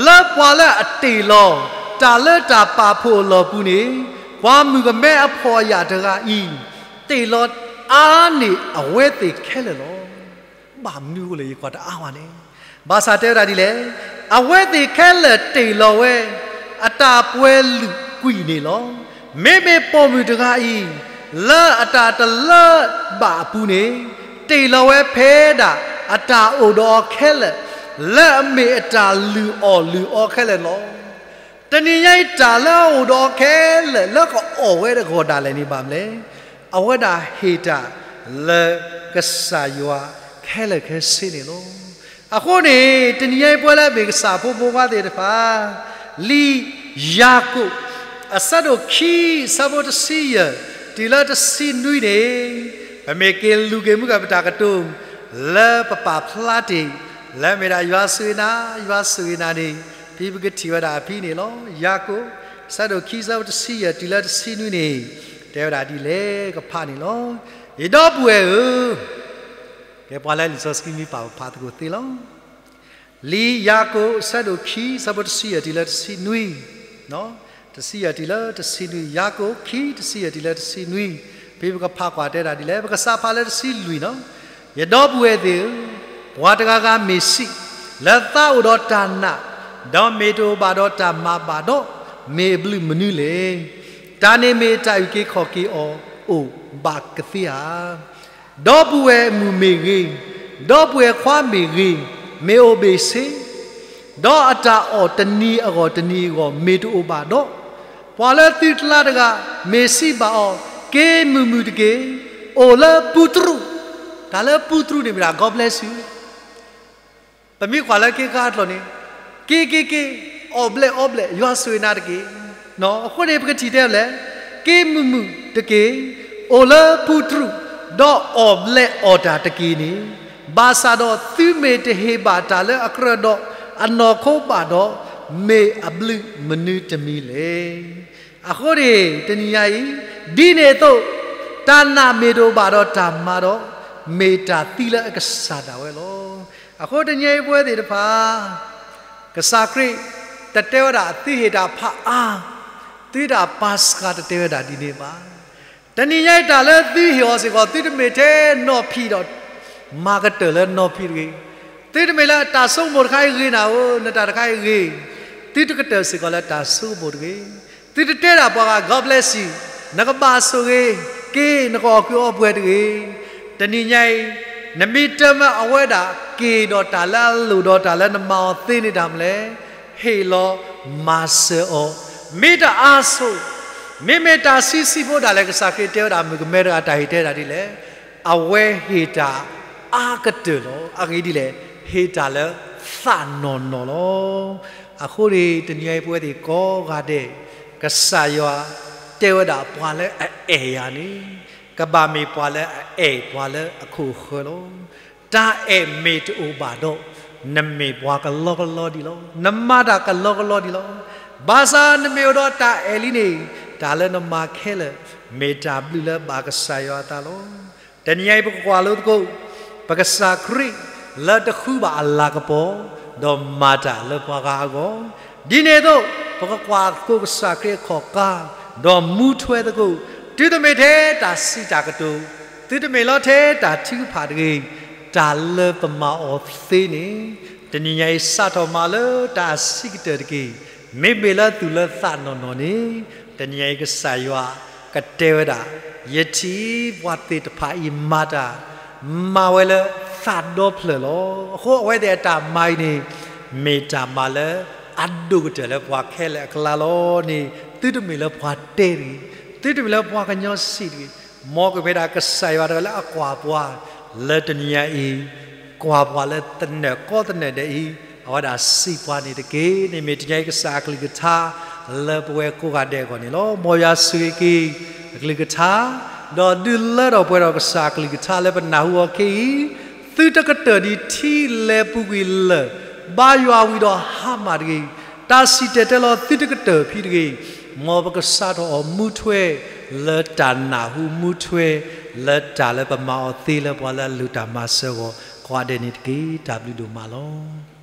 လၢပှၤလၢအတ့ၢ်လီၤ တၢ်လၢတၢ်ပာ်ဖှိၣ်အလီၢ်ပူၤန့ၣ်, ပှၤမုၣ်ကမဲအဖှီၣ်အယာ်တဂၤအံၤ, တ့ၢ်လီၤအါန့ၢ်အဝဲသ့ၣ်ခဲလၢာ်လီၤ. ဘၣ်မနုၤအဃိလဲၣ် ယကွၢ်တအါဝဲန့ၣ်, ဘၣ်ဆၣ်တဲဝဲဒၣ်ဒ်လဲၣ်, အဝဲသ့ၣ်ခဲလၢာ်တ့ၢ်လီၤဝဲ အတၢ်ပှဲၤလုာ်ကွံာ်န့ၣ်လီၤ. မ့မ့ၢ်ပိာ်မုၣ်တဂၤအံၤ လၢအတၢ်တလၢဘၣ်အပူၤန့ၣ် တ့ၢ်လီၤဝဲဖဲဒၣ် အတၢ်အိၣ်ဒီးအီၤခဲလၢာ် လၢအမ့ၢ်အတၢ်လုၢ်အီၣ်လုၢ်အီခဲလၢာ်လီၤ. တနံၤညါအံၤ တၢ်လၢအအိၣ်ဒီးအီၤခဲလၢာ် လၢကအီၣ်ဝဲအဂီၢ်ဒၣ်လဲာ်န့ၣ် ဘၣ်မနုၤလဲၣ်. အဝဲဒၣ်ဟ့ၣ်တၢ်လၢကစၢ်ယွၤခဲလၢာ်ခဲဆ့န့ၣ်လီၤ. အဃိန့ၣ် တနံၤညါအံၤ ပဝဲလၢအမ့ၢ်ကစၢ်ဖိမုၣ်ဖိခွါသ့ၣ်တဖၣ် လံာ်ယၤကိာ် အဆၢဒိၣ်ခံ အဆၢဖိတဆံယဲၢ် တုၤလၢတဆံနွံန့ၣ် ပမ့ၢ်က့ၤလူၤက့ၤမုၢ်ကပတၢ်ကတိၤ လၢပပာ်ဖျါတ့ၢ် လၢအမ့ၢ်ဒၣ်ယွၤဆိၣ်ဂ့ၤနၤ, ယွၤဆိၣ်ဂ့ၤနၤန့ၣ် ဖဲပကထံၣ်ဝဲဒၣ်အဖံန့ၣ်လီၤ. ယၤကိာ် အဆၢဒိၣ်ခံ အဆၢဖိတဆံယဲၢ် တုၤလၢတဆံနွံန့ၣ် တဲဝဲဒၣ်ဒ်လဲၣ် ကဖးန့ၣ်လီၤ. ယဒီပုၢ်ဝဲၢ်ဧၢ, ကဲပှၤလၢလံာ်စီဆှံမ့ၢ်ပာ်ပဖးသကိးသ့လီၤ. လံာ်ယၤကိာ် အဆၢဒိၣ်ခံ အဆၢဖိတဆံယဲၢ်တုၤလၢတဆံနွံ, တဆံယဲၢ်တုၤလၢတဆံနွံ, ယၤကိာ်ခံ တဆံယဲၢ်တုၤလၢတဆံနွံ, ဖဲပကဖးကွၢ်တဲဒၣ်ဒ်လဲၣ်, ပကစးဖးလၢတဆံလွံၢ်နီၤ. ယဒီပုၢ်ဝဲၢ်သ့ၣ်ဧၢ, ပှၤတဂၤဂၤမ့ၢ်စံး, လၢသးအိၣ်ဒီးတၢ်နာ်, ဒီးမ့ၢ်တအိၣ်ဘၣ်ဒီးတၢ်မၤဘၣ်ဒီး, မ့ၢ်အဘျုးမနုၤလဲၣ်. တၢ်န့ၣ်မ့ၢ်တၢ်အုၣ်က့ၤခီၣ်က့ၤအီၤအိၣ်ဘၣ်ကသ့ဧါ. ဒီပုၢ်ဝဲၢ်အမုၣ်မ့ၢ်ဂ့ၤ, ဒီပုၢ်ဝဲၢ်ခွါမ့ၢ်ဂ့ၤ, မ့ၢ်အိၣ်ဘ့ၣ်ဆ့, ဒီးအတၢ်အီၣ်တနံၤအဂီၢ်တနံၤအဂီၢ် မ့ၢ်တအိၣ်ဘၣ်ဒီး, ပှၤလၢသုကျါတဂၤ မ့ၢ်စံးဘၣ်အီၤ, က့ၤမုာ်မုာ်တက့ၢ်, အိၣ်လၢပူတြူး, တၢ်လၢပူတြူးန့ၣ်မ့ၢ်ဒၣ် God bless you ပမ့ၢ်ကွၢ်လၢခ့ခါအကျိာ်န့ၣ်, က့ၤက့ၤက့ၤ, အီၣ်ဘျဲၣ်အီဘျဲၣ်, ယွၤဆိၣ်ဂ့ၤနၤတက့ၢ်. အဃိန့ၣ် ပကထံၣ်တဲလဲၣ်, က့ၤမုာ်မုာ်တက့ၢ်, အိၣ်လၢပူတြူး, ဒီးအီၣ်ဘျဲၣ်အီၣ်တၢ်တက့ၢ်န့ၣ်, ဘၣ်ဆၣ်ဒီးသုမ့ၢ်တဟ့ၣ်ဘၣ်တၢ်လၢအကြၢးဒီးအနီၢ်ခိဘၣ်ဒီး, မ့ၢ်အဘျုးမနုၤတမံၤလဲၣ်. အဃိန့ၣ် တနံၤညါအံၤ, ဒ်န့ၣ်အသိး, တၢ်နာ်မ့ၢ်တအိၣ်ဘၣ်ဒီးတၢ်မၤဒီး, မ့ၢ်တၢ်သံလၢအကစၢ်ဒၣ်ဝဲလီၤ. အဃိတနံၤညါအံၤပဝဲသ့ၣ်တဖၣ်, ကစၢ်ခရံာ်တတဲဝဲဒၣ် သုဟ့ၣ်တၢ်ဖးအါ, သုတၢ်ပာ်စှၤတတဲဝဲဒၣ်ဒ်န့ၣ်ဘၣ်. တနံၤညါအံၤတၢ်လၢသုဟ့ၣ်အီၤစ့ၢ်ကီး သုတမ့ၢ်ထဲနီၢ်ဖံးဒီး မၤကတၢၢ်လၢနီၢ်ဖံးတဂ့ၤ. သုတမ့ၢ်လၢတၢ်ဆိကမိၣ်တခါအံၤဂ့ၤနၤဧိၤ, နတၢ်တခါအံၤဂ့ၤ, သုတကတၢၢ်စ့ၢ်ကီးလၢတၢ်ဆိကမိၣ်တဂ့ၤ. သုတတဲဒၣ်ပှၤဂၤ God bless you, နကဘၣ်ဆိၣ်ဂ့ၤက့ၤ, နကအီၣ်ကုးအီပှဲၤတဂ့ၤ. တနံၤညါအံၤ, နမ့ၢ်တမၢအဝဲဒၣ်က့ၤဒီးတၢ်လၢအလိၣ်ဒီးတၢ်လၢနမၤအီၤသ့န့ၣ်တၢ်မနုၤလဲၣ်, ဟ့ၣ်လီၤမၤစၢၤအီၤ, မ့ၢ်တအါဆိၣ်, မ့မ့ၢ်တၢ်ဆံးဆံးဖိဒၣ်လဲာ် ကစၢ်ခရံာ်တဲဝဲဒၣ် မုၣ်ကမဲတဂၤတၢ်ဟ့ၣ်တဲဒၣ်ဒ်လဲၣ်, အဝဲဟ့ၣ်တၢ်အါကတၢၢ်လီၤ. အဂ့ၢ်ဒ်လဲၣ်, ဟ့ၣ်တၢ်လၢသးနီၢ်နီၢ်လီၤ. အဃိန့ၣ် တနံၤအံၤပဝဲသ့ၣ်ကိးဂၤဒဲး, ကစၢ်ယွၤတဲဝဲဒၣ်ပှၤလၢအအဲၣ်ယၤန့ၣ်, ကဘၣ်မ့ၢ်ပှၤလၢအအဲၣ်ပှၤလၢအခိၣ်အဃၢၤလီၤ. တၢ်အဲၣ်မ့ၢ်တအိၣ်ဘၣ်ဒီး, နမ့ၢ်ပှၤကလီကလီဒံးလီၤ. နမၤတၢ်ကလီကလီဒံးလီၤ. ဘၣ်ဆၣ်နမ့ၢ်အိၣ်ဒီးတၢ်အဲၣ်လံန့ၣ်, တၢ်လၢနမၤခဲလၢာ်, မ့ၢ်တၢ်ဘျုးလၢဘၣ်ကစၢ်ယွၤအသးလီၤ. တနံၤအံၤပကကွၢ်လိသကိး, ပကစၢ်ခရံာ်လၢတဃုဘၣ်အလၤကပီၤ, ဒီးမၤတၢ်လၢပှၤဂၤအဂီၢ်, ဒ်န့ၣ်အသိး, ပကကွၢ်သကိးကစၢ်ခရံာ်အခီၣ်ကါ, ဒီးမူထွဲသကိး, သုတမ့ၢ်ထဲတၢ်စံးတၢ်ကတိၤ, သုတမ့ၢ်လီၤထဲတၢ်ထုကဖၣ်တဂ့ၤ, တၢ်လၢပမၤအီၤသ့န့ၣ်, တနံၤညါအံၤစးထီၣ်မၤလၢတၢ်အဆံးကတၢၢ်တက့ၢ်. မ့မ့ၢ်လၢသူၣ်လၢသးနီၢ်နီၢ်န့ၣ်, တနံၤညါအံၤကစၢ်ယွၤကတဲဝဲဒၣ်, ယထံၣ်ပှၤသ့ၣ်တဖၣ်အံၤမၤတၢ်, မၤဝဲလၢသးဒီဖျၢၣ်လီၤ. အဃိအဝဲသ့ၣ်အတၢ်မၤအံၤန့ၣ်, မ့ၢ်တၢ်မၤလၢအဒိၣ်ကတၢၢ်လၢပှၤခဲလၢာ်အကျါလီၤန့ၣ်, သုတမ့ၢ်လၢပှၤတဲတဂ့ၤ, သုတမ့ၢ်လၢပှၤကညီစံးတဂ့ၤ, မ်ကမ့ၢ်ဒၣ်ကစၢ်ယွၤတဂၤလၢအကွၢ်ပှၤ, လၢတနံၤညါအံၤ, ကွၢ်ပှၤလၢသနၢၣ်ကီသနၢၣ်ဒဲးအံၤ, အဝဲဒၣ်စံးပှၤန့ၣ်တက့ၢ်. န့ၣ်မ့ၢ်တနံၤညါအံၤကစၢ်အကလုၢ်ကထါ, လၢပဝဲကိးဂၤဒဲးအဂီၢ်န့ၣ်လီၤ. မ်ယွၤဆိၣ်ဂ့ၤက့ၤအကလုၢ်ကထါ, ဒီးဒုးလၢထီၣ်ပှဲၤထီၣ်ကစၢ်အကလုၢ်ကထါလၢပနၢ်ဟူအီၤခဲအံၤ, သုတကတၢၢ်ဒံးထံလဲၤပူၤကွံာ်လၢၢ်, ဘါယွၤဝံၤဒီးဟါမၢ်တဂ့ၤ, တၢ်စံၣ်တဲၤတဲလီၤသုတကတၢၢ်ဖံးတဂ့ၤ, မ်ပကစးထီၣ်အီၤမူထွဲလၢတၢ်နၢ်ဟူ မူထွဲလၢတၢ်လၢပမၤအီၤသ့လၢပှၤလၢအလိၣ်တၢ်မၤစၢၤအဂီၢ် ကိးဂၤဒဲးန့ၣ်တက့ၢ်. တၢ်ဘျုးဒိၣ်မးလီၤ.